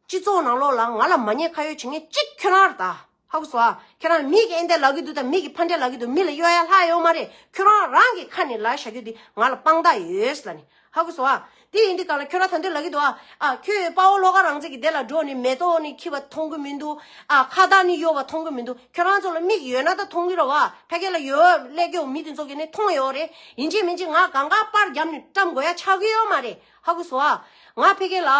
སྤྱི་ཚོགས་ནང་ལོགས་ལ་ང་ལ་མ་ཉེས་ཁ་གཡོགས་བྱེད་མཁན་གཅིག་ཁྱོད་རང་རེད་ད། ཧ་གོ་སོང་ཨ། ཁྱེད་རང་མི་གིས་ཨེ་འདྲས་ལབ་ཀྱི་འདུག་དང་། མི་གིས་ཕ་འདྲས་ལབ་ཀྱི་འདུག་མི་ལ་གཡོ་ཡ་ལྷག་ཡོད་མ་རེད། ཁྱོད་རང་རང་གི་ཁ་ནས་ལབ་བཞག་རྒྱུ་འདི་ང་ལ་དཔང་རྟགས་ཡོད་ལབ་ནས། ཧ་གོ་སོང་ཨ། དེ་ཡིན་དུས་སྒང་ལ་ཁྱོད་རང་ད་འདོད་ལབ་ཀྱི་འདུག་ཨ། ཨ་ཁྱོད་དཔའ་བོ་བློ་དགའ་རང་བཙན་གྱི་དེ་ལ་འགྲོ་ནས་མེ་ཏོག་ནི་འཁྱེར་བ་མཐོང་གི་མི་འདུག་ཨ་ཁ་བཏགས་ནི་གཡོ་བ་མཐོང་གི་མི་འདུག་ཁྱོད་རང་ཚོ་ལ་མིག་ཡོད་ན་ད་མཐོང་གི་རེད་བ། ཕ་གི་ལ་ཡོད་སླེབས་ཀྱི་ཡོད་མི་དེ་ཚོ་གིས་ནི་མཐོང་ཡོད་རེད། ཡིན་གཅིག་མིན་གཅིག་ང་གང་ག་པར་བརྒྱབ་ནས་བཀྲམ་དགོས་ཡ་ཆགས་ཀྱི་ཡོད་མ་རེད། ཧ་གོ་སོང་ཨ། ང་ཕ་གི་ལ།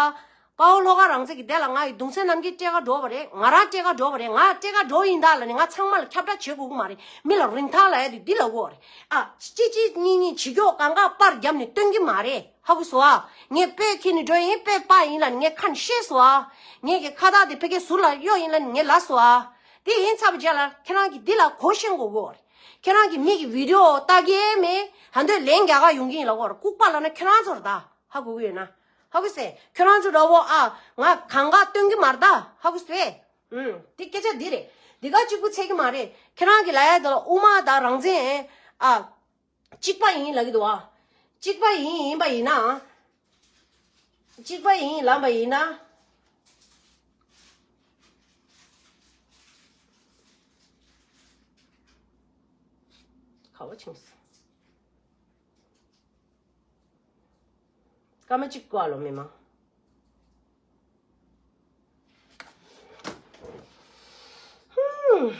དཔའ་བོ་བློ་དགའ་རང་བཙན་གྱི་དེ་ལ་ང་ཡི་གདུང་སེམས་ནམ་མཁའི་སྤྲད་ག་འགྲོ་བ་རེད། ང་རང་སྤྲད་ག་འགྲོ་བ་རེད། ང་སྤྲད་ག་འགྲོ་ཡིན་ད་ལབ་ནས་ང་ཚང་མ་ལ་ཁྱབ་བསྒྲགས་བྱེད་དགོས་ཀྱི་མ་རེད། མི་ལ་རིན་ཐང་ལབ་ཡ་དེ་འདི་ལབ་དགོས་རེད། ཨ་གཅིག་གཅིག་གཉིས་གཉིས་བྱེད་ཀྱོག་གང་ག་པར་བརྒྱབ་ནས་སྟོན་གྱི་མ་རེད། ཧ་གོ་སོང་ཨ། ངས་དཔེ་ཁྱེར་ནས་འགྲོ་ཡིན། དཔེ་པ་ཡིན་ལབ་ནས་ངས་ཁ་ནས་བཤད་སོང་ཨ། ངས་ཀྱི་ཁ་བཏགས་དེ་ཕ་གིའི་ཟུར་ལ་གཡོག་ཡིན་ལབ་ནས་ངས་ལབ་སོང་ཨ། དེ་ཡིན་ཚར་བའི་རྗེས་ལ་ཁྱེད་རང་གིས་འདི་ལ་གོ་ཤེས་དགོས་ཀྱི་རེད། ཁྱེད་རང་གིས་མི་གི་བི་ཌི་ཡོ་ལྟ་གི་མེད། ད་འདོད་ལན་རྒྱག་ག་ཡོང་གི་ཡིན་ལབ་དགོས་རེད། ལྐུགས་པ་ལབ་ན་ཁྱེད་རང་ཚོ་རེད་ད། ཧ་གོ་གི་ཡོད་ན། ཧ་གོ་སོང་། ཁྱོད་རང་ཚོ་འདྲ་བོ་ཨ། ང་གང་ག་སྟོན་གྱི་མ་རེད་ད། ཧ་གོ་སོང་། ཨུམ། དེ་སྐད་ཆ་འདི་རེད། འདི་ག་གཅིག་པུ་ཚད་ཀྱི་མ་རེད། ཁྱེད་རང་གི་ལབ་ཡ་དེ་ལ་དབུ་མ་དང་རང་བཙན་ཨ། གཅིག་པ་ཡིན་ལབ་ཀྱི་འདུག་ཨ། གཅིག་པ་ཡིན་ཡིན་པ་ཡིན་ན། གཅིག་པ་ཡིན་ལབ་པ་ཡིན་ན། ཁ་བ་ཆིངས། སྐར་མ་གཅིག་བཀོག་ལོ་མི་མང་། ཧུམ།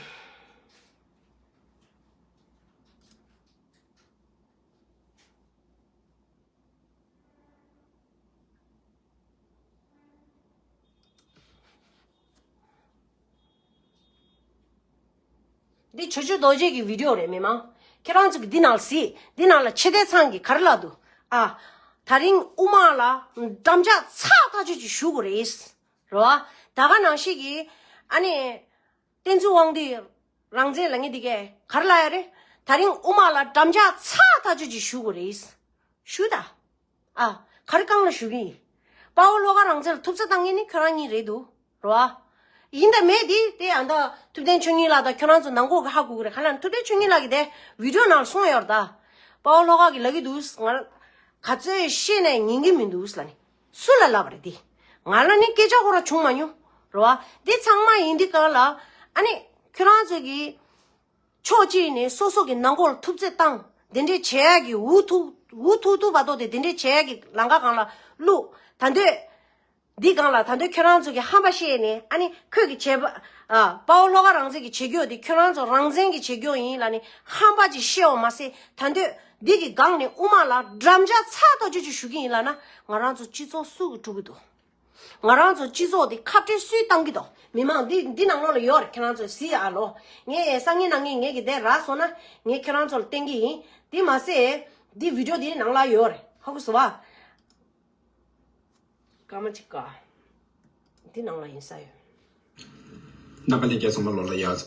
འདི་ཆོས་སྐྱོང་རྡོ་རྗེ་གི་བི་ཌི་ཡོ་རེད་མི་མང་། ཁྱེད་རང་ཚོ་གི་འདི་ནང་ལ་གཟིགས། འདི་ནང་ལ་ཕྱི་བལྟས་ཚང་གི་ག་རེ་ལབ་འདུག་ཨ། ད་རིང་དབུ་མ་ལ་འགྲམ་ལྕག་ཚ་ཐག་ཆོད་ཅིག་གཞུ་དགོས་རེད། རེད་བ། ད་ག་ནང་བཞིན་གི་ཨ་ནི། བསྟན་འཛིན་དབང་འདུས་རང་བཙན་ལབ་མཁན་འདི་གས་ག་རེ་ལབ་ཡ་རེད། ད་རིང་དབུ་མ་ལ་འགྲམ་ལྕག་ཚ་ཐག་ཆོད་ཅིག་གཞུ་དགོས་རེད། གཞུ་ད། ཨ། ག་རེ་སྒང་ལ་གཞུ་གི་ཡིན། དཔའ་བོ་བློ་དགའ་རང་བཙན་ལ་ཐུབ་ཚོད་བཏང་མཁན་ནི་ཁྱོད་རང་གཉིས་རེད་འདུག་རེད་བ། ཡིན་དང་མེད་དེ་དེ་ཨ་ད་ཐུབ་བསྟན་ཆོས་ཉིད་ལགས་དང་ཁྱོད་རང་ཚོ་ནང་ཁོག་གི་ཧ་གོ་གི་རེད། ག་ལ་ཐུབ་བསྟན་ཆོས་ཉིད་ལགས་ཀྱི་དེ་བི་ཌི་ཡོ་ནང་ལ་གསུངས་ཡོད་རེད་ད། དཔའ་བོ་བློ་དགའ་གིས་ལབ་ཀྱི་འདུག་ང་ག་ཚོད་བཤད་ནས་ཉན་གི་མི་འདུག་ལབ་ནས། སུ་ལ་ལབ་པ་རེད་དེ། ང་ལ་ནི་སྐད་ཆ་ཁོ་རང་བྱུང་མ་མྱོང་། རེད་བ། འདི་ཚང་མ་ཡིན་དུས་སྒང་ལ་ཨ་ནི་ཁྱོད་རང་ཚོ་གི་ཕྱོགས་གཅིག་ནས་སོ་སོ་གི་ནང་ཁོག་ལ་ཐུབ་ཚོད་བཏང་། འདི་འདྲའི་བྱེད་ཡག་གི་འུ་ཐུག་ འུ་ཐུག་ཐུག་བར་དོ་དེ་དེ་འདྲས་བྱས་ཀྱི་ལམ་ཁ་སྒང་ལ་བླུགས། ད་འདོད། འདི་སྒང་ལ་ད་འདོད་ཁྱོད་རང་ཚོ་གི་ཧམ་པ་བཤད་ནས་ཨ་ནི་ཁོས་ཀྱི་བྱས་པ། ཨ། དཔའ་བོ་བློ་དགའ་རང་བཙན་གྱི་བྱེད་རྒྱུ་དེ་ཁྱོད་རང་ཚོ་རང་བཙན་གྱི་བྱེད་རྒྱུ་ཡིན་ལབ་ནས་ཧམ་པ་ཅིག་བཤད་འོ་མ་ཟད། ད་འདོད་འདི་གི་སྒང་ནས་དབུ་མ་ལ་འགྲམ་ལྕག་ཚ་ཐག་ཆོད་ཅིག་ཞུ་གི་ཡིན་ལབ་ན། ང་རང་ཚོ་སྤྱི་ཚོགས་སུ་གི་དཀྲུག་གི་འདུག་ང་རང་ཚོ་སྤྱི་ཚོགས་འདི་ཁ་བྲལ་སུས་བཏང་གི་འདུག་མི་མང་འདི་འདི་ནང་ལོགས་ལ་ཡོད་རེད། ཁྱེད་རང་ཚོ་གཟིགས་ཨ་ལོ། ངས་སང་ཉིན་གནངས་ཉིན་ངས་ཀྱི་དེ་རག་སོང་ན་ངས་ཁྱེད་རང་ཚོ་ལ་བསྟན་གི་ཡིན། འདི་མ་ཟད་འདི་བི་ཌིའོ་འདི་ནང་ལ་ཡོད་རེད། ཧ་གོ་སོང་བ། སྐར་མ་གཅིག་ཀ་འདི་ནང་ལ་ཡིན་ས་ཡོད། རྣམ་པ་ལྷན་རྒྱས་ཚང་མ་ལོ་ལ་ཡག་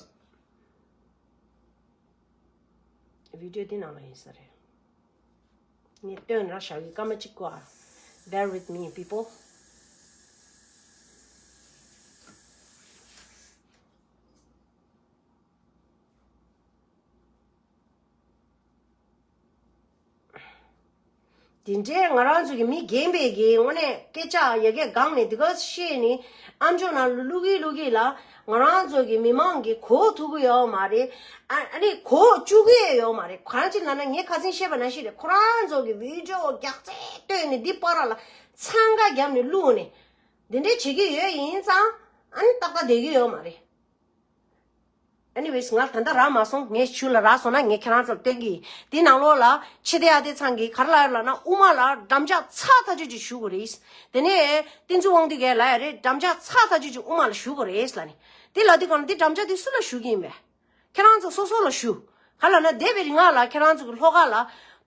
བི་ཌིའོ་འདི་ནང་ལ་ཡིན་ས་རེད། ངས་སྟོན་ར་བཞག་གི་སྐར་མ་གཅིག་ཀ Bear with me, people. དེ་འདྲའི་ང་རང་ཚོ་གི་མི་རྒན་པའི་གི་དངོས་གནས་སྐད་ཆ་ཡ་གི་སྒང་ནས་དེ་ག་བཤད་ནི་ཨམ་ཅོག་ནང་ལ་བླུག་གི་བླུག་གི་ལ་ང་རང་ཚོ་གི་མི་མང་གི་གོ་ཐུབ་གི་ཡོད་མ་རེད། ཨ་ཨ་ནི་གོ་བཅུག་གི་ཡོད་མ་རེད། གང་ཅི་ལབ་ན་ངས་ཁ་སང་བཤད་པ་ནང་བཞིན་རེད། ཁོ་རང་ཚོ་གི་བི་ཌིའོ་རྒྱག་རྩལ་སྟོན་ནི་འདི་པར་ལ་འཚང་ཁ་བརྒྱབ་ནས་བླུག་ནས་འདི་འདྲའི་བྱེད་ཀྱི་ཡོད་ཡིན་ཙང་ཨ་ནི་ཏག་ཏག་བསྡད་ཀྱི་ཡོད་མ་རེད། Anyways, ང་ད་ལྟ་རག་མ་སོང་། ངས་ཆུ་ལ་རག་སོང་ན་ངས་ཁྱེད་རང་ཚོར་སྟོན་གི་ཡིན། དེའི་ནང་ལོགས་ལ་ཕྱི་དེ་ཨ་དེ་ཚང་གིས་ག་རེ་ལབ་ཡོད་ལབ་ན་དབུ་མ་ལ་འགྲམ་ལྕག་ཚ་ཐག་ཆོད་ཅིག་གཞུ་དགོས་རེད། དེ་ནས་བསྟན་འཛིན་དབང་འདུས་ཀྱིས་ལབ་ཡ་རེད། འགྲམ་ལྕག་ཚ་ཐག་ཆོད་ཅིག་དབུ་མ་ལ་གཞུ་དགོས་རེད་ལབ་ནས། དེ་ལབ་དུས་གང་ལ་དེ་འགྲམ་ལྕག་དེ་སུ་ལ་གཞུ་གི་ཡིན་པས། ཁྱེད་རང་ཚོ་སོ་སོ་ལ་གཞུ། ག་ལབ་ན་འདས་པའི་རིང་ལ་ཁྱེད་རང་ཚོ་གི་ལྷོ་ཁ་ལ་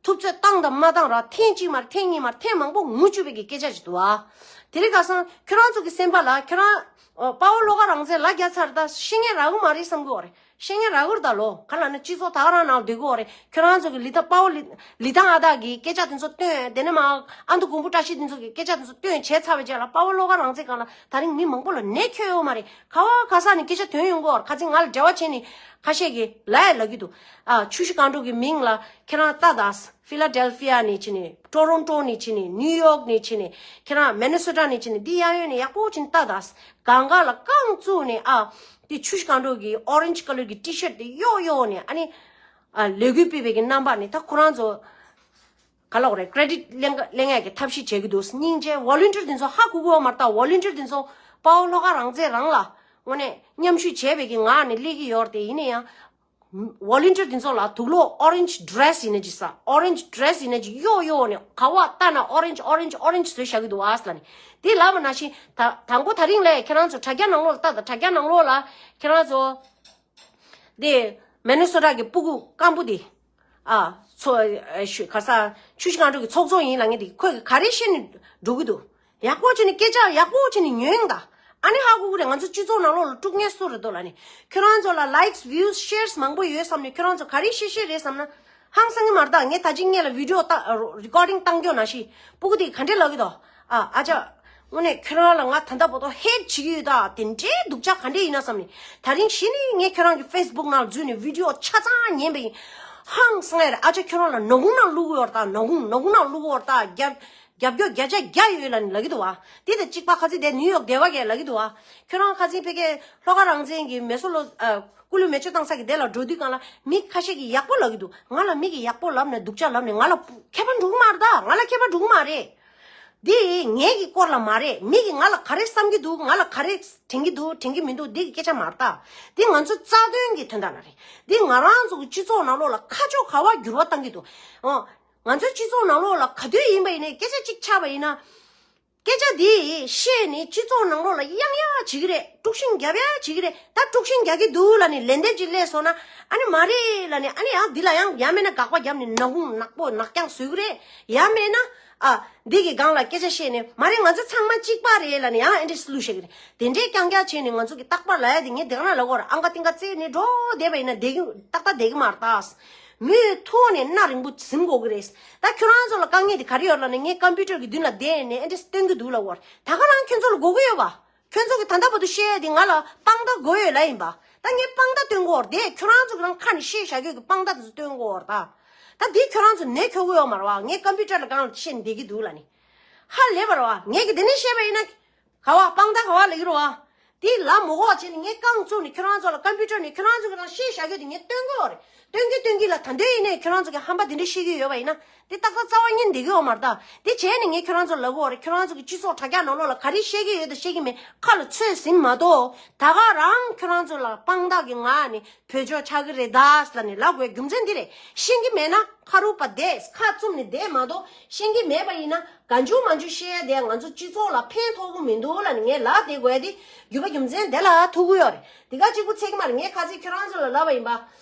ཐུབ་ཚོད་བཏང་དང་མ་བཏང་ར་ཐེངས་གཅིག་མར་ཐེངས་གཉིས་མར་ཐེངས་མང་པོ་ངུ་བཅུག་པའི་གི་སྐད་ཆ་ཅིག་འདུག་ཨ། དེ་རིང་ཁ་སང་ཁྱེད་རང་ཚོ་གི་སེམས་པ་ལ་ཁྱེད་རང་ཨ་དཔའ་བོ་བློ་དགའ་རང་བཙན་ལ་རྒྱ་ཚར་ད་ཤེས་ངེས་རག་གི་མ་རེད་བསམ་གི་ཡོད་རེད། ཤེས་ངེས་རག་གི་རེད་ད་ལོ། ག་ལབ་ན་སྤྱི་ཚོགས་ད་ག་རང་ནང་སྡོད་གི་ཡོད་རེད། ཁྱེད་རང་ཚོ་གི་ལི་ཐང་དཔའ་བོ་ལི་ལི་ཐང་ཨ་དག་གི་སྐད་ཆ་དེ་ཚོ་བཏོན། དེ་ནས་མ་ཨ་མདོ་མགོན་པོ་བཀྲ་ཤིས་དེ་ཚོ་གི་སྐད་ཆ་དེ་ཚོ་བཏོན་བྱས་ཚར་བའི་རྗེས་ལ་དཔའ་བོ་བློ་དགའ་རང་བཙན་སྒང་ལ་ད་རིང་མི་མང་པོ་ལ་ནད་ཁྱོན་ཡོད་མ་རེད། ག་བ་ག་ས་ནས་སྐད་ཆ་ཐོན་ཡོང་གི་ཡོད་རེད། ཁ་སང་ང་ལ་འབྲེལ་བ་བྱས་ནས་ཁ་ཤས་ཀྱིས་ལབ་ཡ་ལབ་གི་འདུག་ཨ་ཆུ་བཞི་སྒང་དྲུག་གི་མིང་ལ་ཁྱེད་རང་ལྟ་དང་། ཕི་ལ་ཌེལ་ཕི་ཡ་ནས་བྱས་ནས་ཊོ་རོན་ཊོ་ནས་བྱས་ནས་ནིའུ་ཡོག་ནས་བྱས་ནས་ཁྱེད་རང་མེ་ནི་སོ་ཊ་ནས་བྱས་ནས་འདི་གཡས་གཡོན་ནས་ཡག་པོ་བྱས་ནས་ལྟ་དང་། གང་ག་ལ་རྐང་བཙུགས་ནས་ཨ་དེ་ཆུ་བཞི་སྒང་དྲུག་གི་ཨོ་རེན་ཇི་ཀ་ལར་གྱི་ཊི་ཤར་ཊི་དེ་གཡོག་གཡོག་ནས་ཨ་ནི་ཨ་ལས་འགུལ་སྤེལ་བའི་གི་རྣམ་པ་ནས་ད་ཁོ་རང་ཚོ་ག་ལབ་དགོས་རེད། ཀྲེ་ཌིཊ་ལེན་ལེན་ཡག་གི་ཐབས་ཤེས་བྱེད་ཀྱི་འདུག་སྙིང་རྗེ། ཝོ་ལུན་ཊིར་དེ་ཚོ་ཧ་གོ་གི་ཡོད་མ་རེད་ད། ཝོ་ལུན་ཊིར་དེ་ཚོ་དཔའ་བོ་བློ་དགའ་རང་བཙན་རང་ལ་དངོས་གནས་མཉམ་ཞུགས་བྱས་པའི་གི་ངག་ནས་སླེབས་ཀྱི་ཡོད་རེད་དེ། ཡིན་ན་ཡང་ཝོ་ལུན་ཊིར་དེ་ཚོ་ལ་དུག་ལོག་ཨོ་རེན་ཇི་ཌི་རེ་སི་ཡིན་ན་ཅིག་ཟ། ཨོ་རེན་ཇི་ཌི་རེ་སི་ཡིན་ན་ཅིག་གཡོག་གཡོག་ནས་ག་བ་ལྟ་ན་ཨོ་རེན་ཇི་ཨོ་རེན་ཇི་ཨོ་རེན་ཇི་བཟོས་བཞག་གི་འདུག་ཨ་ཟེར་ལབ་ནས། དེ་ལབ་པ་ནང་བཞིན་ད་དང་པོ་ད་རིང་ལས་ཁྱེད་རང་ཚོ་དྲ་རྒྱ་ནང་ལོགས་ལ་ལྟ་དང་། དྲ་རྒྱ་ནང་ལོགས་ལ་ཁྱེད་རང་ཚོ་དེ་མེ་ནི་སོ་ཊ་གི་སྤུ་གུ་སྐམ་པོ་དེ། ཨ། ཚོ་ཨ་ཤུ་ག་ས་ཆུ་བཞི་སྒང་དྲུག་གི་ཚོགས་གཙོ་ཡིན་ལབ་མཁན་དེ་ཁོས་ག་རེ་བཤད་ནས་འགྲོ་གི་འདུག་ཡག་པོ་བྱས་ནས་སྐད་ཆ་ཡག་པོ་བྱས་ནས་ཉན་ད། ཨ་ནི་ཧ་གོ་གི་རེད། ང་ཚོ་སྤྱི་ཚོགས་ནང་ལོགས་ལ་དཀྲུག་མཁན་སུ་རེད་འདུག་ལབ་ནས། ཁྱོད་རང་ཚོ་ལ་ལའིཀ་སི་བིའུ་སི་ཤེར་སི་མང་པོ་ཡོད་བསམ་ནས་ཁྱོད་རང་ཚོ་ག་རེ་བཤད་བཤད་རེད་བསམ་ན། ཧང་སང་གི་མ་རེད་ད། ངས་ད་ཅི་སྔོན་ལ་བི་ཌིའོ་ལྟ་རི་ཀོར་ཌིང་བཏང་རྒྱུ་ནང་བཞིན་སྤུ་གུ་དེ་ག་འདྲས་ལབ་ཀྱི་འདུག་ཨ་ཨ་ཅག་དངོས་གནས་ཁྱོད་རང་ལ་ང་ད་ལྟ་བར་དུ་ཧེཊ་བྱེད་ཀྱི་ཡོད་ད། དེ་འདྲའི་སྡུག་ཅག་ག་འདྲས་ཡིན་ན་བསམ་ནས། ད་རིང་གཞི་ནས་ངས་ཁྱོད་རང་གི་ཕེ་སི་བུག་ནང་འཛུལ་ནས་བི་ཌིའོ་ཆ་ཚང་ཉན་པ་ཡིན། ཧང་སང་ཡ་རེད། ཨ་ཅག་ཁྱོད་རང་ལ་ནག་ཁུང་ནང་བླུག་གི་ཡོད་རེད་ད། ནག་ཁུང་ནག་ཁུང་ནང་བླུག་གི་ཡོད་རེད་ད། རྒྱབ་རྒྱབ་སྐྱོར་བརྒྱ་ཆ་བརྒྱ་ཡོད་ལབ་ནས་ལབ་ཀྱི་འདུག་བ། དེ་དང་གཅིག་པ་ཁ་སང་དེ་ནིའུ་ཡོག་སྡེ་བ་གིས་ལབ་ཀྱི་འདུག་བ། ཁྱོད་རང་ཁ་སང་ཕ་གིར་ལྷོ་ཁ་རང་བཙན་གྱི་མེ་སོ་ལོ་ཨ་སྐུ་ལུས་མེ་མཆོད་བཏང་ས་གི་དེ་ལ་འགྲོ་དུས་སྒང་ལ་མི་ཁ་ཤས་ཀྱིས་ཡག་པོ་ལབ་ཀྱི་འདུག་ང་ལ་མི་གིས་ཡག་པོ་ལབ་ནས་སྡུག་ཅག་ལབ་ནས་ང་ལ་ཁྱད་པར་འགྲོ་གི་མ་རེད་ད། ང་ལ་ཁྱད་པར་འགྲོ་གི་མ་རེད། འདི་ངའི་གི་སྐོར་ལ་མ་རེད། མི་གིས་ང་ལ་ག་རེ་བསམ་གྱི་འདུག་ང་ལ་ག་རེ་དྲན་གྱི་འདུག་དྲན་གྱི་མི་འདུག་འདི་གི་སྐད་ཆ་མ་རེད་ད། འདི་ང་ཚོའི་རྩ་དོན་གྱི་དོན་དག་ལ་རེད། འདི་ང་རང་ཚོ་གི་སྤྱི་ཚོགས་ནང་ལོགས་ལ་ཁ་ཕྱོགས་ག་བ་འགྱུར་བ་གཏང་གི་འདུག་ཨོ། ང་ཚོའི་སྤྱི་ཚོགས་ནང་ལོགས་ལ་ག་དུས་ཡིན་པ་ཡིན་ནའི་སྐད་ཆ་གཅིག་ཆགས་པ་ཡིན་ན། སྐད་ཆ་འདི་བཤད་ནས་སྤྱི་ཚོགས་ནང་ལོགས་ལ་གཡང་ཡ་བྱེད་ཀྱི་རེད། དཀྲུག་ཤིང་རྒྱབ་ཡ་བྱེད་ཀྱི་རེད། ད་དཀྲུག་ཤིང་རྒྱག་གི་འདུག་ལབ་ནས་ལན་འདེབས་ཅིག་སླེབས་སོང་ན། ཨ་ནི་མ་རེད་ལབ་ནས། ཨ་ནི་ཡང་འདི་ལ་ཡང་ཡང་མེད་ན་དགག་པ་བརྒྱབ་ནས་ནག་ཁུང་ནག་པོ་ནག་རྐྱང་བཟོ་གི་རེད། ཡང་མེད་ན་ཨ་འདི་གི་སྒང་ལ་སྐད་ཆ་བཤད་ནས་མ་རེད་ང་ཚོ་ཚང་མ་གཅིག་པ་རེད་ལབ་ནས་ཡང་ཨེ་འདྲས་བསླུ་བཤད་ཀྱི་རེད། དེ་འདྲའི་རྐྱང་རྐྱང་བྱས་ནས་ང་ཚོ་གི་རྟག་པར་ལབ་ཡ་དེ་ངས་དེ་ག་ན་ལབ་དགོས་རེད། ཨང་ཀ་ཏིང་ཀ་རྩེ་ནས་འགྲོ་བསྡད་པ་ཡིན་ན་བསྡད་ཀྱི་ཏག་ཏག་བསྡད་ཀྱི་མ་རེད་ད། མུ་མཐུད་ནས་སྣ་རིང་པོ་ཟིན་དགོས་ཀྱི་རེད། ད་ཁྱོད་རང་ཚོ་ལ་དཀའ་ངལ་དེ་ག་རེ་ཡོད་ལབ་ན། ངས་ཀམ་པུ་ཊར་གི་མདུན་ལ་བསྡད་ནས་ཨེ་འདྲས་སྟོན་གྱི་འདུག་ལབ་དགོས་རེད། ད་ག་རང་ཁྱོད་ཚོ་ལ་དགོས་ཀྱི་ཡོད་པ། ཁྱོད་ཚོ་གི་ད་ལྟ་བར་དུ་བཤད་ཡ་དེ་ང་ལ་དཔང་རྟགས་དགོས་ཡོད་ལབ་ཡིན་པ། ད་ངས་དཔང་རྟགས་སྟོན་དགོས་རེད། དེ་ཁྱོད་རང་ཚོ་གི་རང་ཁ་ནས་བཤད་བཞག་རྒྱུ་གི་དཔང་རྟགས་དེ་ཚོ་སྟོན་དགོས་རེད་ད། ད་འདི་ཁྱོད་རང་ཚོ་ནད་ཁྱོག་གི་ཡོད་མ་རེད་བ། ངས་ཀམ་པུ་ཊར་ལ་སྒང་ལ་བཤད་ནས་བསྡད་ཀྱི་འདུག་ལབ་ནི། ཧ་ལས་པ་རེད་བ། ངས་གི་དེ་ནས་བཤད་པ་ཡིན་ན། ག་བ་དཔང་རྟགས་ག་བ་ལབ་ཀྱི་རེད་བ། དེ་ལབ་མི་དགོས་བྱས་ནས་ངས་རྐང་བཙུགས་ནས་ཁྱོད་རང་ཚོ་ལ་ཀམ་པུ་ཊར་ནས་ཁྱོད་རང་ཚོ་གི་རང་བཤད་བཞག་རྒྱུ་དེ་ངས་སྟོན་གི་ཡོད་རེད། སྟོན་གི་སྟོན་གི་ལ་ད་འདོད་ཡིན་ནའི་ཁྱོད་རང་ཚོ་གི་ཧམ་པ་དེ་འདྲ་བཤད་ཀྱི་ཡོད་པ་ཡིན་ན་དེ་ཏག་ཏག་རྩ་བ་ཉིད་འདི་གི་ཡོད་མ་རེད་ད། དེ་བྱས་ནས་ངས་ཁྱོད་རང་ཚོ་ལབ་གི་ཡོད་རེད། ཁྱོད་རང་ཚོ་གི་སྤྱི་ཚོགས་དྲ་རྒྱ་ནང་ལོགས་ལ་ག་རེ་བཤད་ཀྱི་ཡོད་དང་བཤད་ཀྱི་མེད་ཁ་ལ་ཚོད་ཟིན་མ་གཏོགས་ད་ག་རང་ཁྱོད་རང་ཚོ་ལ་དཔང་རྟགས་ཀྱི་ངག་ནས་བོད་ཕྱོགས་ཆགས་ཀྱི་རེད་ད་ཟེར་ལབ་ནས་ལབ་དགོས་རྒྱུ་མཚན་འདི་རེད། ཤེས་ཀྱི་མེད་ན་ཁ་རུབ་པ་བསྡད་ཁ་བཙུམ་ནས་བསྡད་མ་གཏོགས་ཤེས་ཀྱི་མེད་པ་ཡིན་ན་གང་བྱུང་མང་བྱུང་བཤད་ཡ་དེ་ང་ཚོ་སྤྱི་ཚོགས་ལ་ཕན་ཐོགས་ཀྱི་མི་འདུག་ལབ་ནས་ངས་ལབ་བསྡད་དགོས་ཡ་དེ་རྒྱུ་མ་རྒྱུ་མཚན་དེ་ལ་ཐུག་གི་ཡོད་རེད། དེ་ག་གཅིག་པུ་ཚད་ཀྱི་མ་རེད། ངས་ཁ་སང་ཁྱོད་རང་ཚོ་ལ་ལབ་པ་ཡིན་པ།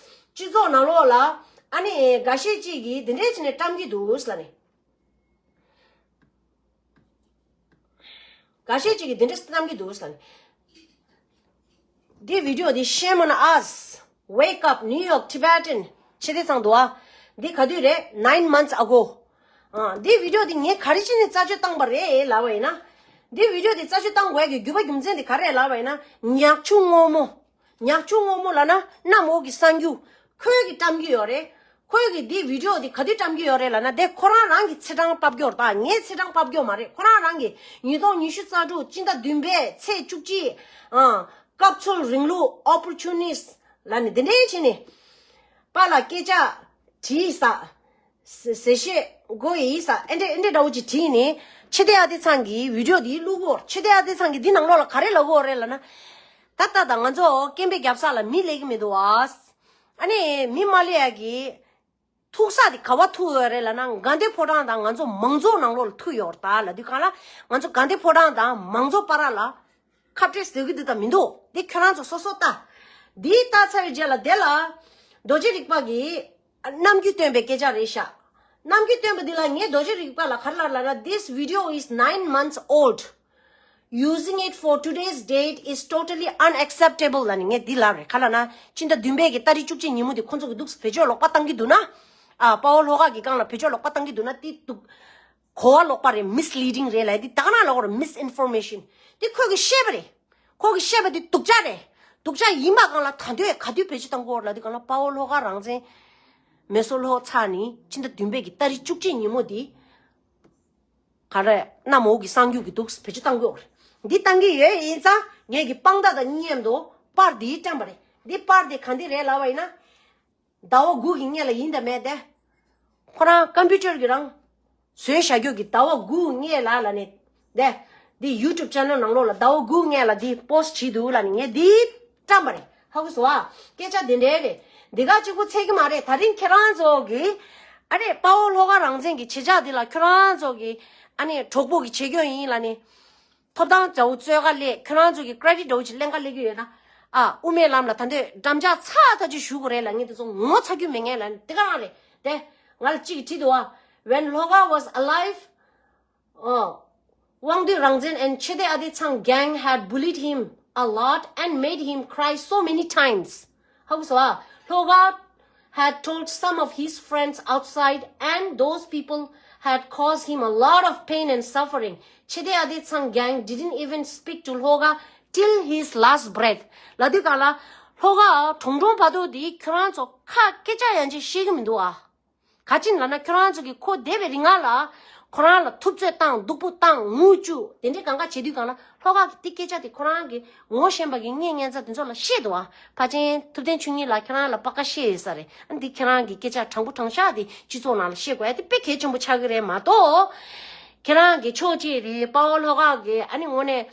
སྤྱི་ཚོགས་ནང་ལོགས་ལ་ཨ་ནི་འགའ་ཤས་ཅིག་གིས་འདི་འདྲས་བྱས་ནས་བཀྲམ་གྱི་འདུག་ལབ་ནས། འགའ་ཤས་ཅིག་གིས་འདི་འདྲས་བཀྲམ་གྱི་འདུག་ལབ་ནས། འདི་བི་ཌིའོ་འདི་Shame on Us, Wake Up, New York Tibetan ཕྱི་དེ་ཚང་འདུག་ཨ། འདི་ག་དུས་རེད། Nine months ago. ཨ། འདི་བི་ཌིའོ་འདི་ངས་ག་རེ་བྱས་ནས་རྩད་གཅོད་བཏང་པ་རེད་ལབ་པ་ཡིན་ན། འདི་བི་ཌིའོ་འདི་རྩད་གཅོད་བཏང་དགོས་ཀྱི་རྒྱུ་བ་རྒྱུ་མཚན་འདི་ག་རེད་ལབ་པ་ཡིན་ན། ཉག་ཆུ་སྔོན་མོ། ཉག་ཆུ་སྔོན་མོ་ལབ་ན་གནམ་འོག་གི་གསར་འགྱུར། ཁོས་གི་བཀྲམ་གྱི་ཡོད་རེད། ཁོས་གི་འདི་བི་ཌིའོ་འདི་ག་དུས་བཀྲམ་གྱི་ཡོད་རེད་ལབ་ན་དེ་ཁོ་རང་རང་གི་ཚེས་གྲངས་ཕབ་སྐྱོར་དང་ངའི་ཚེས་གྲངས་ཕབ་སྐྱོར་མ་རེད། ཁོ་རང་རང་གི་ཉིས་སྟོང་ཉི་ཤུ་རྩ་དྲུག་སྤྱི་ཟླ་བདུན་པའི་ཚེས་བཅུ་གཅིག་ཨང་། སྐབས་འཚོལ་རིང་ལུགས་opportunist ལབ་ནས་འདི་འདྲའི་བྱས་ནས་པཱ་ལགས་སྐད་ཆ་དྲིས་ས། ཟེར་བཤད་དགོས་ཡིན་ས་ཨེ་འདྲས་ཨེ་འདྲས་འདྲ་བོ་ཅིག་བྲིས་ནས་ཕྱི་སྡེ་ཨ་དེ་ཚང་གི་བི་ཌིའོ་འདི་བླུག་གོ། ཕྱི་སྡེ་ཨ་དེ་ཚང་གི་འདི་ནང་ལོགས་ལ་ག་རེ་ལབ་གོ་རེད་ལབ་ན། ད་ལྟ་དང་ང་ཚོ་སྐད་འབོད་རྒྱབ་ས་ལ་མི་སླེབས་ཀྱི་མི་འདུག་ཨ། ཨ་ནི་མི་མ་སླེབས་ཡ་གི་ཐུག་ས་དེ་ག་བ་ཐུག་ཡོད་རེད་ལབ་ན་དགའ་ལྡན་ཕོ་བྲང་དང་ང་ཚོ་མང་ཚོགས་ནང་ལོགས་ལ་ཐུག་ཡོད་རེད་ད་ལབ་དུས་གང་ལ་ང་ཚོ་དགའ་ལྡན་ཕོ་བྲང་དང་མང་ཚོགས་བར་ལ། ཁ་བྲལ་ཟེར་གི་འདུག་དང་མི་འདུག་འདི་ཁྱོད་རང་ཚོ་སོ་སོ་ལྟ། འདི་ལྟ་ཚར་བའི་རྗེས་ལ་དེ་ལ་རྡོ་རྗེ་རིག་པ་གི་རྣམ་འགྱུར་སྟོན་པའི་སྐད་ཆ་རེད་ཤག་རྣམ་འགྱུར་སྟོན་པ་འདི་ལ་ངས་རྡོ་རྗེ་རིག་པ་ལ་ག་རེ་ལབ་ལབ་ན། This video is nine months old. Using it for today's date is totally unacceptable ལབ་ནས་ངས་འདི་ལབ་རེད། ག་ལབ་ན་སྤྱི་ཟླ་བདུན་པའི་གི་ཏ་རིག་བཅུ་གཅིག་ཉིན་མོ་འདི་ཁོ་ཚོ་གི་འདུག་བེད་སྤྱོད་ལོག་པ་བཏང་གི་འདུག་ན། ཨ་དཔའ་བོ་ལྷོ་ཁ་གི་སྒང་ལ་བེད་སྤྱོད་ལོག་པ་བཏང་གི་འདུག་ན་འདི་འདུག་གོ་བ་ལོག་པ་རེད། misleading རེད་ལབ་ཡ་འདི་ད་ག་ན་ལབ་དགོས་རེད། misinformation འདི་ཁོས་གི་བཤད་པ་རེད། ཁོ་གི་བཤད་པ་འདི་སྡུག་ཅག་རེད། སྡུག་ཅག་ཡིན་པ་གང་ལ་ད་འདོད་ག་དུས་བེད་སྤྱོད་བཏང་དགོས་ལབ་དུས་གང་ལ་དཔའ་བོ་ལྷོ་ཁ་རང་བཙན་མེ་སོར་ལྷོ་ཚགས་ནི་ཕྱི་ཟླ་བདུན་པའི་གི་ཏ་རིག་བཅུ་གཅིག་ཉིན་མོ་འདི་ག་རེ་གནམ་འོག་གི་གསར་འགྱུར་གི་འདུག་བེད་སྤྱོད་བཏང་དགོས་རེད། འདི་བཏང་གི་ཡོད་ཡིན་ཙང་ངས་གི་དཔང་རྟགས་དང་མཉམ་དུ་པར་འདི་བཀྲམ་པ་རེད། འདི་པར་འདི་ག་འདི་རེད་ལབ་པ་ཡིན་ན། ཟླ་བ་དགུ་གི་སྔས་ལ་ཡིན་དང་མེད་དེ། ཁོ་རང་ཀམ་པུ་ཊར་གི་རང་བཟོས་བཞག་རྒྱུ་གི་ཟླ་བ་དགུ་སྔས་ལ་ལ་ནས་དེ། འདི་ཡུ་ཊུབ་ཅེ་ནལ་ནང་ལོགས་ལ་ཟླ་བ་དགུ་སྔས་ལ་འདི་པོ་སི་ཊི་བྱས་འདུག་ལ་ནས་ངས་འདི་བཀྲམ་པ་རེད། ཧ་གོ་སོང་ཨ། སྐད་ཆ་འདི་འདྲའི་རེད། འདི་ག་གཅིག་པུ་ཚད་ཀྱི་མ་རེད། ད་རིང་ཁྱེད་རང་ཚོ་གི་ཨ་རེ་དཔའ་བོ་ལྷོ་ཁ་རང་བཙན་གི་བྱེད་ཕྱོགས་འདི་ལ་ཁྱེད་རང་ཚོ་གི་ཨ་ནི་གྲོགས་པོ་གི་བྱེད་སྐྱོན་ཡིན་ལ་ནས། ཐོབ་ཐང་འདྲ་བོ་རྩོད་ག་སླེབས། ཁྱོད་རང་ཚོ་གི་ཀྲེ་ཌིཊ་འདྲ་བོ་ཅིག་ལེན་ག་སླེབས་ཀྱི་ཡོད་ན། ཨ་དབུ་མའི་ལམ་ལ་ད་འདོད་འགྲམ་ལྕག་ཚ་ཐག་ཆོད་གཞུ་དགོས་རེད་ལབ་མཁན་དེ་ཚོ་ངོ་ཚ་རྒྱུ་མེད་མཁན་ལབ་དེ་ག་རང་རེད་དེ། ང་ལ་གཅིག་གིས་བྲིས་འདུག་ཨ། When Lhoga was alive, uh, དབང་འདུས་རང་བཙན་and ཕྱི་སྡེ་ཨ་དེ་ཚང་gang had bullied him a lot and made him cry so many times. ཧ་གོ་སོང་ཨ། Lhoga had told some of his friends outside, and those people had caused him a lot of pain and suffering. ཕྱི་སྡེ་ཨ་དེ་ཚང་gang didn't even speak to Lhoga till his last breath. ལབ་དུས་གང་ལ་ལྷོ་ཁ་གྲོང་གྲོང་བར་དུ་དེ་ཁྱོད་རང་ཚོ་ཁ་སྐད་ཆ་ཡང་ཅིག་བཤད་གི་མི་འདུག་ཨ། ག་ཅི་ལབ་ན་ཁྱོད་རང་ཚོ་གིས་ཁོ་བསྡད་པའི་རིང་ལ་ཁོ་རང་ལ་ཐུབ་ཚོད་བཏང་། སྡུག་པོ་བཏང་། ངུ་བཅུག་དེ་འདྲའི་གང་ག་བྱེད་དུས་གང་ལ་ལྷོ་ཁ་གི་དེ་སྐད་ཆ་དེ་ཁོ་རང་གི་ངོ་ཤེས་པ་གི་ངའི་ཉན་ཚ་དེ་ཚོ་ལ་བཤད་འདུག་ཨ། ཕལ་ཆེར་ཐུབ་བསྟན་ཆོས་ཉིད་ལགས་ཁྱེད་རང་ལ་པ་ཀ་བཤད་ཡོད་ས་རེད། ཨ་འདི་ཁྱེད་རང་གི་སྐད་ཆ་དྲང་པོ་དྲང་བཞག་དེ་སྤྱི་ཚོགས་ནང་ལ་བཤད་དགོས་ཡ་དེ་དཔེ་གལ་ཆེན་པོ་ཆགས་ཀྱི་རེད་མ་གཏོགས། ཁྱེད་རང་གི་ཕྱོགས་གཅིག་རེད། དཔའ་བོ་ལྷོ་ཁ་གི་ཨ་ནི་དངོས་གནས།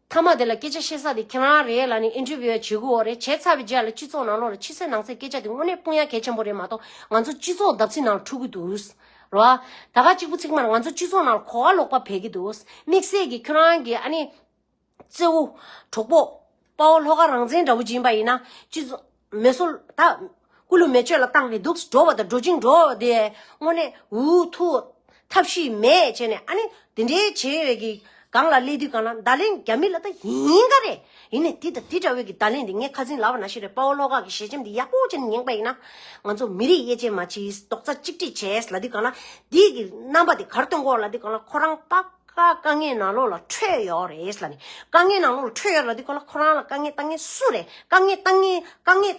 མཐའ་མ་དེ་ལ་སྐད་ཆ་བཤད་ས་དེ་ཁྱེད་རང་རེད་ལབ་ནས་ཨིན་ཊར་བིའུ་བྱེད་དགོས་རེད། བྱས་ཚར་བའི་རྗེས་ལ་སྤྱི་ཚོགས་ནང་ལོགས་ལ་ཕྱི་གསལ་ནང་གསལ་སྐད་ཆ་དེ་དངོས་གནས་སྤུངས་ཡ་གལ་ཆེན་པོ་རེད་མ་གཏོགས་ང་ཚོ་སྤྱི་ཚོགས་བརྡབ་གསིག་ནང་ལ་འཁྲུག་གི་འདུག་རེད་བ། ད་ག་གཅིག་པུ་ཚིག་མ་རེད། ང་ཚོ་སྤྱི་ཚོགས་ནང་ལ་གོ་བ་ལོག་པ་འཕེལ་གི་འདུག་དམིགས་བསལ་གྱི་ཁྱོད་རང་གི་ཨ་ནི་གཙོ་བོ་གྲོགས་པོ་དཔའ་བོ་ལྷོ་ཁ་རང་བཙན་འདྲ་བོ་ཅིག་ཡིན་པ་ཡིན་ན་སྤྱི་ཚོགས་མེ་སོར་ད་སྐུ་ལུས་མེ་མཆོད་ལ་བཏང་ནས་འདུག་འགྲོ་བ་དང་འགྲོ་གཅིག་འགྲོ་བ་དེ་དངོས་གནས་འུ་ཐུག་ཐབས་ཤེས་མེད་བྱས་ནས་ཨ་ནི་དེ་འདྲའི་བྱས་ཡོད་ཀྱི་སྒང་ལ་སླེབས་དུས་སྒང་ལ་བརྡ་ལན་རྒྱ་མི་ལ་ད་ཡིན་ག་རེད། ཡིན་ནས་དེ་དང་དེ་འདྲ་བའི་གི་བརྡ་ལན་དེ་ངས་ཁ་སང་ལབ་པ་ནང་བཞིན་རེད། དཔའ་བོ་ལྷོ་ཁ་གི་ཞལ་ཆེམས་དེ་ཡག་པོ་བྱས་ནས་ཉན་པ་ཡིན་ན་ང་ཚོ་མི་རིགས་དབྱེ་འབྱེད་མ་བྱེད། རྡོག་རྩ་གཅིག་སྒྲིལ་བྱས་ལབ་དུས་སྒང་ལ་དེའི་གི་རྣམ་པ་དེ་ག་རེ་སྟོན་གོ་ལབ་དུས་སྒང་ལ་ཁོ་རང་པ་ཀ་དཀའ་ངལ་ནང་ལོགས་ལ་འཕྲད་ཡོད་རེད་ལབ་ནས། དཀའ་ངལ་ནང་ལོགས་ལ་འཕྲད་ཡོད་ལབ་དུས་སྒང་ལ་ཁོ་རང་ལ་དཀའ་ངལ་བཏང་མཁན་སུ་རེད། དཀའ་ངལ་བཏང་མཁན་དཀའ་ངལ་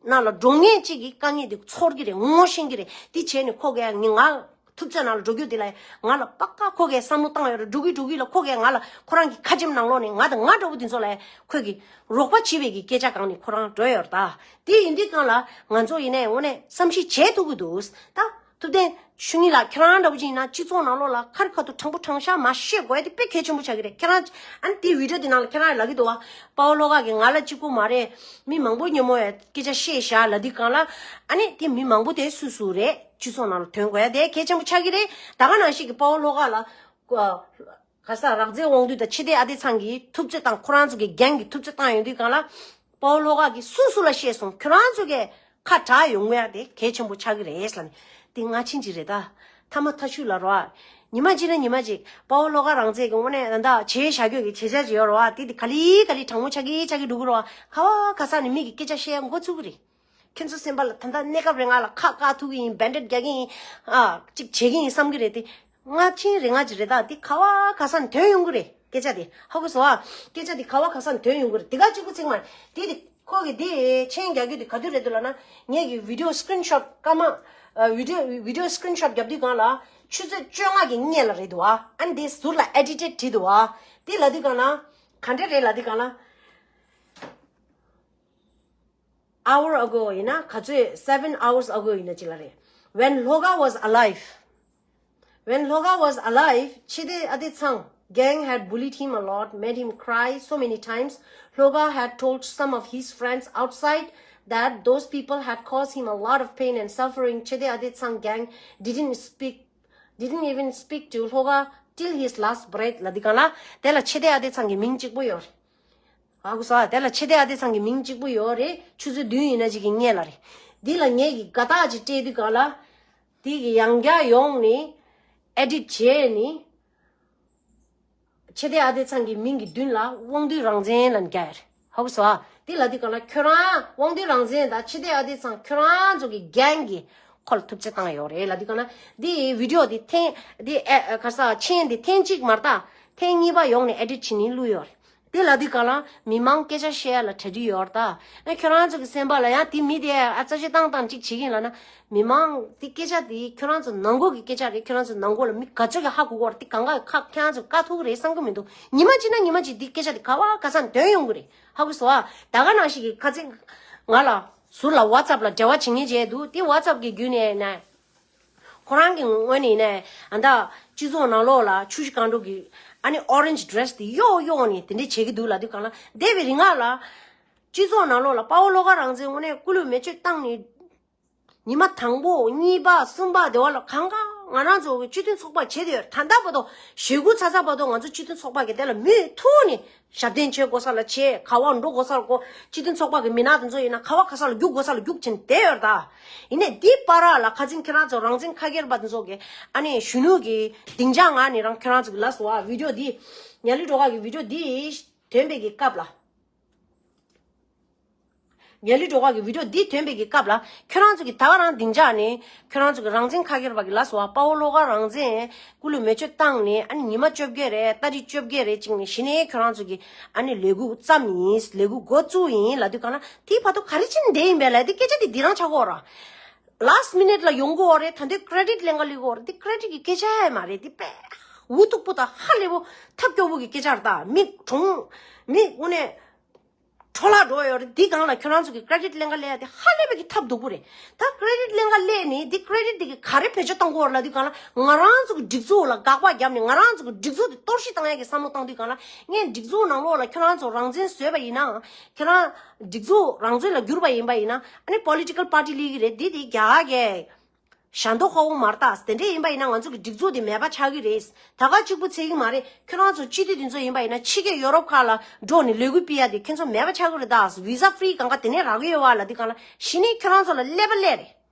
ནང་ལ་འགྲོ་མཁན་གཅིག་གིས་དཀའ་ངལ་དེ་ཚོར་གི་རེད། ངོ་ཤེས་ཀྱི་རེད། དེ་བྱས་ནས་ཁོ་གས་ངས་ང་ ཐུབ་ཚོད་ནང་ལ་འགྲོ་རྒྱུ་དེ་ལ་ང་ལ་པ་ཀ་ཁོ་གིས་བསམ་བློ་བཏང་ཡོད་རེད། འགྲོ་གི་འགྲོ་གི་ལ་ཁོ་གིས་ང་ལ་ཁོ་རང་གི་ཁ་ཆེམས་ནང་ལོགས་ནས་ང་དང་ང་འདྲ་བོ་དེ་ཚོ་ལ་ཁོས་གི་རོགས་པ་བྱེད་པའི་གི་སྐད་ཆ་གང་ནས་ཁོ་རང་འགྲོ་ཡོད་རེད། ད་དེ་ཡིན་དུས་གང་ལ་ང་ཚོ་ཡིན་ནའི་དངོས་གནས་བསམ་ཤེས་བྱེད་ཐུབ་ཀྱི་འདུག་ད་ཐུབ་བསྟན་ཆོས་ཉིད་ལགས། ཁྱེད་རང་འདྲ་བོ་ཅིག་ཡིན་ན་སྤྱི་ཚོགས་ནང་ལོགས་ལ་ཁ་རི་ཁ་ཐུག་དྲང་པོ་དྲང་བཞག་མ་བཤད་དགོས་ཡ་དེ་དཔེ་གལ་ཆེན་པོ་ཆགས་ཀྱི་རེད། ཁྱེད་རང་ཨ་ནི་དེ་བི་ཌི་ཡོ་དེ་ནང་ལ་ཁྱེད་རང་ལབ་ཀྱི་འདུག་བ། དཔའ་བོ་ལྷོ་ཁ་གིས་ང་ལ་གཅིག་པུ་མ་རེད། མི་མང་པོ་ཉོན་མོངས་ཡ་སྐད་ཆ་བཤད་བཞག་ལབ་དུས་གང་ལ་ཨ་ནི་དེ་མི་མང་པོ་དེ་སུ་སུ་རེད། སྤྱི་ཚོགས་ནང་ལ་ཐོན་དགོས་ཡ་དེ་གལ་ཆེན་པོ་ཆགས་ཀྱི་རེད། ད་ག་ནང་བཞིན་གྱི་དཔའ་བོ་ལྷོ་ཁ་ལ་ག་ས་རང་བཙན་དབང་འདུས་དང་ཕྱི་བལྟས་ཨ་བདེ་ཚང་གིས་ཐུབ་ཚོད་བཏང་། ཁོ་རང་ཚོ་གི་གྷེང་གིས་ཐུབ་ཚོད་བཏང་ཡོང་དུས་གང་ལ་དཔའ་བོ་ལྷོ་ཁ་གིས་སུ་སུ་ལ་བཤད་སོང་། ཁྱོད་རང་ཚོ་གི་ཁ་གྲག་ཡོང་ཡ་དེ་གལ་ཆེན་པོ་ཆགས་ཀྱི་རེད་ལབ་ནས། དེ་སྔ་ཕྱི་ཅིག་རེད་ད། ཐ་མ་ཐ་ཤུ་ལ་རོ་ཨ། ཉི་མ་གཅིག་ན་ཉི་མ་གཅིག་དཔའ་བོ་ལྷོ་ཁ་རང་བཙན་གྱི་དངོས་གནས་ད་ལྟ་བྱས་བཞག་རྒྱུ་གི་བྱས་རྗེས་ཅིག་ཡོད་རོ་ཨ། དེ་དེ་ག་ལེ་ག་ལེ་གྲང་མོ་ཆགས་ཀྱི་ཆགས་ཀྱི་འགྲོ་གི་རོ་ཨ། ག་བ་ག་ས་ནས་མི་གི་སྐད་ཆ་བཤད་ཡ་འགོ་ཚུགས་ཀྱི་རེད། ཁྱོད་ཚོ་སེམས་པ་ལ་ད་ལྟ་གནས་སྐབས་རིང་ང་ལ་ཁ་བཀག་ཐུབ་ཀྱི་ཡིན། བེན་ཌེཌ་རྒྱག་གི་ཡིན། ཨ་ཅིག་བྱེད་ཀྱི་ཡིན་བསམ་གྱི་རེད་དེ། སྔ་ཕྱི་རེ་ང་ཅིག་རེད་ད། དེ་ག་བ་ག་ས་ནས་ཐོན་ཡོང་གི་རེད་སྐད་ཆ་དེ། ཧ་གོ་སོང་ཨ། སྐད་ཆ་དེ་ག་བ་ག་ས་ནས་ཐོན་ཡོང་གི་རེད། དེ་ག་གཅིག་པུ་ཚིག་མ་རེད་དེ། དེ་ཁོ་གི་དེ་མཆན་རྒྱག་རྒྱུ་དེ་ག་དུས་རེད་འདུག་ལབ་ན། ངས་གི་བི་ཌི་ཡོ་སི་ཀི་རིན་ཤོཊ་སྐར་མ་ཨ་བི་ཌི་ཡོ་བི་ཌི་ཡོ་སི་ཀི་རིན་ཤོཊ་རྒྱབ་དུས་གང་ལ་ཆུ་ཚོད་བཅོ་ལྔ་གི་སྔོན་ལ་རེད་འདུག་ཨ། ཨ་ནི་དེ་ཟུར་ལ་ཨེ་ཌི་ཊེཌ་བྲིས་འདུག་ཨ། དེ་ལབ་དུས་གང་ལ་ག་འདྲ་རེད་ལབ་དུས་གང་ལ། hour ago ཡིན་ན་ག་ཚོད། seven hours ago ཡིན་ན་ཅི་ལ་རེད། When Hloga was alive, when Hloga was alive, Chede Adetsang gang had bullied him a lot, made him cry so many times. Hloga had told some of his friends outside that those people had caused him a lot of pain and suffering. Chede Adetsang gang didn't speak, didn't even speak to Hloga till his last breath. ལ་དེ་གང་ལ་དེ་ལ་ཆེ་དེ་ཨ་དེ་ཚང་གི་མིང་གཅིག་པོ་ཡོད་རེད། ཧ་གོ་སོང་ཨ། དེ་ལ་ཆེ་དེ་ཨ་དེ་ཚང་གི་མིང་གཅིག་པོ་ཡོད་རེད། ཆུ་ཚོད་བདུན་ཡིན་ན་ཅིག་གི་སྔོན་ལ་རེད། འདི་ལ་ངས་ཀྱི་དགའ་རྟགས་ཅིག་སྤྲད་དུས་གང་ལ། དེ་གི་ཡང་བསྐྱར་ཡོང་ནི་ཨེ་ཌིཊ་བྱས་ནི། ཆེ་དེ་ཨ་དེ་ཚང་གི་མིང་གི་མདུན་ལ་དབང་འདུས་རང་བཙན་ལབ་ནི་རྒྱག་ཡ་རེད། ཧ་གོ་སོང་ཨ། དེ་ལ་དེ་གང་ལ་ཁྱོད་རང་དབང་འདུས་རང་བཙན་དང་ཆེ་དེ་ཨ་དེ་ཚང་ཁྱོད་རང་ཚོ་གི་གྷེང་གི་ཁོ་ལ་ཐུབ་ཚོད་བཏང་ཡོད་རེད་ལབ་དུས་གང་ལ། འདི་བི་ཌི་ཡོ་འདི་ཐེངས་འདི་ཨེ་ཨེ་ག་ས་མཆན་འདི་ཐེངས་གཅིག་མ་རེད་ད། ཐེངས་གཉིས་པ་ཡོང་ནས་ཨེ་ཌིཊ་བྱེད་ནི་བླུགས་ཡོད་རེད། དེ་ལབ་དུས་གང་ལ་མི་མང་སྐད་ཆ་བཤད་ཡ་ལ་གྲ་སྒྲིག་ཡོད་རེད་ད། ཨ་ཁྱོད་རང་ཚོ་གི་སེམས་པ་ལ་ཡང་དེ་མི་དེ་ཨ་རྩ་ཆེ་བཏང་བཏང་ཅིག་བྱེད་ཀྱིན་ལབ་ན། མི་མང་དེ་སྐད་ཆ་དེ་ཁྱོད་རང་ཚོ་ནང་ཁུལ་གྱི་སྐད་ཆ་རེད། ཁྱོད་རང་ཚོ་ནང་ཁུལ་ལ་མི་ག་ཚོད་ཀྱི་ཧ་གོ་གོ་རེད། དེ་གང་ག་ཁ་ཁྱོད་རང་ཚོ་བཀག་ཐུབ་ཀྱི་རེད་བསམ་གི་མི་འདུག་ཉི་མ་གཅིག་ན་ཉི་མ་གཅིག་དེ་སྐད་ཆ་དེ་ག་བ་ག་ས་ནས་ཐོན་ཡོང་གི་རེད། ཧ་གོ་སོང་ཨ། ད་ག་ནང་བཞིན་གྱི་ཁ་ཚིག་ང་ལ་ཟུར་ལ་ཝ་ཊི་སབ་ལ་འབྲེལ་བ་བྱེད་མཁན་བྱས་འདུག་དེ་ཝ་ཊི་སབ་གི་བརྒྱུད་ནས་ནས། ཁོ་རང་གི་ངོས་ནས་ནས་ཨ་ད་སྤྱི་ཚོགས་ནང་ལོགས་ལ་ཆུ་བཞི་སྒང་དྲུག་གི་ཨ་ནི་ཨོ་རེན་ཇི་ཌི་རེ་སི་དེ་གཡོག་གཡོག་ནས་དེ་འདྲས་བྱེད་ཀྱི་འདུག་ལབ་དུས་གང་ལ་འདས་པའི་རིང་ལ་སྤྱི་ཚོགས་ནང་ལོགས་ལ་དཔའ་བོ་བློ་དགའ་རང་བཙན་དངོས་གནས་སྐུ་ལུས་མེ་མཆོད་བཏང་ནས་ཉི་མ་དང་པོ་གཉིས་པ་གསུམ་པ་དེ་བ་ལ་གང་ག་ང་རང་ཚོ་གི་སྤྱི་མཐུན་ཚོགས་པ་བྱེད་དེ་ཡོད། ད་ལྟ་བར་དུ་ཞེ་དགུ་ཚ་ཚ་བར་དུ་ང་ཚོ་སྤྱི་མཐུན་ཚོགས་པ་གི་དེ་ལ་མུ་མཐུད་ནས་ཞབས་བརྟན་བྱེད་དགོས་ས་ལ་བྱེད། ག་བ་འགྲོ་དགོས་ས་ལ་གོ་སྤྱི་མཐུན་ཚོགས་པ་གི་མི་སྣ་དེ་ཚོ་ཡིན་ན་ག་བ་ག་ས་ལ་རྒྱུག་དགོས་ས་ལ་རྒྱུག་བྱེད་བསྡད་ཡོད་ད། ཡིན་ནས་འདི་བར་ལ་ཁ་ཚིག་ཁྱེད་རང་ཚོ་རང་བཙན་ཁ་སྒེར་པ་དེ་ཚོ་གི་ཨ་ནི་གཞོན་ནུ་གི་སྡིངས་ཆ་ངང་ནས་རང་ཁྱེད་རང་ཚོ་གི་ལ་སོ་བ་བི་ཌི་ཡོ་འདི་ཉ་ལི་སྒྲོལ་དཀར་གི་བི་ཌི་ཡོ་འདི་ཐོན་པའི་གི་སྐབས་ལ། ཉ་ལི་སྒྲོལ་དཀར་གི་བི་ཌི་ཡོ་འདི་ཐོན་པའི་གི་སྐབས་ལ་ཁྱོད་རང་ཚོ་གི་ད་ག་རང་སྡིངས་ཆ་ནས་ཁྱོད་རང་ཚོ་གི་རང་བཙན་ཁ་སྒེར་པ་གི་ལ་སོ་བ་དཔའ་བོ་བློ་དགའ་རང་བཙན་སྐུ་ལུས་མེ་མཆོད་བཏང་ནས་ཨ་ནི་ཉི་མ་བཅོ་བརྒྱད་རེད། ཏ་རིག་བཅོ་བརྒྱད་རེད་ཅིག་ནས་གཞི་ནས་ཁྱོད་རང་ཚོ་གི་ཨ་ནི་ལས་འགུལ་བརྩམས་ཡིན། ལས་འགུལ་འགོ་བཙུགས་ཡིན་ལབ་དུས་གང་ལ་དེའི་བར་དུ་ག་རེ་བྱས་ནས་བསྡད་ཡིན་པས་ལབ་དེ་སྐད་ཆ་དེ་འདི་རང་ཆགས་ཀྱི་ཡོད་ར། ལཱ་སི་ཊི་མི་ནིཊ་ལ་ཡོང་གི་ཡོད་རེད། ད་འདི་ཀེ་རེ་ཌིཊ་ལེན་ག་སླེབས་ཀྱི་ཡོད་རེད། འདི་ཀེ་རེ་ཌིཊ་གི་སྐད་ཆ་ཡང་མ་རེད། འདི་དཔེ་འུ་ཐུག་པོ་དང་ཧ་ལས་པོ་ཐབས་སྐྱོ་པོ་གི་སྐད་ཆ་རེད་ད། མི་གྲོངས་མི་དངོས་གནས་འཕྲོ་བརླག་འགྲོ་ཡོད་རེད། འདི་སྒང་ལ་ཁྱོད་རང་ཚོ་གི་ཀེ་རེ་ཌིཊ་ལེན་ག་སླེབས་ཡ་དེ་ཧ་ལས་པའི་གི་ཐབས་སྡུག་པོ་རེད། ད་ཀེ་རེ་ཌིཊ་ལེན་ག་སླེབས་ནས་འདི་ཀེ་རེ་ཌིཊ་འདི་གི་ག་རེ་བེད་སྤྱོད་གཏོང་གི་ཡོད་རེད་ལབ་དུས་སྒང་ལ་ང་རང་ཚོ་གི་སྒྲིག་འཛུགས་ལ་དགག་པ་བརྒྱབ་ནས་ང་རང་ཚོ་གི་སྒྲིག་འཛུགས་དེ་གཏོར་བཤིག་བཏང་ཡ་གི་བསམ་བློ་བཏང་དུས་སྒང་ལ་ངས་སྒྲིག་འཛུགས་ནང་ལོགས་ལ་ཁྱོད་རང་ཚོ་རང་བཙན་བཟོས་པ་ཡིན་ནའང་ཁྱོད་རང་སྒྲིག་འཛུགས་རང་བཙན་ལ་བསྒྱུར་པ་ཡིན་པ་ཡིན་ན་ཨ་ནི་པོ་ལི་ཊི་ཀལ་པར་ཊི་སླེབས་ཀྱི་རེད། འདི་དེ་རྒྱ་གར་གི་ཞྭ་མདོག་ཁ་པོ་མ་རེད་ད། དེ་འདྲས་ཡིན་པ་ཡིན་ན་ང་ཚོ་གི་སྒྲིག་འཛུགས་དེ་མེད་པ་ཆགས་ཀྱི་རེད། ད་ག་གཅིག་པུ་ཚད་ཀྱི་མ་རེད། ཁྱོད་རང་ཚོ་སྤྱི་འཐུས་དེ་ཚོ་ཡིན་པ་ཡིན་ན་ཕྱི་རྒྱལ་ཡོ་རོབ་ཁག་ལ་འགྲོ་ནས་ལས་འགུལ་སྤེལ་ཡ་དེ་ཁྱོད་ཚོ་མེད་པ་ཆགས་ཀྱི་རེད་ད། བི་ཟ་ཧྥི་རི་གང་ག་དེ་ནས་རག་གི་ཡོད་བ་ལབ་དུས་སྒང་ལ་གཞི་ནས་ཁྱོད་རང་ཚོ་ལ་ཀླད་པ་ཀླད་རེད།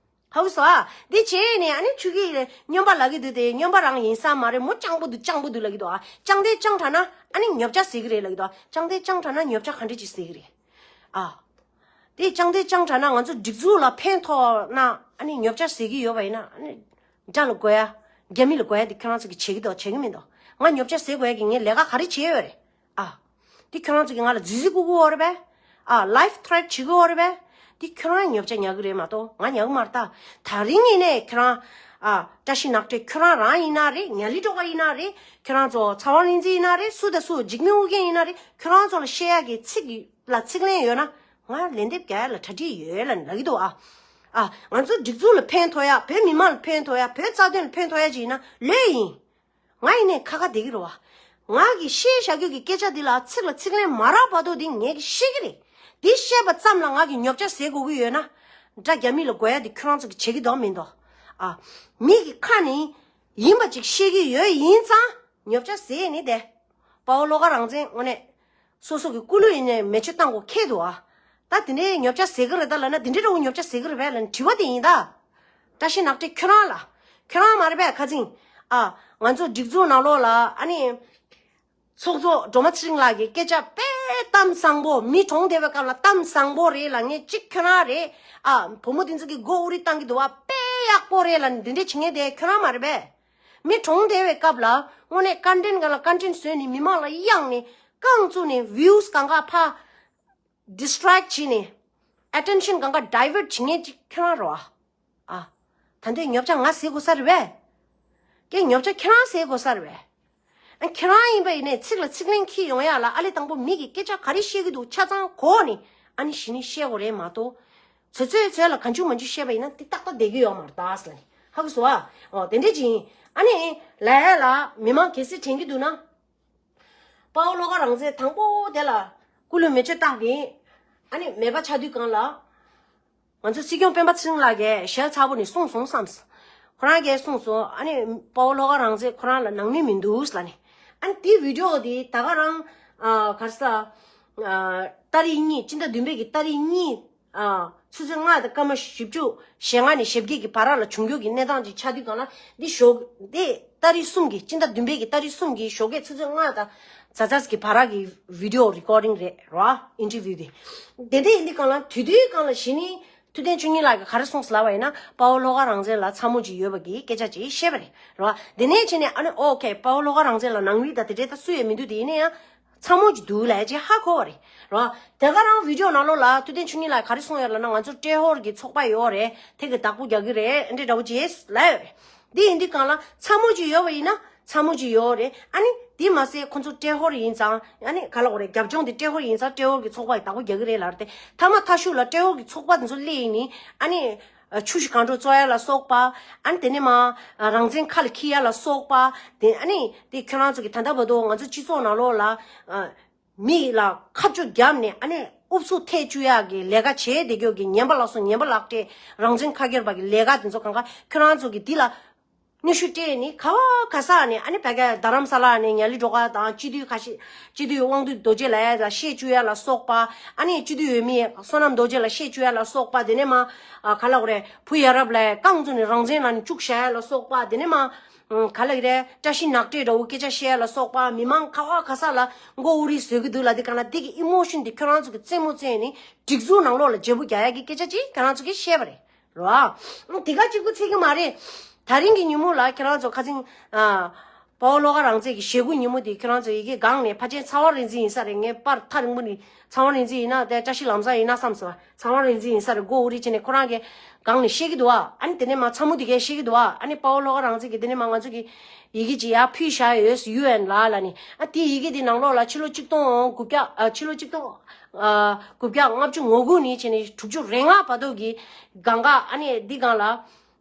ཧ་གོ་སོང་ཨ། འདི་བྱས་ནས་ཨ་ནི་ཆུ་གི་སྨྱོན་པ་ལབ་ཀྱི་འདུག་དེ་སྨྱོན་པ་རང་ཡིན་ས་མ་རེད། མོ་སྤྱང་པོ་འདུག་སྤྱང་པོ་འདུག་ལབ་ཀྱི་འདུག་ཨ། སྤྱང་དེ་སྤྱང་དྲགས་ན་ཨ་ནི་ཉོབ་ཆ་ཟེར་གྱི་རེད་ལབ་ཀྱི་འདུག་ཨ། སྤྱང་དེ་སྤྱང་དྲགས་ན་ཉོབ་ཆ་ག་འདྲས་ཅིག་ཟེར་གྱི་རེད། ཨ། དེ་སྤྱང་དེ་སྤྱང་དྲགས་ན་ང་ཚོ་སྒྲིག་འཛུགས་ལ་ཕན་ཐོགས་ན་ཨ་ནི་ཉོབ་ཆ་ཟེར་གྱི་ཡོད་པ་ཡིན་ན་ཨ་ནི་དགྲ་ལ་རྒོལ་ཡ། རྒྱ་མི་ལ་རྒོལ་ཡ་དེ་ཁྱོད་རང་ཚོ་གིས་བྱེད་ཀྱི་འདུག་བྱེད་ཀྱི་མི་འདུག་ང་ཉོབ་ཆ་ཟེར་དགོས་ཡ་གི་ངས་ལས་ཀ་ག་རེ་བྱས་ཡོད་རེད། ཨ། དེ་ཁྱོད་རང་ཚོ་གིས་ང་ལ་རྫི་རྫི་ཀུ་ཀུ་ཡོད་རེད་པས། ཨ། ལའིཕ་ཐི་རེཊ་བྱེད་ཀྱི་ཡོད་རེད་པས། དེ་ཁྱོད་རང་ཉོབ་ཆ་ཉར་གི་རེད་མ་གཏོགས་ང་ཉར་གི་མ་རེད་ད། ད་རིང་ཡིན་ནའི་ཁྱོད་རང་ ཨ། བཀྲ་ཤིས་ནག་ཁྲེ་ཁྱོད་རང་རང་ཡིན་ན་རེད། ཉ་ལི་སྒྲོལ་དཀར་ཡིན་ན་རེད། ཁྱོད་རང་ཚོ་ཚ་བ་རིག་འཛིན་ཡིན་ན་རེད། སུ་དང་སུ་འཇིགས་མེད་ཨོ་རྒྱན་ཡིན་ན་རེད། ཁྱོད་རང་ཚོ་ལ་བཤད་ཡག་གི་ཚིག་ལ་ཚིག་ལན་ཡོད་ན་ང་ལན་འདེབས་རྒྱག་ཡ་ལ་གྲ་སྒྲིག་ཡོད་ལབ་ལབ་ཀྱི་འདུག་ཨ། ཨ། ང་ཚོ་སྒྲིག་འཛུགས་ལ་ཕན་ཐོགས་ཡ། བོད་མི་མང་ལ་ཕན་ཐོགས་ཡ། བོད་རྩ་དོན་ལ་ཕན་ཐོགས་ཡ་ཅིག་ཡིན་ན་ལོས་ཡིན། ང་ཡིན་ནའི་ཁ་ཁ་བསྡད་ཀྱི་རེད་བ། ང་གིས་བཤད་བཞག་རྒྱུ་གི་སྐད་ཆ་འདི་ལ་ཚིག་ལ་ཚིག་ལན་མ་རག་བར་དུ་འདི་ངས་ཀྱིས་བཤད་ཀྱི་རེད། འདི་བཤད་པ་ཙམ་ལ་ང་གིས་ཉོབ་ཆ་ཟ་དགོས་ཀྱི་ཡོད་ན། དགྲ་རྒྱ་མི་ལ་རྒོལ་ཡ་འདི་ཁྱོད་རང་ཚོ་གིས་བྱེད་ཀྱི་འདུག་མི་འདུག་ཨ། མི་གི་ཁ་ནས་ཡིན་པ་ཅིག་བཤད་ཀྱི་ཡོད། ཡིན་ཙང་ཉོབ་ཆ་ཟ་ནི་དེ། དཔའ་བོ་བློ་དགའ་རང་བཙན་དངོས་གནས། སོ་སོ་གི་སྐུ་ལུས་ཡིན་ནའི་མེ་མཆོད་བཏང་དགོས་ཁེལ་འདུག་ཨ། ད་དེ་འདྲའི་ཉོབ་ཆ་ཟ་གི་རེད་ད་ལབ་ན། དེ་འདྲའི་འདྲ་བོ་ཉོབ་ཆ་ཟ་གི་རེད་པས་ལབ་ནས་དྲི་བ་དེ་ཡིན་ད། བཀྲ་ཤིས་ནག་ཁྲེ་ཁྱོད་རང་ལ། ཁྱོད་རང་མ་རེད་པས་ཁ་ཚིང་། ཨ། ང་ཚོ་སྒྲིག་འཛུགས་ནང་ལོགས་ལ་ཨ་ནི། ཚོགས་གཙོ་སྒྲོལ་མ་ཚེ་རིང་ལགས་ཀྱི་སྐད་ཆ་དཔེ་གཏམ་བཟང་པོ། མི་གྲོངས་བསྡད་པའི་སྐབས་ལ་གཏམ་བཟང་པོ་རེད་ལབ་མཁན་གཅིག་ཁྱོད་རང་རེད། ཨ། བུ་མོ་དེ་ཚོ་གི་མགོ་དབུ་རིལ་བཏང་གི་འདུག་བ། དཔེ་ཡག་པོ་རེད་ལབ་ནས་འདི་འདྲས་བྱེད་མཁན་དེ་ཁྱོད་རང་མ་རེད་པས། མི་གྲོངས་བསྡད་པའི་སྐབས་ལ་དངོས་གནས་ཀོན་ཊེན་སྒང་ལ་ཀོན་ཊེན་བཟོས་ནས་མི་མང་ལ་གཡེང་ནས་རྐང་བཙུགས་ནས་ཝིའུ་སྒང་ག་ཕར་ཌི་སི་ཊེག་བྱས་ནས་ཨེ་ཊེན་ཤན་སྒང་ག་ཌའི་ཝར་ཊི་བྱེད་མཁན་གཅིག་ཁྱོད་རང་རེད་བ། ཨ། ད་འདོད་ཉོབ་ཆ་ང་ཟ་དགོས་ས་རེད་པས། ཀྱེ་ཉོབ་ཆ་ཁྱེད་རང་ཟ་དགོས་ས་རེད་པས། ཨ། ཁྱེད་རང་ཡིན་པ་ཡིན་ནའི་ཚིག་ལ་ཚིག་ལན་འཁྱེར་ཡོང་ཡ་ལ་ཨ་ལེ་དང་པོ་མི་གིས་སྐད་ཆ་ག་རེ་བཤད་ཀྱི་འདུག་ཆ་ཚང་གོ་ནས་ཨ་ནི་གཞི་ནས་བཤད་དགོས་རེད་མ་གཏོགས། ཚོད་ཚོད་ཚོད་ལ་གང་བྱུང་མང་བྱུང་བཤད་པ་ཡིན་ན་དེ་ཏག་ཏག་བསྡད་ཀྱི་ཡོད་མ་རེད་ད་ཟེར་ནས་ཧ་གོ་སོང་ཨ། འོ་དེ་འདྲས་ཅིག་ཡིན། ཨ་ནི་ལ་ཡ་ལ་མི་མང་གལ་སྲིད་དྲན་གྱི་འདུག་ན། དཔའ་བོ་བློ་དགའ་རང་བཙན་དང་པོ་དེ་ལ་སྐུ་ལུས་མེ་མཆོད་བཏང་ནས་ཨ་ནི་མེ་འབར་ཆགས་དུས་སྒང་ལ། ང་ཚོ་སྲིད་སྐྱོང་སྤེན་པ་ཚེ་རིང་ལགས་ཀྱིས་ཞལ་ཚ་པོ་ནས་གསུངས་སོང་བསམས། ཁོ་རང་གིས་གསུངས་སོང་། ཨ་ནི་དཔའ་བོ་བློ་དགའ་རང་བཙན་ཁོ་རང་ལ་ནང་མི་མི་འདུག་ལབ་ནས། ཨ་ནི་དེའི་བི་ཌི་ཡོ་དེ་ད་ག་རང་ཨ་ག་རེ་ཟ། ཨ་ཏ་རིག་གཉིས་སྤྱི་ཟླ་བདུན་པའི་གི་ཏ་རིག་གཉིས་ཨ་ཆུ་ཚོད་ལྔ་དང་སྐར་མ་བཞི་བཅུ་ཞེ་ལྔ་ནས་ཞེ་བརྒྱད་ཀྱི་བར་ལ་བྱུང་རྒྱུ་གི་གནས་སྟངས་ཅིག་ཆགས་དུས་སྒང་ལ་འདི་ཞོགས་འདི་ཏ་རིག་གསུམ་གི་སྤྱི་ཟླ་བདུན་པའི་གི་ཏ་རིག་གསུམ་གི་ཞོགས་ཀས་ཆུ་ཚོད་ལྔ་དང་ཛ་ཛ་གི་བར་གི་བི་ཌི་ཡོ་རི་ཀོར་ཌིང་རེད་ར། ཨིན་ཊར་བིའུ་དེ། དེ་འདྲ་ཡིན་དུས་སྒང་ལ་དུས་དུས་སྒང་ལ་གཞི་ནས་ཐུབ་བསྟན་ཆོས་ཉིད་ལགས་ཀྱིས་ག་རེ་གསུངས་ཟེར་ལབ་པ་ཡིན་ན་དཔའ་བོ་བློ་དགའ་རང་བཙན་ལ་ཚ་མོ་ཅིག་ཡོད་པ་གི་སྐད་ཆ་ཅིག་བཤད་པ་རེད་ར། དེ་ནས་བྱས་ནས་ཨ་ནི་ཨོ་ཁེ་དཔའ་བོ་བློ་དགའ་རང་བཙན་ལ་ནང་མི་དང་དེ་འདྲའི་ད་སུ་ཡང་མི་འདུག་དེ་ཡིན་ན་ཡང་། ཚ་མོ་ཅིག་འདུག་ལབ་ཅིག་ཧ་གོ་བ་རེད་ར། དེ་ག་རང་བི་ཌི་ཡོ་ནང་ལོགས་ལ་ཐུབ་བསྟན་ཆོས་ཉིད་ལགས་ག་རེ་གསུངས་ཡོད་ལབ་ན་ང་ཚོ་ཏྲེ་ཧོར་གྱི་ཚོགས་པ་ཡོད་རེད། དེ་གི་བདག་པོ་རྒྱག་གི་རེད། འདྲ་འདྲ་བོ་ཅིག་ལབ་ཡོད་རེད། འདི་ཡིན་དུས་སྒང་ལ་ཚ་མོ་ཅིག་ཡོད་པ་ཡིན་ན་ཚ་མོ་ཅིག་ཡོད་རེད། ཨ་ནི་འདི་མ་ཟད་ཁོ་ཚོ་ཏྲེ་ཧོར་ཡིན་ཙང་ཨ་ནི་ག་ལ་འོ་རེད། རྒྱབ་ལྗོངས་འདི་ཏྲེ་ཧོར་ཡིན་ཙང་ཏྲེ་ཧོར་གྱི་ཚོགས་པ་ཡི་བདག་པོ་རྒྱག་གི་རེད་ལབ་རེད་དེ། མཐའ་མ་མཐའ་གཞུག་ལ་ཏྲེ་ཧོར་གྱི་ཚོགས་པ་འདི་ཚོ་སླེབས་ཡིན་ནི་ཨ་ནི། ཆུ་བཞི་སྒང་དྲུག་བཙོང་ཡ་ལ་སོགས་པ། ཨ་ནི་དེ་ནས་མ། རང་བཙན་ཁ་ལ་འཁྱེར་ཡ་ལ་སོགས་པ། དེ་ཨ་ནི་དེ་ཁྱོད་རང་ཚོ་གི་ད་ལྟ་བར་དུ་ང་ཚོ་སྤྱི་ཚོགས་ནང་ལོགས་ལ། མི་ལ་ཁ་གཅོད་བརྒྱབ་ནས་ཨ་ནི་ཨུབ་སུ་ཐེ་བཅུག་ཡ་གི་ལས་ཀ་བྱས་བསྡད་རྒྱུ་གི་ཉན་པ་ལ་སོགས་ཉན་པ་ལག་སྤྲད་རང་བཙན་ཁ་སྐྱོར་པ་གི་ལས་ཀ་དེ་ཚོ་གང་ག་ཁྱོད་རང་ཚོ་གི་འདི་ལ། སྙན་ཞུ་སྤྲད་ནི་ག་བ་ག་ས་ནས་ཨ་ནི་བད་ག་རྡ་རམ་ས་ལ་ནས་ཉ་ལི་སྒྲོལ་དཀར་དང་སྤྱི་འཐུས་ཁ་ཤས་སྤྱི་འཐུས་དབང་འདུས་རྡོ་རྗེ་ལགས་ལ་བཤད་བཅུག་ཡ་ལ་སོགས་པ། ཨ་ནི་སྤྱི་འཐུས་འོས་མི་བསོད་ནམས་རྡོ་རྗེ་ལ་བཤད་བཅུག་ཡ་ལ་སོགས་པ། དེ་ནས་མ་ག་ལ་འོ་རེད། བུ་ཡ་རབས་ལ་རྐང་བཙུགས་ནས་རང་བཙན་ལབ་ནས་བཅུག་བཞག་ཡ་ལ་སོགས་པ། དེ་ནས་མ་ག་ལ་གི་རེད། བཀྲ་ཤིས་ནག་ཏྲེ་འདྲ་བོ་སྐད་ཆ་བཤད་ཡ་ལ་སོགས་པ། མི་མང་ག་བ་ག་ས་ལ་མགོ་དབུ་རིལ་བཟོ་གི་འདུག་ལབ་དེ་ག་ལ་དེ་གི་ཨི་མོ་ཤོན་དེ་ཁྱོད་རང་ཚོ་གི་རྩེད་མོ་རྩེས་ནས་སྒྲིག་འཛུགས་ནང་ལོགས་ལ་བརྗེ་པོ་རྒྱག་ཡ་གི་སྐད་ཆ་ཅིག་ཁྱོད་རང་ཚོ་གིས་བཤད་པ་རེད། རོ། དེ་ག་གཅིག་པུ་ཚད་ཀྱི་མ་རེད། ད་རིང་གི་ཉིན་མོ་ལ་ཁྱེད་རང་ཚོ་ཁ་སང་། ཨ། དཔའ་བོ་བློ་དགའ་རང་བཙན་གྱི་ཞེ་དགུ་ཉིན་མོ་དེ་ཁྱེད་རང་ཚོ་ཡི་གེ་སྒང་ནས་ཕལ་ཆེར་ཚ་བ་རིག་འཛིན་ཡིན་ས་རེད། ངས་པར་ཐག་རིང་པོ་ནས་ཚ་བ་རིག་འཛིན་ཡིན་ན་དེ་བཀྲ་ཤིས་ལམ་བཟང་ཡིན་ན་བསམ་སོང་། ཚ་བ་རིག་འཛིན་ཡིན་ས་རེད། མགོ་དབུ་རིལ་བྱས་ནས་ཁོ་རང་གི་སྒང་ནས་བཤད་ཀྱི་འདུག་ཨ། ཨ་ནི་དེ་ནས་མ་ཚ་མོ་དེ་གས་བཤད་ཀྱི་འདུག་ཨ། ཨ་ནི་དཔའ་བོ་བློ་དགའ་རང་བཙན་གྱིས་དེ་ནས་མ་ང་ཚོ་གི་ཡི་གེ་ཅིག་ཡར་ཕུལ་བཞག་ཡོད། ཡུ་ཨེན་ལ་ལ་ནི། ཨ་དེ་ཡི་གེ་དེ་ནང་ལོགས་ལ་ཕྱི་ལོ་ཆིག་སྟོང་དགུ་བརྒྱ། ཨ་ཕྱི་ལོ་ཆིག་སྟོང་། ཨ་དགུ་བརྒྱ་ལྔ་བཅུ་ང་དགུ་ནས་བྱས་ནས་དྲུག་ཅུ་རེ་ལྔ་བར་དུ་གི་སྒང་ག་ཨ་ནི་འདི་སྒང་ལ་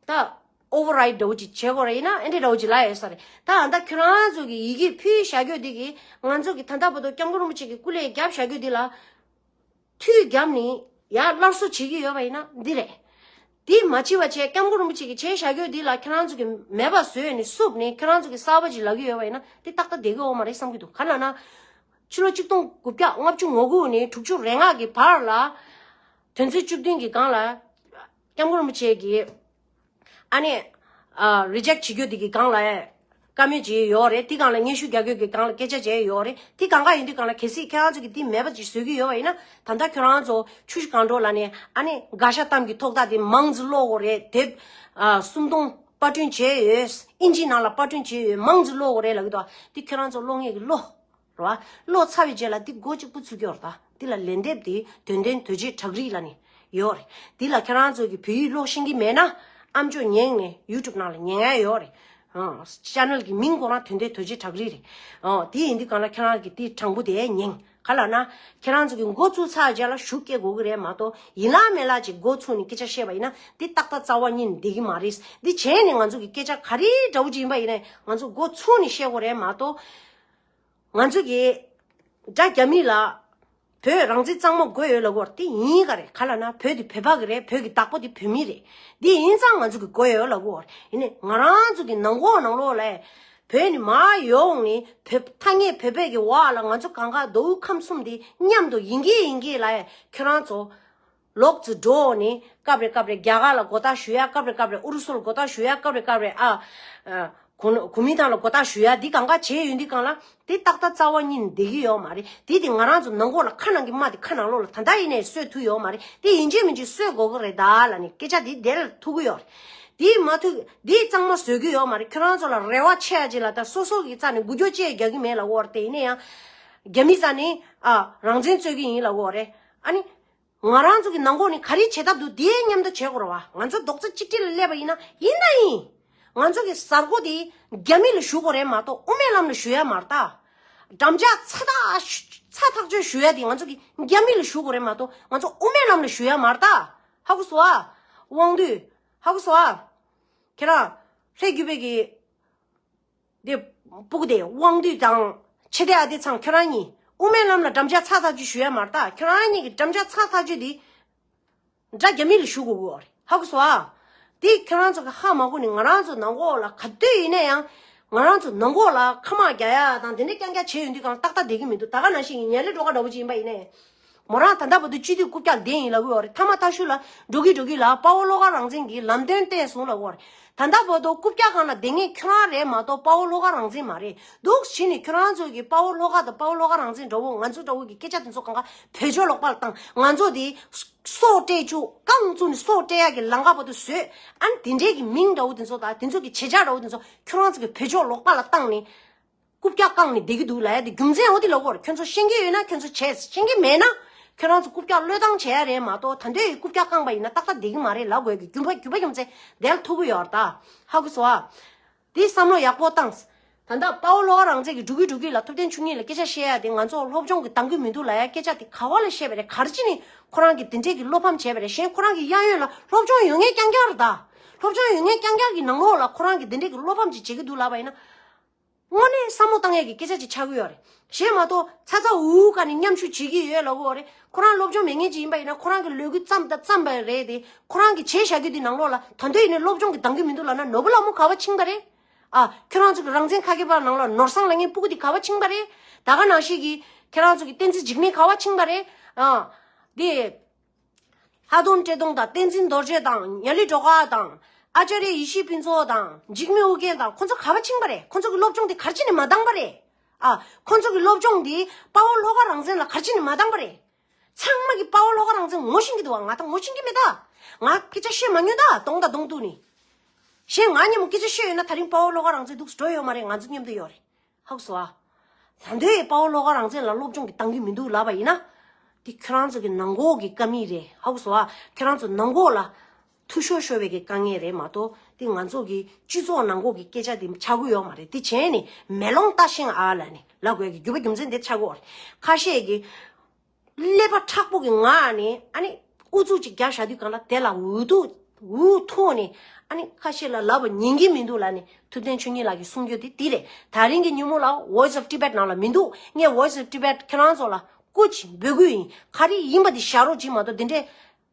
ད། ཨོ་ཝར་རའིཌ་འདྲ་བོ་ཅིག་བྱེད་དགོས་རེད། ཡིན་ན་ཨེ་འདྲ་འདྲ་བོ་ཅིག་ལབ་ཡོད་ས་རེད། ད་ཨ་ད་ཁྱོད་རང་ཚོ་གི་ཡི་གེ་ཕུལ་བཞག་རྒྱུ་འདི་གིས་ང་ཚོ་གི་ད་ལྟ་བར་དུ་སྐྱབས་མགོན་རིན་པོ་ཆེ་གི་སྐུ་ལས་བརྒྱབ་བཞག་རྒྱུ་འདི་ལ་མཐུད་བརྒྱབ་ནས་ཡར་སླར་གསོ་བྱེད་ཀྱི་ཡོད་པ་ཡིན་ན་འདི་རེད། འདི་མ་བྱེད་པ་བྱས་སྐྱབས་མགོན་རིན་པོ་ཆེ་གིས་བྱས་བཞག་རྒྱུ་འདི་ལ་ཁྱོད་རང་ཚོ་གི་མེད་པ་བཟོས་ནས་བསུབས་ནས་ཁྱོད་རང་ཚོ་གི་གསར་པ་ཅིག་ལབ་ཀྱི་ཡོད་པ་ཡིན་ན་འདི་ཏག་ཏག་བསྡད་ཀྱི་ཡོད་མ་རེད་བསམ་གྱི་འདུག་ག་ལབ་ན། ཕྱི་ལོ་ཆིག་སྟོང་དགུ་བརྒྱ་ལྔ་བཅུ་ང་དགུ་ནས་དྲུག་ཅུ་རེ་ལྔ་གི་བར་ལ་དོན་ཚན་བཅུ་བདུན་གྱི་སྒང་ལ་སྐྱབས་མགོན་རིན་པོ་ཆེ་གིས། ཨ་ནི། ཨ། རི་ཇེག་བྱེད་རྒྱུ་དེ་གི་སྒང་ལ་བཀའ་མོལ་བྱས་ཡོད་རེད། དེ་སྒང་ལ་སྙན་ཞུ་རྒྱག་རྒྱུ་གི་སྒང་ལ་སྐད་ཆ་བྱས་ཡོད་རེད། དེ་སྒང་ག་ཡིན་དུས་སྒང་ལ་གལ་སྲིད་ཁྱེད་རང་ཚོ་གིས་དེ་མེད་པ་ཅིག་བཟོ་གི་ཡོད་པ་ཡིན་ན་ད་ལྟ་ཁྱོད་རང་ཚོ་ཆུ་བཞི་སྒང་དྲུག་ལ་ནས་ཨ་ནི་དགག་བཞག་གཏམ་གྱི་ཐོག་ཐག་དེ་མང་ཙམ་ཀློག་དགོས་རེད། དེབ། ཨ། སུམ་སྟོང་པར་སྐྲུན་བྱས་ཡོད། ཨིན་ཇིའི་ནང་ལ་པར་སྐྲུན་བྱས་ཡོད། མང་ཙམ་ཀློག་དགོས་རེད་ལབ་ཀྱི་འདུག་དེ་ཁྱོད་རང་ཚོ་ཀློག་མཁན་གྱིས་ཀློག་རེད་བ། ཀློག་ཚར་བའི་རྗེས་ལ་འདི་མགོ་གཅིག་པུ་ཚུད་ཀྱི་ཡོད་རེད་ད། འདི་ལ་ལན་འདེབས་དེ་དོན་ལྡན་དོལ་རྒྱལ་བྲག་རི་ལ་ནི་ཡོད་རེད། འདི་ལ་ཁྱེད་རང་ཚོ་གིས་བོད་ཡིག་ཀློག་ཤེས་ཀྱི་མེད་ན། ཨ་མཆོག་ཉན་ནས་ཡུ་ཊུབ་ནང་ལ་ཉན་ཡ་ཡོད་རེད། ཨ། ཅེ་ནལ་གི་མིང་ཁོ་རང་དོན་ལྡན་རྡོ་རྗེ་བྲག་རི་རེད། ཨ། དེ་ཡིན་དུས་གང་ལ་ཁྱེད་རང་གི་དེ་དྲང་པོ་དེ་ཉན། ག་ལ་ན། ཁྱེད་རང་ཚོ་གི་འགོ་ཚུགས་ཚར་རྗེས་ལ་ཤུགས་སྐྱེ་དགོས་ཀྱི་རེད་མ་གཏོགས། ཡིན་ལ་མེད་ལ་ཅིག་འགོ་ཚུགས་ནས་སྐད་ཆ་བཤད་པ་ཡིན་ན་འདི་ཏག་ཏག་རྩ་བ་ཉིད་ནས་བསྡད་ཀྱི་མ་རེད། འདི་བྱས་ནས་ང་ཚོ་གི་སྐད་ཆ་ག་རེ་འདྲ་བོ་ཅིག་ཡིན་པ་ཡིན་ནའི་ང་ཚོ་འགོ་ཚུགས་ནས་བཤད་དགོས་རེད་མ་གཏོགས། ང་ཚོ་གི་དགྲ་རྒྱ་མི་ལ་བོད་རང་བཙན་གཙང་མ་དགོས་ཡོད་ལབ་ཀྱི་ཡོད་རེད། དེ་ཡིན་ག་རེད། ག་ལ་ན་བོད་དེ་བོད་པ་གི་རེད། བོད་ཀྱི་བདག་པོ་དེ་བོད་མི་རེད། འདི་ཡིན་ཙང་ང་ཚོ་གི་དགོས་ཡོད་ལབ་ཀྱི་ཡོད་རེད། ཡིན་ནའི་ང་རང་ཚོ་གི་ནང་ལོགས་ནང་ལོགས་ལ་བོད་ནས་མར་ཡོང་ནས་བོད་ཐ་སྙད་བོད་པའི་གི་འོག་ལ་ང་ཚོ་གང་ག་མདོ་དབུས་ཁམས་གསུམ་དེ་མཉམ་དུ་ཡིན་གྱི་ཡིན་གྱི་ལབ་ཡ། ཁྱོད་རང་ཚོ་ལོག་ཙི་འགྲོ་ནས་སྐབས་རེ་སྐབས་རེ་རྒྱ་གར་ལ་མགོ་བཏགས་ཞུ་ཡ། སྐབས་རེ་སྐབས་རེ་ཨུ་རུ་སུ་ལ་མགོ་བཏགས་ཞུ་ཡ། སྐབས་རེ་སྐབས་རེ་ཨ། ཨ། གུ་གུ་མིན་ཐང་ལ་མགོ་བཏགས་ཞུ་ཡ། འདི་གང་ག་བྱས་ཡོད་འདི་གང་ལ་དེ་ཏག་ཏག་རྩ་བ་ཉིད་ནས་བསྡད་ཀྱི་ཡོད་མ་རེད། དེ་དེ་ང་རང་ཚོ་ནང་ཁོག་ལ་ཁ་ནང་གི་རྨ་དེ་ཁ་ནང་ལོགས་ལ་ད་ལྟ་ཡིན་ནའི་གསོད་ཐུབ་ཡོད་མ་རེད། དེ་ཡིན་གཅིག་མིན་གཅིག་གསོད་དགོས་ཀྱི་རེད་ད་ལབ་ནས་སྐད་ཆ་དེ་དེ་ལ་ཐུག་གི་ཡོད་རེད། དེ་མ་ཐུག་དེ་གཙང་མ་བཟོ་གི་ཡོད་མ་རེད། ཁྱོད་རང་ཚོ་ལ་རེ་བ་ཆེ་ཡ་ཅིག་ལ་ད་སོ་སོ་གི་རྩ་ནས་འགུལ་སྐྱོད་ཅིག་རྒྱག་གི་མེད་ལབ་ཀྱི་ཡོད་རེད། དེ་ཡིན་ན་ཡང་རྒྱ་མི་རྩ་ནས་ཨ་རང་བཙན་རྩོད་ཀྱི་ཡིན་ལབ་ཀྱི་ཡོད་རེད། ཨ་ནི། ང་རང་ཚོ་གི་ནང་ཁོག་ནས་ག་རེ་བྱེད་ཐབས་འདུག་དེའི་མཉམ་དུ་བྱེད་དགོས་རེད་བ། ང་ཚོ་རྡོག་རྩ་གཅིག་སྒྲིལ་ལ་སླེབས་པ་ཡིན་ན་ཡིན་ད་ཡིན། ང་ཚོ་གི་གཟའ་སྒོ་དེ་རྒྱ་མི་ལ་ཞུ་དགོས་རེད་མ་གཏོགས་དབུ་མའི་ལམ་ལ་ཞུ་ཡ་མ་རེད་ད། འགྲམ་ལྕག་ཚ་ཐག་ཚ་ཐག་ཆོད་ཞུ་ཡ་དེ་ང་ཚོ་གི་རྒྱ་མི་ལ་ཞུ་དགོས་རེད་མ་གཏོགས་ང་ཚོ་དབུ་མའི་ལམ་ལ་ཞུ་ཡ་མ་རེད་ད། ཧ་གོ་སོང་ཨ། དབང་འདུས། ཧ་གོ་སོང་ཨ། ཁྱེད་རང་། ལྷས་རྒྱུད་པའི་གི་དེ། སྤུ་གུ་དེ་དབང་འདུས་དང་། ཆེ་དེ་ཨ་དེ་ཚང་ཁྱོད་རང་གཉིས་དབུ་མའི་ལམ་ལ་འགྲམ་ལྕག་ཚ་ཐག་ཆོད་ཞུ་ཡ་མ་རེད་ད། ཁྱོད་རང་གཉིས་ཀྱི་འགྲམ་ལྕག་ཚ་ཐག་ཆོད་དེ། དགྲ་རྒྱ་མི་ལ་ཞུ་དགོས་ཀྱི་ཡོད་རེད། ཧ་གོ་སོང་ཨ། དེ་ཁྱོད་རང་ཚོ་གི་ཧ་མ་གོ་ནས་ང་རང་ཚོ་ནང་ཁོག་ལ་ག་དུས་ཡིན་ན་ཡང་། ང་རང་ཚོ་ནང་ཁོག་ལ་ཁ་དམག་རྒྱག་ཡ་དང་དེ་འདྲ་རྐྱང་རྐྱང་བྱས་ཡོང་དུས་གང་ཏག་ཏག་བསྡད་ཀྱི་མི་འདུག་ད་ག་ནང་བཞིན་གྱི་ཉ་ལི་སྒྲོ་ག་འདྲ་བོ་ཅིག་ཡིན་པ་ཡིན་ནའི། མོ་རང་ད་ལྟ་བར་དུ་སྤྱི་འཐུས་རྐུབ་བཀྱག་བསྡད་ཡིན་ལབ་ཀྱི་ཡོད་རེད། མཐའ་མ་ད་ཤུ་ལ་འགྲོ་གི་འགྲོ་གི་ལ་དཔའ་བོ་བློ་དགའ་རང་བཙན་གྱིས་ལམ་སྟོན་བསྟན་སོང་ལབ་ཀྱི་ཡོད་རེད། ད་ལྟ་བར་དུ་རྐུབ་བཀྱག་སྒང་ལ་བསྡད་མཁན་ཁྱོད་རང་རེད་མ་གཏོགས་དཔའ་བོ་བློ་དགའ་རང་བཙན་མ་རེད་འདུག་བྱས་ནས་ཁྱོད་རང་ཚོ་གིས་དཔའ་བོ་བློ་དགའ་དང་དཔའ་བོ་བློ་དགའ་རང་བཙན་འདྲ་བོ་ང་ཚོ་འདྲ་བོ་གི་སྐད་ཆ་དེ་ཚོ་གང་ག་བེད་སྤྱོད་ལོག་པ་ལ་བཏང་། ང་ཚོ་དེ་སྲོག་སྤྲད་བཅུག་རྐང་བཙུགས་ནས་སྲོག་སྤྲད་ཡག་གི་ལམ་ཁ་བར་དུ་བཟོས། ཨ་ནི་དེ་འདྲའི་གི་མིང་འདྲ་བོ་དེ་ཚོ་དང་དེ་ཚོ་གི་བྱེད་བྱ་འདྲ་བོ་དེ་ཚོ་ཁྱོད་རང་ཚོ་གི་བེད་སྤྱོད་ལོག་པ་ལ་བཏང་ནས། རྐུབ་བཀྱག་བཀང་ནས་བསྡད་ཀྱི་འདུག་ལབ་ཡ་དེ་རྒྱུ་མཚན་འོ་དེ་ལབ་ཀྱི་ཡོད་རེད། ཁྱོད་ཚོ་ཤེས་ཀྱི་ཡོད་ན་ཁྱོད་ཚོ་བྱས། ཤེས་ཀྱི་མེད་ན་ཁྱོད་རང་ཚོ་རྐུབ་བཀྱག་བློས་བཏང་བྱེད་ཡ་རེད་མ་གཏོགས་ད་འདོད་ཡི་རྐུབ་བཀྱག་བཀང་པ་ཡིན་ན་ཏག་ཏག་བསྡད་ཀྱི་མ་རེད་ལབ་དགོས་ཀྱི་རྒྱུ་མཚན་རྒྱུ་མཚན་རྒྱུ་མཚན་དེ་ལ་ཐུག་གི་ཡོད་རེད་ད། ཧ་གོ་སོང་ཨ། དེ་བསམ་བློ་ཡག་པོ་བཏང་། ད་ལྟ་དཔའ་བོ་བློ་དགའ་རང་བཙན་གྱིས་འགྲོ་གི་འགྲོ་གི་ལ་ཐུབ་བསྟན་ཆོས་ཉིད་ལ་སྐད་ཆ་བཤད་ཡ་དེ་ང་ཚོ་སློབ་སྦྱོང་གི་འདང་གི་མི་འདུག་ལབ་ཡ་སྐད་ཆ་དེ་ག་བ་ལ་བཤད་པ་རེད། ག་རེ་བྱས་ནས་ཁོ་རང་གིས་དེ་འདྲས་ཀྱི་བློ་ཕམ་བྱས་པ་རེད། གཞན་ཁོ་རང་གི་གཡས་གཡོན་ལ་སློབ་སྦྱོང་ཡོད་མཁན་རྐྱང་རྐྱང་རེད་ད། སློབ་སྦྱོང་ཡོད་མཁན་རྐྱང་རྐྱང་གི་ནང་ལོགས་ལ་ཁོ་རང་གིས་དེ་འདྲས་ཀྱི་བློ་ཕམ་ཅིག་བྱེད་ཀྱི་འདུག་ལབ་པ་ཡིན་ན། དངོས་གནས་བསམ་བློ་བཏང་ཡས་ཀྱི་སྐད་ཆ་ཅིག་ཆགས་ཀྱི་ཡོད་རེད། གཞན་མ་གཏོགས་ཚ་ཚ་འུར་འུར་ག་ནས་མཉམ་ཞུགས་བྱེད་ཀྱི་ཡོད་ལབ་ཀྱི་ཡོད་རེད། ཁོ་རང་སློབ་སྦྱོང་མེད་མཁན་ཅིག་ཡིན་པ་ཡིན་ན་ཁོ་རང་གི་ལས་འགུལ་བརྩམས་དང་བརྩམས་པ་རེད་དེ། ཁོ་རང་གི་བྱས་བཞག་རྒྱུ་དེ་ནང་ལོགས་ལ་ད་འདོད་ཡིན་ནའི་སློབ་སྦྱོང་གི་འདང་གི་མི་འདུག་ལབ་ན་ནོར་བུ་ལྷ་མོ་ག་བ་ཕྱིན་པ་རེད། ཨ། ཁྱོད་རང་ཚོ་གི་རང་བཙན་ཁ་སྐད་པ་ནང་ལ་ནོར་བཟང་ལབ་མཁན་སྤུ་གུ་དེ་ག་བ་ཕྱིན་པ་རེད། ད་ག་ནང་བཞིན་གྱི་ཁྱེད་རང་ཚོ་གི་བསྟན་འཛིན་འཇིགས་མེད་ག་བ་ཕྱིན་པ་རེད། ཨ། དེ། ལྷ་ལྡོང་བཀྲས་མཐོང་དང་བསྟན་འཛིན་རྡོ་རྗེ་དང་ཉ་ལི་སྒྲོལ་དཀར་དང་། ཨ་ཅཱརྱ་ཡེ་ཤེས་ཕུན་ཚོགས་དང་འཇིགས་མེད་ཨོ་རྒྱན་དང་ཁོང་ཚོ་ག་བ་ཕྱིན་པ་རེད། ཁོང་ཚོ་གི་སློབ་སྦྱོང་དེ་ག་རེ་བྱས་ནས་མ་འདང་པ་རེད། ཨ། ཁོང་ཚོ་གི་སློབ་སྦྱོང་དེ་དཔའ་བོ་བློ་དགའ་རང་བཙན་ལ་ག་རེ་བྱས་ནས་མ་འདང་པ་རེད། ཚང་མ་གི་དཔའ་བོ་བློ་དགའ་རང་བཙན་ངོ་ཤེས་ཀྱི་འདུག་བ། ང་ད་ངོ་ཤེས་ཀྱི་མེད་ད། ང་སྐད་ཆ་བཤད་མ་མྱོང་ད་གདོང་དང་གདོང་གཏུག་ནས། གཞན་ང་མཉམ་པོ་སྐད་ཆ་བཤད་ཡོད་ན་ད་རིང་དཔའ་བོ་བློ་དགའ་རང་བཙན་འདུག་འགྲོ་ཡོད་མ་རེད། ང་ཚོ་མཉམ་དུ་ཡོད་རེད། ཧ་གོ་སོང་ཨ། ད་དུང་དཔའ་བོ་བློ་དགའ་རང་བཙན་ལ་སློབ་སྦྱོང་གི་འདང་གི་མི་འདུག་ལབ་པ་ཡིན་ན། འདི་ཁྱོད་རང་ཚོ་གི་ནང་ཁོག་གི་དཀའ་མི་རེད། ཧ་གོ་སོང་ཨ། ཁྱོད་རང་ཚོ་ནང་ཁོག་ལ་འཐུས་ཤོར་ཤོར་བའི་གི་དཀའ་ངལ་རེད་མ་གཏོགས་འདི་ང་ཚོ་གི་སྤྱི་ཚོགས་ནང་ཁོག་གི་སྐད་ཆ་འདི་ཆགས་ཀྱི་ཡོད་མ་རེད། འདི་བྱས་ནས་མེ་ལོང་ལྟ་ཤིང་ཨ་ལ་ནི་ལབ་དགོས་ཀྱི་རྒྱུ་པ་རྒྱུ་མཚན་འདི་ཆགས་ཀྱི་ཡོད་རེད། ཁ་ཤས་ཀྱི་ཀླད་པ་མཁྲེགས་པོ་གི་ངང་ནས་ཨ་ནི་ཨུ་ཚུགས་ཅིག་རྒྱག་བཞག་དུས་གང་ལ་དེ་ལ་འུ་ཐུག་འུ་ཐུག་ནས་ཨ་ནི་ཁ་ཤས་ལ་ལབ་པ་ཉན་གྱི་མི་འདུག་ལབ་ནས་ཐུབ་བསྟན་ཆོས་ཉིད་ལགས་ཀྱིས་གསུང་རྒྱུ་དེ་དེ་རེད། ད་རིང་གི་ཉིན་མོ་ལ་Voice of Tibet ནང་ལ་མི་འདུག་ངས་Voice of Tibet ཁྱེད་རང་ཚོ་ལ་སྐུ་མཁྱེན་འབོད་སྐུལ་ཡིན། ག་རེ་ཡིན་པ་དེ་བཞག་རོགས་གྱིས་མ་གཏོགས་དེ་འདྲས་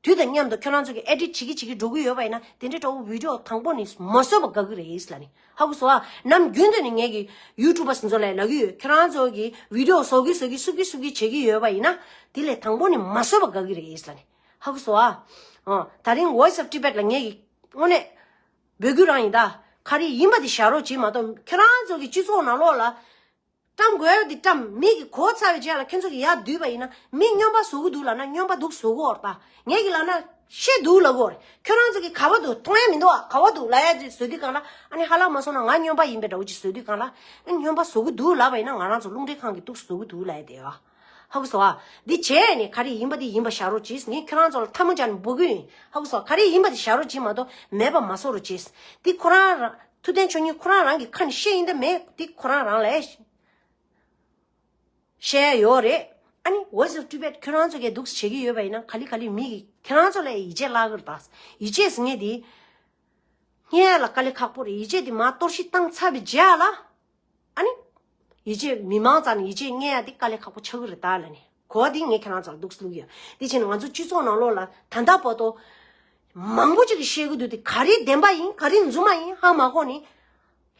དུས་དང་མཉམ་དུ་ཁྱོད་རང་ཚོ་གིས་ཨེ་ཌིཊ་བྱེད་ཀྱི་བྱེད་ཀྱི་འགྲོ་གི་ཡོད་པ་ཡིན་ན་དེ་འདྲས་འདྲ་བོ་བི་ཌིའོ་དང་པོ་ནས་མ་བཟོས་པ་དགའ་གི་རེད་ལབ་ནས། ཧ་གོ་སོང་ཨ། ནམ་རྒྱུན་དུ་ནི་ངེད་ཀྱི་ཡུ་ཊུབ་པ་སི་ཚོ་ལ་ལབ་ཀྱི་ཡོད། ཁྱེད་རང་ཚོ་གིས་བི་ཌིའོ་བཟོ་གི་བཟོ་གི་བསུབ་གི་བསུབ་གི་བྱེད་ཀྱི་ཡོད་པ་ཡིན་ན་དེ་ལས་དང་པོ་ནི་མ་བཟོས་པ་དགའ་གི་རེད་ལབ་ནས། ཧ་གོ་སོང་ཨ། ཨ། ད་རིང་Voice of Tibet ལ་ངེད་ཀྱི་དངོས་གནས་འབོད་སྐུལ་རང་ཡིན་ད། ག་རེ་ཡིན་པ་དེ་བཞག་རོགས་བྱེད་མ་གཏོགས་ཁྱེད་རང་ཚོ་གི་སྤྱི་ཚོགས་ནང་ལོགས་ལ་བཀྲམ་དགོས་ཡ་དེ་བཀྲམ། མི་གི་གོ་ཚར་བའི་རྗེས་ལ་ཁྱེད་ཚོ་གི་ཡར་བསྡུས་པ་ཡིན་ན་མི་སྨྱོན་པ་བཟོ་གི་འདུག་ལབ་ན་སྨྱོན་པ་འདུག་བཟོ་གི་ཡོད་རེད་ད། ངེད་ཀྱི་ལབ་ན་ཤེས་འདུག་ལབ་གི་ཡོད་རེད། ཁྱོད་རང་ཚོ་གི་ག་བ་འདུག་མཐོང་ཡ་མི་འདུག་ཨ། ག་བ་འདུག་ལབ་ཡ་ཅིག་བཟོ་དུས་གང་ལ་ཨ་ནི་ཧ་ལམ་མ་སོང་ན་ང་སྨྱོན་པ་ཡིན་པའི་འདྲ་བོ་ཅིག་བཟོ་དུས་གང་ལ་ཨ་ནི་སྨྱོན་པ་བཟོ་གི་འདུག་ལབ་པ་ཡིན་ན་ང་རང་ཚོ་རླུང་འཕྲིན་ཁང་གི་འདུག་བཟོ་གི་འདུག་ལབ་ཡ་དེ་ཨ། ཧ་གོ་སོང་ཨ། འདི་བྱས་ནས་ག་རེ་ཡིན་པ་དེ་ཡིན་པ་བཞག་རོགས་གྱིས། ངས་ཁྱེད་རང་ཚོ་ལ་ཐལ་མོ་སྦྱར་ནས་འབོད་ཀྱི་ཡིན། ཧ་གོ་སོང་། ག་རེ་ཡིན་པ་དེ་བཞག་རོགས་གྱིས་མ་གཏོགས་མེད་པ་མ་བཟོ་རོགས་གྱིས། འདི་ཁོ་རང་རང་ཐུབ་བསྟན་མཆོག་སྙིང་ཁོ་རང་རང་གི་ཁ་ནས་བཤད་ཡིན་ད་མེད། འདི་ཁོ་རང་རང་ལས་བཤད་ཡ་ཡོད་རེད། ཨ་ནི་Voice of Tibet ཁྱོད་རང་ཚོ་གས་འདུག་བྱེད་ཀྱི་ཡོད་པ་ཡིན་ན་ག་ལེ་ག་ལེ་མི་གིས་ཁྱེད་རང་ཚོ་ལ་ཡིད་ཆེས་བརླག་གི་རེད་ད། ཡིད་ཆེས་ཟེར་མཁན་དེ་སྙན་ལ་དཀའ་ལས་ཁག་པོ་རེད། ཡིད་ཆེས་དེ་མར་གཏོར་བཤིག་བཏང་ཚར་བའི་རྗེས་ལ། ཨ་ནི། ཡིད་ཆེས་མི་མང་རྩ་ནས་ཡིད་ཆེས་རྙེད་ཡ་དེ་དཀའ་ལས་ཁག་པོ་ཆགས་ཀྱི་རེད་ད་ལབ་ནས་གོ་བ་དེ་ངས་ཁྱེད་རང་ཚོར་འདུག་སེ་བླུགས་ཡོད། དེ་བྱས་ནས་ང་ཚོ་སྤྱི་ཚོགས་ནང་ལོགས་ལ་ད་ལྟ་བར་དུ་མང་པོ་ཅིག་གིས་བཤད་ཀྱི་འདུག་དེ་ག་རེ་བདེན་པ་ཡིན་ག་རེ་རྫུན་མ་ཡིན་ཧ་མ་གོ་ནས་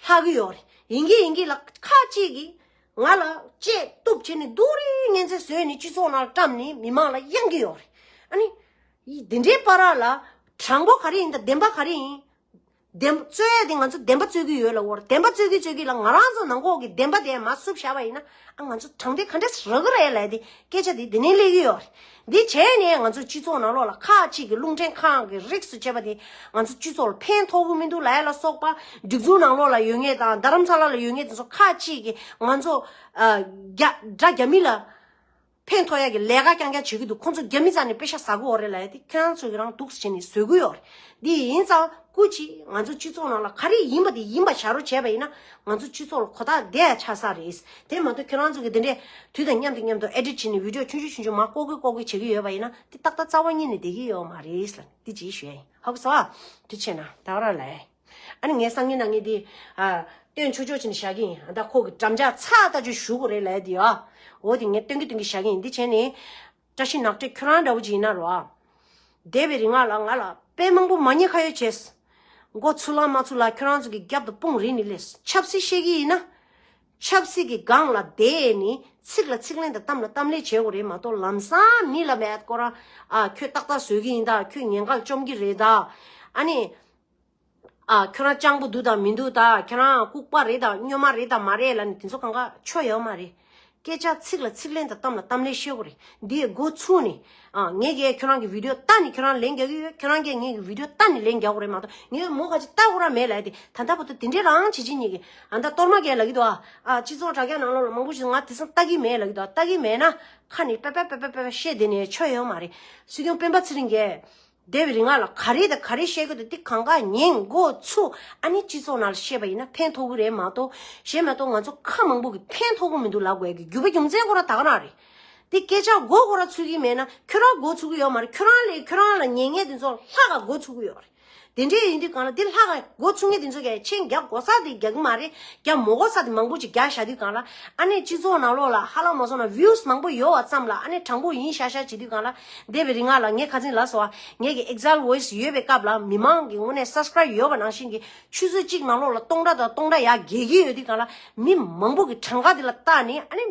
ལྷག་གི་ཡོད་རེད། ཡིན་གྱི་ཡིན་གྱི་ལ་ཁ་ཅིག་གིས་ང་ལ་བཅད་གཏུབ་བྱས་ནས་སྡུག་རུས་ངན་ཚད་བཟོས་ནས་སྤྱི་ཚོགས་ནང་བཀྲམ་ནས་མི་མང་ལ་གཡང་གི་ཡོད་རེད། ཨ་ནི། འདི་འདྲའི་བར་ལ་དྲང་པོ་ག་རེ་ཡིན་ད་བདེན་པ་ག་རེ་ཡིན། བདེན་རྩོད་ཡ་དེ་ང་ཚོ་བདེན་པ་རྩོད་ཀྱི་ཡོད་ལབ་ཡོད་རེད། བདེན་པ་རྩོད་ཀྱི་རྩོད་ཀྱི་ལ་ང་རང་ཚོ་ནང་ཁོག་གི་བདེན་པ་དེ་མར་བསུབ་བཞག་པ་ཡིན་ན་ཨ་ང་ཚོ་དྲང་བདེན་ག་འདྲས་རག་གི་རེད་ལབ་དེ་སྐད་ཆ་དེ་དེ་ནས་སླེབས་ཀྱི་ཡོད་རེད། འདི་བྱས་ནས་ང་ཚོ་སྤྱི་ཚོགས་ནང་ལོགས་ལ་ཁག་ཅིག་གི་རླུང་འཕྲིན་ཁང་གི་རིགས་སུ་བྱས་པ་དེ་ང་ཚོ་སྤྱི་ཚོགས་ལ་ཕན་ཐོགས་ཀྱི་མི་འདུག་ལབ་ཡ་ལ་སོགས་པ་སྒྲིག་འཛུགས་ནང་ལོགས་ལ་ཡོད་མཁན་དང་རྡ་རམ་ས་ལ་ལ་ཡོད་མཁན་དེ་ཚོ་ཁག་ཅིག་གིས་ང་ཚོ་ཨ་རྒྱ་དགྲ་རྒྱ་མི་ལ། ཕན་ཐོགས་ཡག་གི་ལས་ཀ་རྐྱང་རྐྱང་བྱེད་ཀྱི་འདུག་ཁོང་ཚོ་རྒྱ་མི་རྩ་ནས་པེ་ཤ་ཟ་གི་ཡོད་རེད་ལབ་ཡ་དེ་ཁྱེད་རང་ཚོ་གི་རང་འདུག་སེ་བྱས་ནས་བཟོ་གི་ཡོད་རེད། འདི་ཡིན་ཙང་སྐུ་མཁྱེན་ང་ཚོ་སྤྱི་ཚོགས་ནང་ལ་ག་རེ་ཡིན་པ་དེ་ཡིན་པ་བཞག་རོགས་བྱས་པ་ཡིན་ན་ང་ཚོ་སྤྱི་ཚོགས་ལ་གོ་རྟོགས་བསྡད་ཡ་ཆགས་ས་རེད། དེ་མ་གཏོགས་ཁྱེད་རང་ཚོ་གི་དེ་འདྲས་དུས་དང་མཉམ་དུ་མཉམ་དུ་ཨེ་ཌིཊ་བྱས་ནས་བི་ཌིའོ་ཆུང་ཆུང་ཆུང་ཆུང་མར་ལྐོག་གི་ལྐོག་གི་བྱེད་ཀྱི་ཡོད་པ་ཡིན་ན་དེ་ཏག་ཏག་རྩ་བ་ཉིད་ནས་བསྡད་ཀྱི་ཡོད་མ་རེད་ལབ་ནས་དེ་ཅིག་ཞུ་ཡ་ཡིན། ཧ་གོ་སོང་ཨ། དེ་བྱས་ན་ད་ག་རང་ལ། ཨ་ནི་ངའི་སང་ཉིན་གནངས་ཉིན་དེ་ཨ་སྟོན་ཆོག་ཆོག་བྱས་ནས་བཞག་གི་ཡིན། ཨ་ད་ཁོ་གི་འགྲམ་ལྕག་ཚ་ལྟ་ཅུ་ཞུ་དགོས་རེད་ལབ་དེ་ཨ། འོ་དེ་ངས་སྟོན་གི་སྟོན་གི་བཞག་གི་ཡིན། འདི་བྱས་ནས་བཀྲ་ཤིས་ནག་ཁྲེག་ཁྱོད་རང་འདྲ་བོ་ཅིག་ཡིན་ན་རོ་ཨ། འདས་པའི་རིང་ལ་ང་ལ་དཔེ་མང་པོ་མ་ཉེས་ཁ་ཡོད་བྱས། མགོ་ཚུགས་ལ་མ་ཚུགས་ལ་ཁྱོད་རང་ཚོ་གི་རྒྱབ་ཏུ་དཔུང་རིང་ནས་སླེབས། ཆབ་སྲིད་བཤད་གི་ཡིན་ན། ཆབ་སྲིད་ཀྱི་སྒང་ལ་བསྡད་ནས་ཚིག་ལ་ཚིག་ལན་དང་གཏམ་ལ་གཏམ་ལན་བྱེད་དགོས་རེད་མ་གཏོགས་ལམ་སང་མི་ལ་མེད་ཁོ་རང་ཨ་ཁྱོད་ཏག་ཏག་བཟོས་གི་ཡིན་ད་ཁྱོད་ཉེན་ཁར་བཅོམ་གི་རེད་ད། ཨ་ནི། ཨ་ཁྱོད་རང་སྤྱང་པོ་འདུག་དང་མི་འདུག་ད་ཁྱོད་རང་ལྐུགས་པ་རེད་དང་སྨྱོན་མ་རེད་དང་མ་རེད་ལབ་ནས་དེ་ཚོ་གང་ག་ཆོ་ཡོད་མ་རེད། སྐད་ཆ་ཚིག་ལ་ཚིག་ལན་དང་གཏམ་ལ་གཏམ་ལན་བཤད་དགོས་རེད། འདི་ཡི་འགོ་ཚུགས་ནས་ཨ་ངས་གས་ཁྱོད་རང་གི་བི་ཌིའོ་ལྟ་ནས་ཁྱོད་རང་ལན་རྒྱག་གི་ཡོད། ཁྱོད་རང་གས་ངས་གི་བི་ཌིའོ་ལྟ་ནས་ལན་རྒྱག་དགོས་རེད་མ་གཏོགས་ངས་མོ་ག་ཅིག་ལྟ་དགོས་ར་མེད་ལབ་དེ་ད་ལྟ་བར་དུ་དེ་འདྲའི་རང་བྱེད་ཅིག་ཉིད་ཀྱི་ཨ་ད་གཏོར་མ་གས་ལབ་གི་འདུག་ཨ། ཨ་སྤྱི་ཚོགས་དྲ་རྒྱ་ནང་ལོགས་ལ་མང་པོ་ཞིག་ང་དེ་སང་ལྟ་གི་མེད་ལབ་གི་འདུག་ཨ། ལྟ་གི་མེད་ན་ཁ་ནས་པེ་པེ་པེ་པེ་པེ་བཤད་དེ་ནས་ཆོ་ཡོད་མ་རེད། སྲིད་སྐྱོང་སྤེན་པ་ཚེ་རིང་གས། འདས་པའི་རིང་ལ་ག་རེ་དང་ག་རེ་བཤད་དགོས་འདུག་དེ་གང་ག་ཉན་འགོ་ཚུགས། ཨ་ནི་སྤྱི་ཚོགས་ནང་ལ་བཤད་པ་ཡིན་ན་ཕན་ཐོགས་ཀྱི་རེད་མ་གཏོགས་གཞན་མ་གཏོགས་ང་ཚོ་ཁ་མང་པོ་གི་ཕན་ཐོགས་ཀྱི་མི་འདུག་ལབ་དགོས་ཀྱི་རྒྱུ་བ་རྒྱུ་མཚན་ཁོ་ར་ད་ག་རང་རེད། དེ་སྐད་ཆ་མགོ་ཁོ་ར་ཚུགས་ཀྱི་མེད་ན་ཁྱོད་རང་མགོ་ཚུགས་ཀྱི་ཡོད་མ་རེད། ཁྱོད་རང་ལས་ཁྱོད་རང་ལ་ཉན་མཁན་དེ་ཚོ་ལྷག་ག་མགོ་ཚུགས་ཀྱི་ཡོད་རེད། དེ་འདྲས་ཡིན་དུས་གང་ལ་དེ་ལྷག་ག་མགོ་ཚུགས་མཁན་དེ་ཚོ་གས་མཆན་རྒྱག་དགོས་ས་དེ་རྒྱག་གི་མ་རེད། རྒྱག་མ་དགོས་ས་དེ་མང་པོ་ཅིག་རྒྱག་བཞག་དུས་གང་ལ་ཨ་ནི་སྤྱི་ཚོགས་ནང་ལོགས་ལ་ཧ་ལམ་མ་སོང་ན་ཝིའུ་སི་མང་པོ་ཡོད་པ་ཙམ་ལ་ཨ་ནི་དྲང་པོ་ཡིན་ཤག་ཤག་བྱེད་དུས་གང་ལ། འདས་པའི་རིང་ལ་ངས་ཁ་སང་ལབ་སོང་བ། ངས་ཀྱི་Exile Voice ཡོད་པའི་སྐབས་ལ་མི་མང་གི་ངོས་ནས་སབ་སི་ཀ་རེབ་ཡོད་པ་ནང་བཞིན་གྱི་ཆུ་ཚོད་གཅིག་ནང་ལོགས་ལ་སྟོང་ཕྲག་དང་སྟོང་ཕྲག་ཡར་རྒྱས་ཀྱི་ཡོད་དུས་གང་ལ་མི་མང་པོ་གི་གྲངས་ཀ་དེ་ལ་བལྟས་ནས་ཨ་ནི་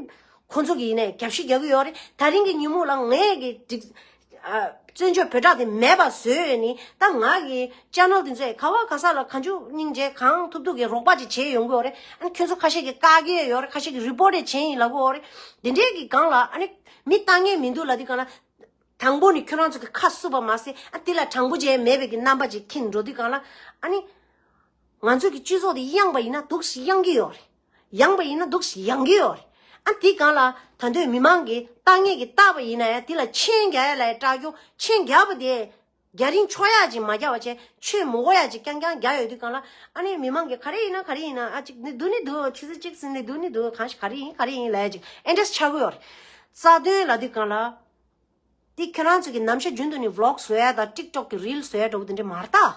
ཁོང་ཚོ་གི་ཡིན་ནའི་རྒྱབ་བཤིག་རྒྱག་གི་ཡོད་རེད། ད་རིང་གི་ཉིན་མོ་ལ་ངས་ཀྱི་སྒྲིག་ཨ་བཙན་བྱོལ་བོད་དྲག་དེ་མེད་པ་བཟོས་ནས་ད་ང་གི་ཅེ་ནལ་དེ་ཚོས་ག་བ་ག་ས་ལ་གང་བྱུང་སྙིང་རྗེ་གང་ཐུབ་ཐུབ་ཀྱི་རོགས་པ་ཅིག་བྱས་ཡོང་གི་ཡོད་རེད། ཨ་ནི་ཁྱོད་ཚོ་ཁ་ཤས་ཀྱིས་བཀག་གི་ཡོད་རེད། ཁ་ཤས་ཀྱིས་རི་པོ་ཊི་བྱས་ཡིན་ལབ་གི་ཡོད་རེད། དེ་འདྲའི་གི་སྒང་ལ་ཨ་ནི་མི་ལྟ་མཁན་མི་འདུག་ལབ་དུས་གང་ལ། དང་པོ་ནི་ཁྱོད་རང་ཚོ་གི་ཁ་བསུབ་པ་མ་ཟད་ཨ་དེ་ལ་དྲང་པོ་བྱས་མེད་པའི་གི་རྣམ་པ་ཅིག་འཁྱེར་འགྲོ་དུས་གང་ལ་ཨ་ནི། ང་ཚོ་གི་སྤྱི་ཚོགས་དེ་གཡེང་པ་ཡིན་ན་འདུག་སེ་གཡེང་གི་ཡོད་རེད། ཡེངས་པ་ཡིན་ན་འདུག་སེ་ཡེངས་ཀྱི་ཡོད་རེད། ཨ་དེ་གང་ལ་ད་དུང་མི་མང་གི་ལྟ་ངན་གྱི་ལྟ་བ་ཡིན་ན་ཡང་དེ་ལ་མཆན་རྒྱག་ཡ་ལ་ཡ་སྐྲག་རྒྱུ་མཆན་རྒྱག་པ་དེ་རྒྱ་རིང་ཆོག་ཡ་ཅིག་མ་རྒྱག་པ་བྱས་ཆོས་མ་གོ་ཡ་ཅིག་རྐྱང་རྐྱང་རྒྱག་ཡོད་དུས་གང་ལ་ཨ་ནི་མི་མང་གི་ག་རེ་ཡིན་ན་ག་རེ་ཡིན་ན་ཨ་ཅིག་ནི་འདུག་ནི་འདུག་ཆུ་ཚོད་གཅིག་ཟིན་ནི་འདུག་ནི་འདུག་གང་ཞིག་ག་རེ་ཡིན་ག་རེ་ཡིན་ལབ་ཡ་ཅིག་ཨེ་འདྲས་ཆགས་ཀྱི་ཡོད་རེད། རྩ་དོན་ལབ་དུས་གང་ལ། འདི་ཁྱེད་རང་ཚོ་གི་ནམ་ཞག་རྒྱུན་དུ་ནི་ཝི་ལོག་བཟོ་ཡ་དང་ཊིག་ཊོག་གི་རིལ་བཟོ་ཡ་འདྲ་བོ་དེ་འདྲ་མ་རེད་ད།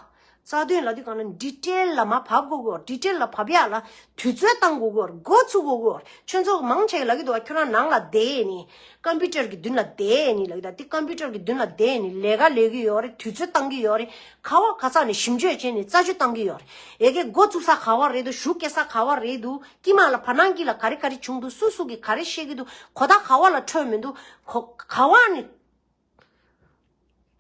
རྩ་དོན་ལབ་དུས་གང་ལ་ཌི་ཊེལ་ལ་མར་བབས་དགོས་གོ། ཌི་ཊེལ་ལ་བབས་ཡ་ལ་དུས་ཚོད་བཏང་དགོས་གོ། འགོ་ཚུགས་དགོས་གོ། ཁྱོད་ཚོ་མང་ཆེ་གིས་ལབ་ཀྱི་འདུག་བ། ཁྱོད་རང་ནང་ལ་བསྡད་ནི་ཀམ་པུ་ཊར་གི་མདུན་ལ་བསྡད་ནི་ལབ་ཀྱི་འདུག་འདི་ཀམ་པུ་ཊར་གི་མདུན་ལ་བསྡད་ནི་ལས་ཀ་ལས་ཀྱི་ཡོད་རེད། དུས་ཚོད་བཏང་གི་ཡོད་རེད། ག་བ་ག་ས་ནས་ཞིབ་འཇུག་བྱས་ནས་རྩད་གཅོད་བཏང་གི་ཡོད་རེད། ཡ་གི་འགོ་ཚུགས་ས་ག་བ་རེད་འདུག་གཞུག་སྐྱེལ་ས་ག་བ་རེད་འདུག་དཀྱིལ་མ་ལ་བར་སྣང་དཀྱིལ་ལ་ག་རེ་ག་རེ་བྱུང་འདུག་སུ་སུ་གིས་ག་རེ་བཤད་ཀྱི་འདུག་གོ་བརྡ་ག་བ་ལ་འཕྲོད་མི་འདུག་གོ་ག་བ་ནས་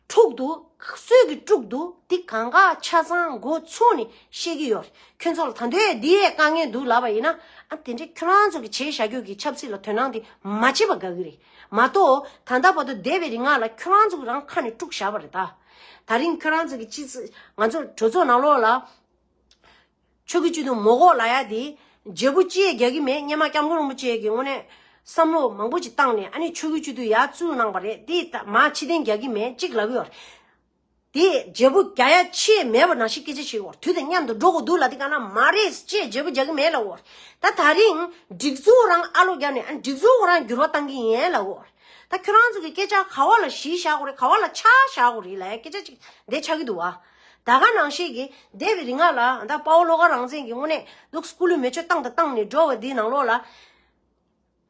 འཁྲུག་འདུག་སུས་ཀྱིས་དཀྲུགས་འདུག་འདི་གང་ག་ཆ་ཚང་འགོ་ཚུགས་ནས་བཤད་ཀྱི་ཡོད་རེད། ཁྱོད་ཚོ་ལ་ད་དུང་འདི་ཡས་དཀའ་ངལ་འདུག་ལབ་པ་ཡིན་ན་ཨ་དེ་འདྲའི་ཁྱོད་རང་ཚོ་གིས་བྱས་བཞག་རྒྱུ་གི་ཆབ་སྲིད་ལ་དོ་སྣང་དེ་མ་བྱེད་པ་དགའ་གི་རེད། མ་གཏོགས་ད་ལྟ་བར་དུ་འདས་པའི་རིང་ལ་ཁྱོད་རང་ཚོ་གིས་རང་ཁ་ནས་དཀྲུགས་བཞག་པ་རེད་ད། ད་རིང་ཁྱོད་རང་ཚོ་གིས་ཅི་ང་ཚོ་གྲོས་ཚོགས་ནང་ལོགས་ལ། ཆོས་ཀྱི་སྤྱི་དང་མོ་གོ་ལ་ཡ་དེ་བརྗེ་པོ་ཅི་ཡས་རྒྱག་གི་མེད། སྔོན་མ་སྐྱབས་མགོན་རིན་པོ་ཆེ་གི་ངོས་ནས་ བསམ་བློ་མང་པོ་ཅིག་བཏང་ནས་ཨ་ནི་ཆོས་གོས་སྤྱི་འཐུས་ཡར་བཙུགས་གནང་པ་རེད། དེ་ད་མར་ཕྱིར་འཐེན་རྒྱག་གི་མེད་ཅིག་ལབ་ཀྱི་ཡོད་རེད། དེ་བརྗེ་པོ་རྒྱག་ཡ་ཆེས་མེད་པ་ནང་བཞིན་སྐད་ཆ་བཤད་ཀྱི་ཡོད་རེད། དུས་དང་མཉམ་དུ་འགྲོ་དགོས་འདུག་ལབ་དུས་གང་ལ་མ་རེད་ཅེས་བརྗེ་པོ་རྒྱག་གི་མེད་ལབ་ཀྱི་ཡོད་རེད། ད་ད་རིང་སྒྲིག་འཛུགས་རང་ཨ་ལོ་རྒྱག་ནས་ཨ་སྒྲིག་འཛུགས་ཁོ་རང་འགྱུར་བ་བཏང་གི་ཡིན་ལབ་ཀྱི་ཡོད་རེད། ད་ཁྱོད་རང་ཚོ་གི་སྐད་ཆ་ག་བ་ལ་གཞི་བཞག་དགོས་རེད། ག་བ་ལ་ཆ་བཞག་དགོས་རེད་ལབ་ཡ་སྐད་ཆ་ཅིག་འདི་ཆགས་ཀྱི་འདུག་བ། ད་ག་ནང་བཞིན་གྱི་འདས་པའི་རིང་ལ་ད་དཔའ་བོ་བློ་དགའ་རང་བཙན་གྱི་དངོས་གནས་ལུགས་སྐུ་ལུས་མེ་མཆོད་བཏང་དང་བཏང་ནས་འགྲོ་བ་འདིའི་ནང་ལོགས་ལ།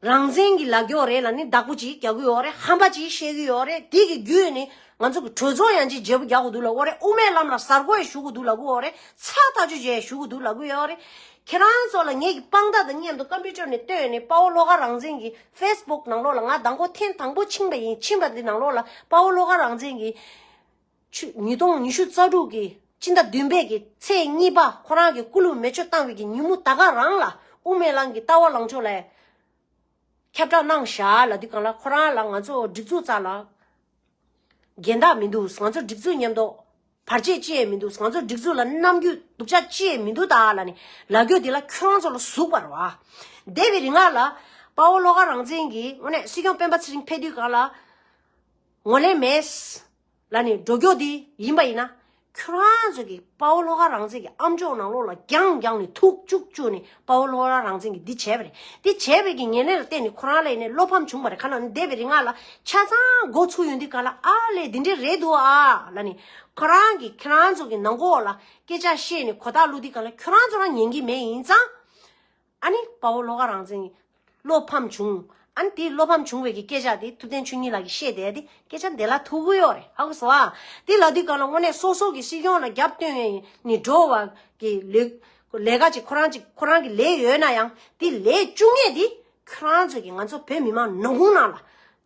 རང་བཙན་གྱི་ལ་རྒྱོ་རེད་ལ་ནི་བདག་པོ་ཅིག་རྒྱག་གི་ཡོད་རེད། ཧམ་པ་ཅིག་བཤད་ཀྱི་ཡོད་རེད། དེ་གི་བརྒྱུད་ནས་ང་ཚོ་གི་གྲོས་ཚོགས་ཡང་ཅིག་བརྗེ་པོ་རྒྱག་དགོས་འདུག་ལབ་ཀྱི་ཡོད་རེད། དབུ་མའི་ལམ་ལ་གསར་འགོད་ཞུ་དགོས་འདུག་ལབ་ཀྱི་ཡོད་རེད། ཚ་ཐག་ཆོད་བྱས་ཞུ་དགོས་འདུག་ལབ་ཀྱི་ཡོད་རེད། ཁྱེད་རང་ཚོ་ལ་ངེད་ཀྱི་དཔང་རྟགས་དང་མཉམ་དུ་ཀམ་པུ་ཊར་ནས་བཏོན་ནས་དཔའ་བོ་བློ་དགའ་རང་བཙན་གྱི་ཕེ་སི་བུག་ནང་ལོགས་ལ་ང་མདང་དགོང་ཐེངས་དང་པོ་ཕྱིན་པ་ཡིན། ཕྱིན་པ་འདི་ནང་ལོགས་ལ་དཔའ་བོ་བློ་དགའ་རང་བཙན་གྱི་ཆུ་ཉིས་སྟོང་ཉི་ཤུ་རྩ་དྲུག་གི་སྤྱི་ཟླ་བདུན་པའི་གི་ཚེས་གཉིས་པ་ཁོ་རང་གི་སྐུ་ལུས་མེ་མཆོད་བཏང་བའི་གི་ཉིན་མོ་ད་ག་རང་ལ་དབུ་མའི་ལམ་གྱི་ལྟ་བ་ལངས་ཕྱོགས་ལ་ཁྱབ་བསྒྲགས་གནང་བཞག་ལབ་དུས་གང་ལ་ཁོ་རང་ལ་ང་ཚོ་སྒྲིག་འཛུགས་རྩ་ལ་འགལ་ཟླ་མི་འདུག་ང་ཚོ་སྒྲིག་འཛུགས་མཉམ་དུ་བར་ཆད་ཅི་ཡང་མི་འདུག་ང་ཚོ་སྒྲིག་འཛུགས་ལ་རྣམ་འགྱུར་སྡུག་ཅག་ཅི་ཡང་མི་འདུག་ད་ལབ་ནས་ལབ་རྒྱུ་དེ་ལ་ཁྱོད་རང་ཚོ་ལ་ཟུག་པ་རེད་བ། འདས་པའི་རིང་ལ་དཔའ་བོ་བློ་དགའ་རང་བཙན་གྱིས་དངོས་གནས་སྲིད་སྐྱོང་སྤེན་པ་ཚེ་རིང་ཕེབས་དུས་གང་ལ་ངོས་ལེན་མེད། ལ་ནི་འགྲོ་རྒྱུ་དེ་ཡིན་པ་ཡིན་ན། ཁྱོད་རང་ཚོ་གི་དཔའ་བོ་བློ་དགའ་རང་བཙན་གྱི་ཨམ་ཅོག་ནང་ལོགས་ལ་རྒྱང་རྒྱང་ནས་ཐུག་བཅུག་བཅུག་ནས་དཔའ་བོ་བློ་དགའ་རང་བཙན་གྱིས་འདི་བྱས་པ་རེད། འདི་བྱས་པའི་གི་ངན་ལན་ལ་བརྟེན་ནས་ཁོ་རང་ལ་ཡིན་ནས་བློ་ཕམ་བྱུང་བ་རེད། ཁ་ན་ནི་འདས་པའི་རིང་ལ་ཆ་ཚང་འགོ་ཚུགས་ཡོང་དུས་ག་ལ་ཨ་ལས་འདི་འདྲས་རེད་འདུག་ཨ་ལ་ནི་ཁོ་རང་གི་ཁྱེད་རང་ཚོ་གི་ནང་གོ་ལ་སྐད་ཆ་བཤད་ནས་གོ་བརྡ་བླུག་དུས་ག་ལ་ཁྱོད་རང་ཚོ་རང་ཉན་གི་མེད་ཡིན་ཙང་། ཨ་ནི་དཔའ་བོ་བློ་དགའ་རང་བཙན་བློ་ཕམ་བྱུང་། ཨ་ནི་དེའི་བློ་ཕམ་བྱུང་བའི་གི་སྐད་ཆ་དེ་ཐུབ་བསྟན་ཆོས་ཉིད་ལགས་ཀྱིས་བཤད་བསྡད་དེ་སྐད་ཆ་འདི་ལ་ཐུག་གི་ཡོད་རེད། ཧ་གོ་སོང་ཨ། དེ་ལ་དུས་གང་ལ་དངོས་གནས་སོ་སོ་གི་སྲིད་སྐྱོང་ལ་རྒྱབ་སྟོན་ནས་འགྲོ་བ་གི་ལས་ལས་ཀ་ཅིག་ཁོ་རང་ཅིག་ཁོ་རང་གི་ལས་ཡོད་ན་ཡང་དེ་ལས་བཅུ་ངེས་དེ་ཁྱོད་རང་ཚོ་གི་ང་ཚོ་བོད་མི་མང་ནང་ཁུལ་ནང་ལ་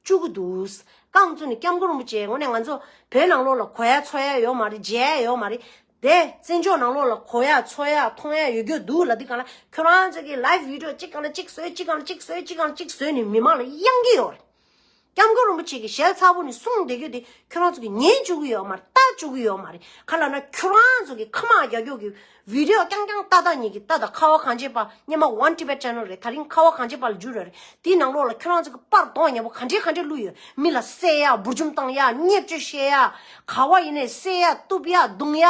བཅུག་གི་འདུག་རྐང་བཙུགས་ནས་སྐྱབས་མགོན་རིན་པོ་ཆེ་དངོས་གནས་ང་ཚོ་བོད་ནང་ལོགས་ལ་གོ་ཡ་འཚོ་ཡ་ཡོད་མ་རེད། མཇལ་ཡ་ཡོད་མ་རེད། དེ་བཙན་བྱོལ་ནང་ལོགས་ལ་གོ་ཡ་འཚོ་ཡ་མཐོང་ཡ་ཡོད་རྒྱུ་འདུག་ལབ་དུས་གང་ལ་ཁྱོད་རང་ཚོ་གི་ལའིབ་བི་ཌི་ཡོ་གཅིག་གང་ལ་གཅིག་བཟོས་གཅིག་གང་ལ་གཅིག་བཟོས་གཅིག་གང་ལ་གཅིག་བཟོས་ནས་མི་མང་ལ་གཡང་གི་ཡོད་རེད། སྐྱབས་མགོན་རིན་པོ་ཆེ་གི་ཞལ་ཚ་པོ་ནས་གསུངས་བསྡད་རྒྱུ་དེ་ཁྱོད་རང་ཚོ་གི་ཉན་བཅུག་གི་ཡོད་མ་རེད། ལྟ་བཅུག་གི་ཡོད་མ་རེད། ག་ལབ་ན་ཁྱོད་རང་ཚོ་གི་ཁ་མ་རྒྱག་རྒྱུ་གི་བི་ཌི་ཡོ་རྐྱང་རྐྱང་ལྟ་ལྟ་ཉིད་ཀྱི་ལྟ་ད་ཁ་བ་གངས་ཅན་པ་སྔོན་མ་One Tibet Channel རེད། ད་རིང་ཁ་བ་གངས་ཅན་པ་ལ་འགྱུར་རེད། དེའི་ནང་ལོགས་ལ་ཁྱོད་རང་ཚོ་གི་པར་གདོང་ཉེ་པོ་ག་འདྲས་ག་འདྲས་བླུགས་ཡོད། མི་ལ་བསད་ཡ་འབུར་འཇོམས་བཏང་ཡ་བརྙས་བཅོས་བཤད་ཡ་ག་བ་ཡིན་ནའི་བསད་ཡ་གཏུབ་ཡ་རྡུང་ཡ་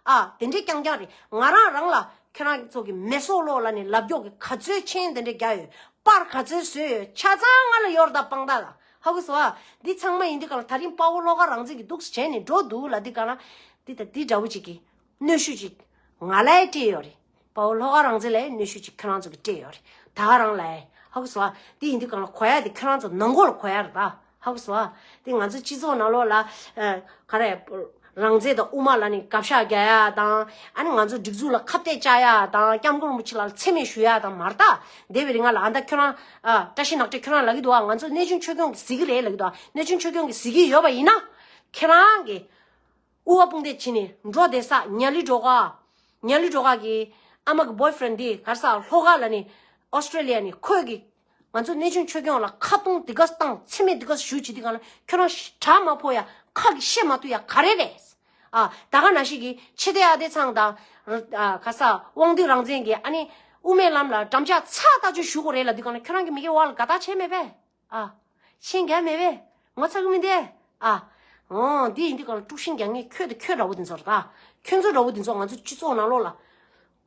ཨ་དེ་འདྲས་རྐྱང་རྐྱང་རེད། ང་རང་རང་ལ་ཁྱོད་རང་ཚོ་གི་མེ་སོག་ལོག་ལ་ནས་ལབ་རྒྱོག་གི་ག་ཚོད་མཆན་དེ་འདྲས་རྒྱག་ཡོད། པར་ག་ཚོད་བཟོས་ཡོད། ཆ་ཚང་ང་ལ་ཡོད་རེད། ད་དཔང་རྟགས་ལ་ཧ་གོ་སོང་ཨ། འདི་ཚང་མ་ཡིན་དུས་གང་ལ་ད་རིང་དཔའ་བོ་བློ་དགའ་རང་བཙན་གྱི་འདུག་སེ་བྱས་ནས་འགྲོ་འདུག་ལབ་དུས་གང་ལ་འདི་ད་འདི་འདྲ་བོ་ཅིག་གི་གནོན་ཤུགས་ཅིག་ང་ལ་ཡང་སྤྲད་ཡོད་རེད། དཔའ་བོ་བློ་དགའ་རང་བཙན་ལ་ཡང་གནོན་ཤུགས་ཅིག་ཁྱེད་རང་ཚོ་གིས་སྤྲད་ཡོད་རེད། ད་ག་རང་ལ་ཡང་ཧ་གོ་སོང་ཨ། འདི་ཡིན་དུས་གང་ལ་གོ་ཡ་དེ་ཁྱེད་རང་ཚོ་ནང་ཁོག་ལ་གོ་ཡ་རེད་ད། ཧ་གོ་སོང་ཨ། དེ་ང་ཚོ་སྤྱི་ཚོགས་ནང་ལོགས་ལ་ཨ་ག་རེ་རང་བཙན་དང་དབུ་མ་ལ་ནི་དགག་བཞག་རྒྱག་ཡ་དང་ཨ་ནི་ང་ཚོ་སྒྲིག་འཛུགས་ལ་ཁ་གཏད་བཅག་ཡ་དང་སྐྱབས་མགོན་རིན་པོ་ཆེ་ལ་མཚན་སྨད་ཞུ་ཡ་དང་མ་རེད་ད། འདས་པའི་རིང་ལ་ཨ་ད་ཁྱོད་རང་ཨ་བཀྲ་ཤིས་ནག་ཏྲེ་ཁྱོད་རང་ལབ་ཀྱི་འདུག་ཨ། ང་ཚོ་གནས་ཆུང་ཆོས་སྐྱོང་གིས་གཟིགས་ཀྱི་རེད་ལབ་ཀྱི་འདུག་ཨ། གནས་ཆུང་ཆོས་སྐྱོང་གིས་གཟིགས་ཀྱི་ཡོད་པ་ཡིན་ན་ཁྱེད་རང་གིས་དབུ་བ་དཔུང་འདེགས་བྱས་ནས་འགྲོ་བསྡད་ས་ཉ་ལི་སྒྲོལ་དཀར། ཉ་ལི་སྒྲོལ་དཀར་གི་ཨ་མ་གི་boyfriend དེ་ག་རེ་ཟེར་ལྷོ་ཁ་ལ་ནི་ཨོ་སི་ཀྲེ་ལི་ཡ་ནི་ཁོས་གི་ང་ཚོ་གནས་ཆུང་ཆོས་སྐྱོང་ལ་ཁ་རྡུང་དེ་ག་བཏང་མཚན་སྨད་དེ་ག་ཞུ་བྱེད་དེ་ག་ལ་ཁྱོད་རང་གྲ་མ་ཕོ་ཡ་ཁ་གི་བཤད་མ་ཐུབ་ཡ་ག་རེ་རེད། ཨ་ད་ག་ནང་བཞིན་གི་ཆེ་བསྟན་ཨ་བདེ་ཚང་དང་ཨ་ག་རེ་ཟེར་དབང་འདུས་རང་བཙན་གི་ཨ་ནི་དབུ་མའི་ལམ་ལ་འགྲམ་ལྕག་ཚ་ལྟ་ཅུ་ཞུ་དགོས་རེད་ལབ་དུས་ག་ལ་ཁྱོད་རང་གི་མི་གི་བར་ལ་དགའ་ཐག་ཆད་མེད་པས། ཨ། ཤེས་རྒྱ་མེད་པས། ངོ་ཚ་གི་མི་འདས། ཨ། འོ་འདི་ཡིན་དུས་གང་ལ་དཀྲུག་ཤིང་རྒྱག་མཁན་ཁྱོད་དང་ཁྱོད་འདྲ་བོ་འདི་ཚོ་རེད་ད། ཁྱོད་ཚོ་འདྲ་བོ་འདི་ཚོ་ང་ཚོ་སྤྱི་ཚོགས་ནང་ལོགས་ལ།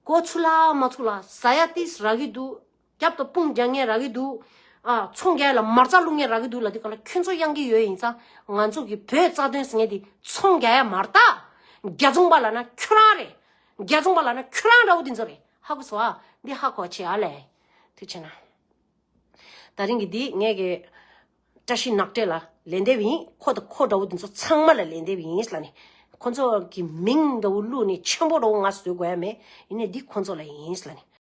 མགོ་ཚུགས་ལ་མ་ཚུགས་ལ་ཟ་ཡ་ཏིས་རག་གི་འདུག་རྒྱབ་ཏུ་དཔུང་རྒྱག་མཁན་རག་གི་འདུག་ཨ། ཚོང་རྒྱག་ཡ་ལ་མ་རྩ་བླུག་མཁན་རག་གི་འདུག་ལབ་དུས་གང་ལ་ཁྱོད་ཚོ་གཡང་གི་ཡོད་ཡིན་ཙང་ང་ཚོ་གི་བོད་རྩ་དོན་ཟེར་མཁན་འདི་ཚོང་རྒྱག་ཡ་མ་རེད་ད། རྒྱ་ཚོང་པ་ལབ་ན་ཁྱོད་རང་རེད། རྒྱ་ཚོང་པ་ལབ་ན་ཁྱོད་རང་འདྲ་བོ་འདི་ཚོ་རེད། ཧ་གོ་སོང་ཨ། འདི་ཧ་གོ་བ་བྱེད་ཨ་ལས། ཐུགས་ཆེ་ན། ད་རིང་གི་འདི་ངས་ཀྱི་བཀྲ་ཤིས་ནག་ཏྲེ་ལ་ལན་འདེབས་ཡིན། ཁོ་དང་ཁོ་འདྲ་བོ་འདི་ཚོ་ཚང་མ་ལ་ལན་འདེབས་ཡིན་ལབ་ནས། ཁོ་ཚོ་གི་མིང་འདྲ་བོ་བླུགས་ནས་ཆེན་པོ་འདྲ་བོ་ང་བཟོ་དགོས་ཡ་མེད། ཡིན་ནའི་འདི་ཁོ་ཚོ་ལ་ཡིན་ལབ་ནས།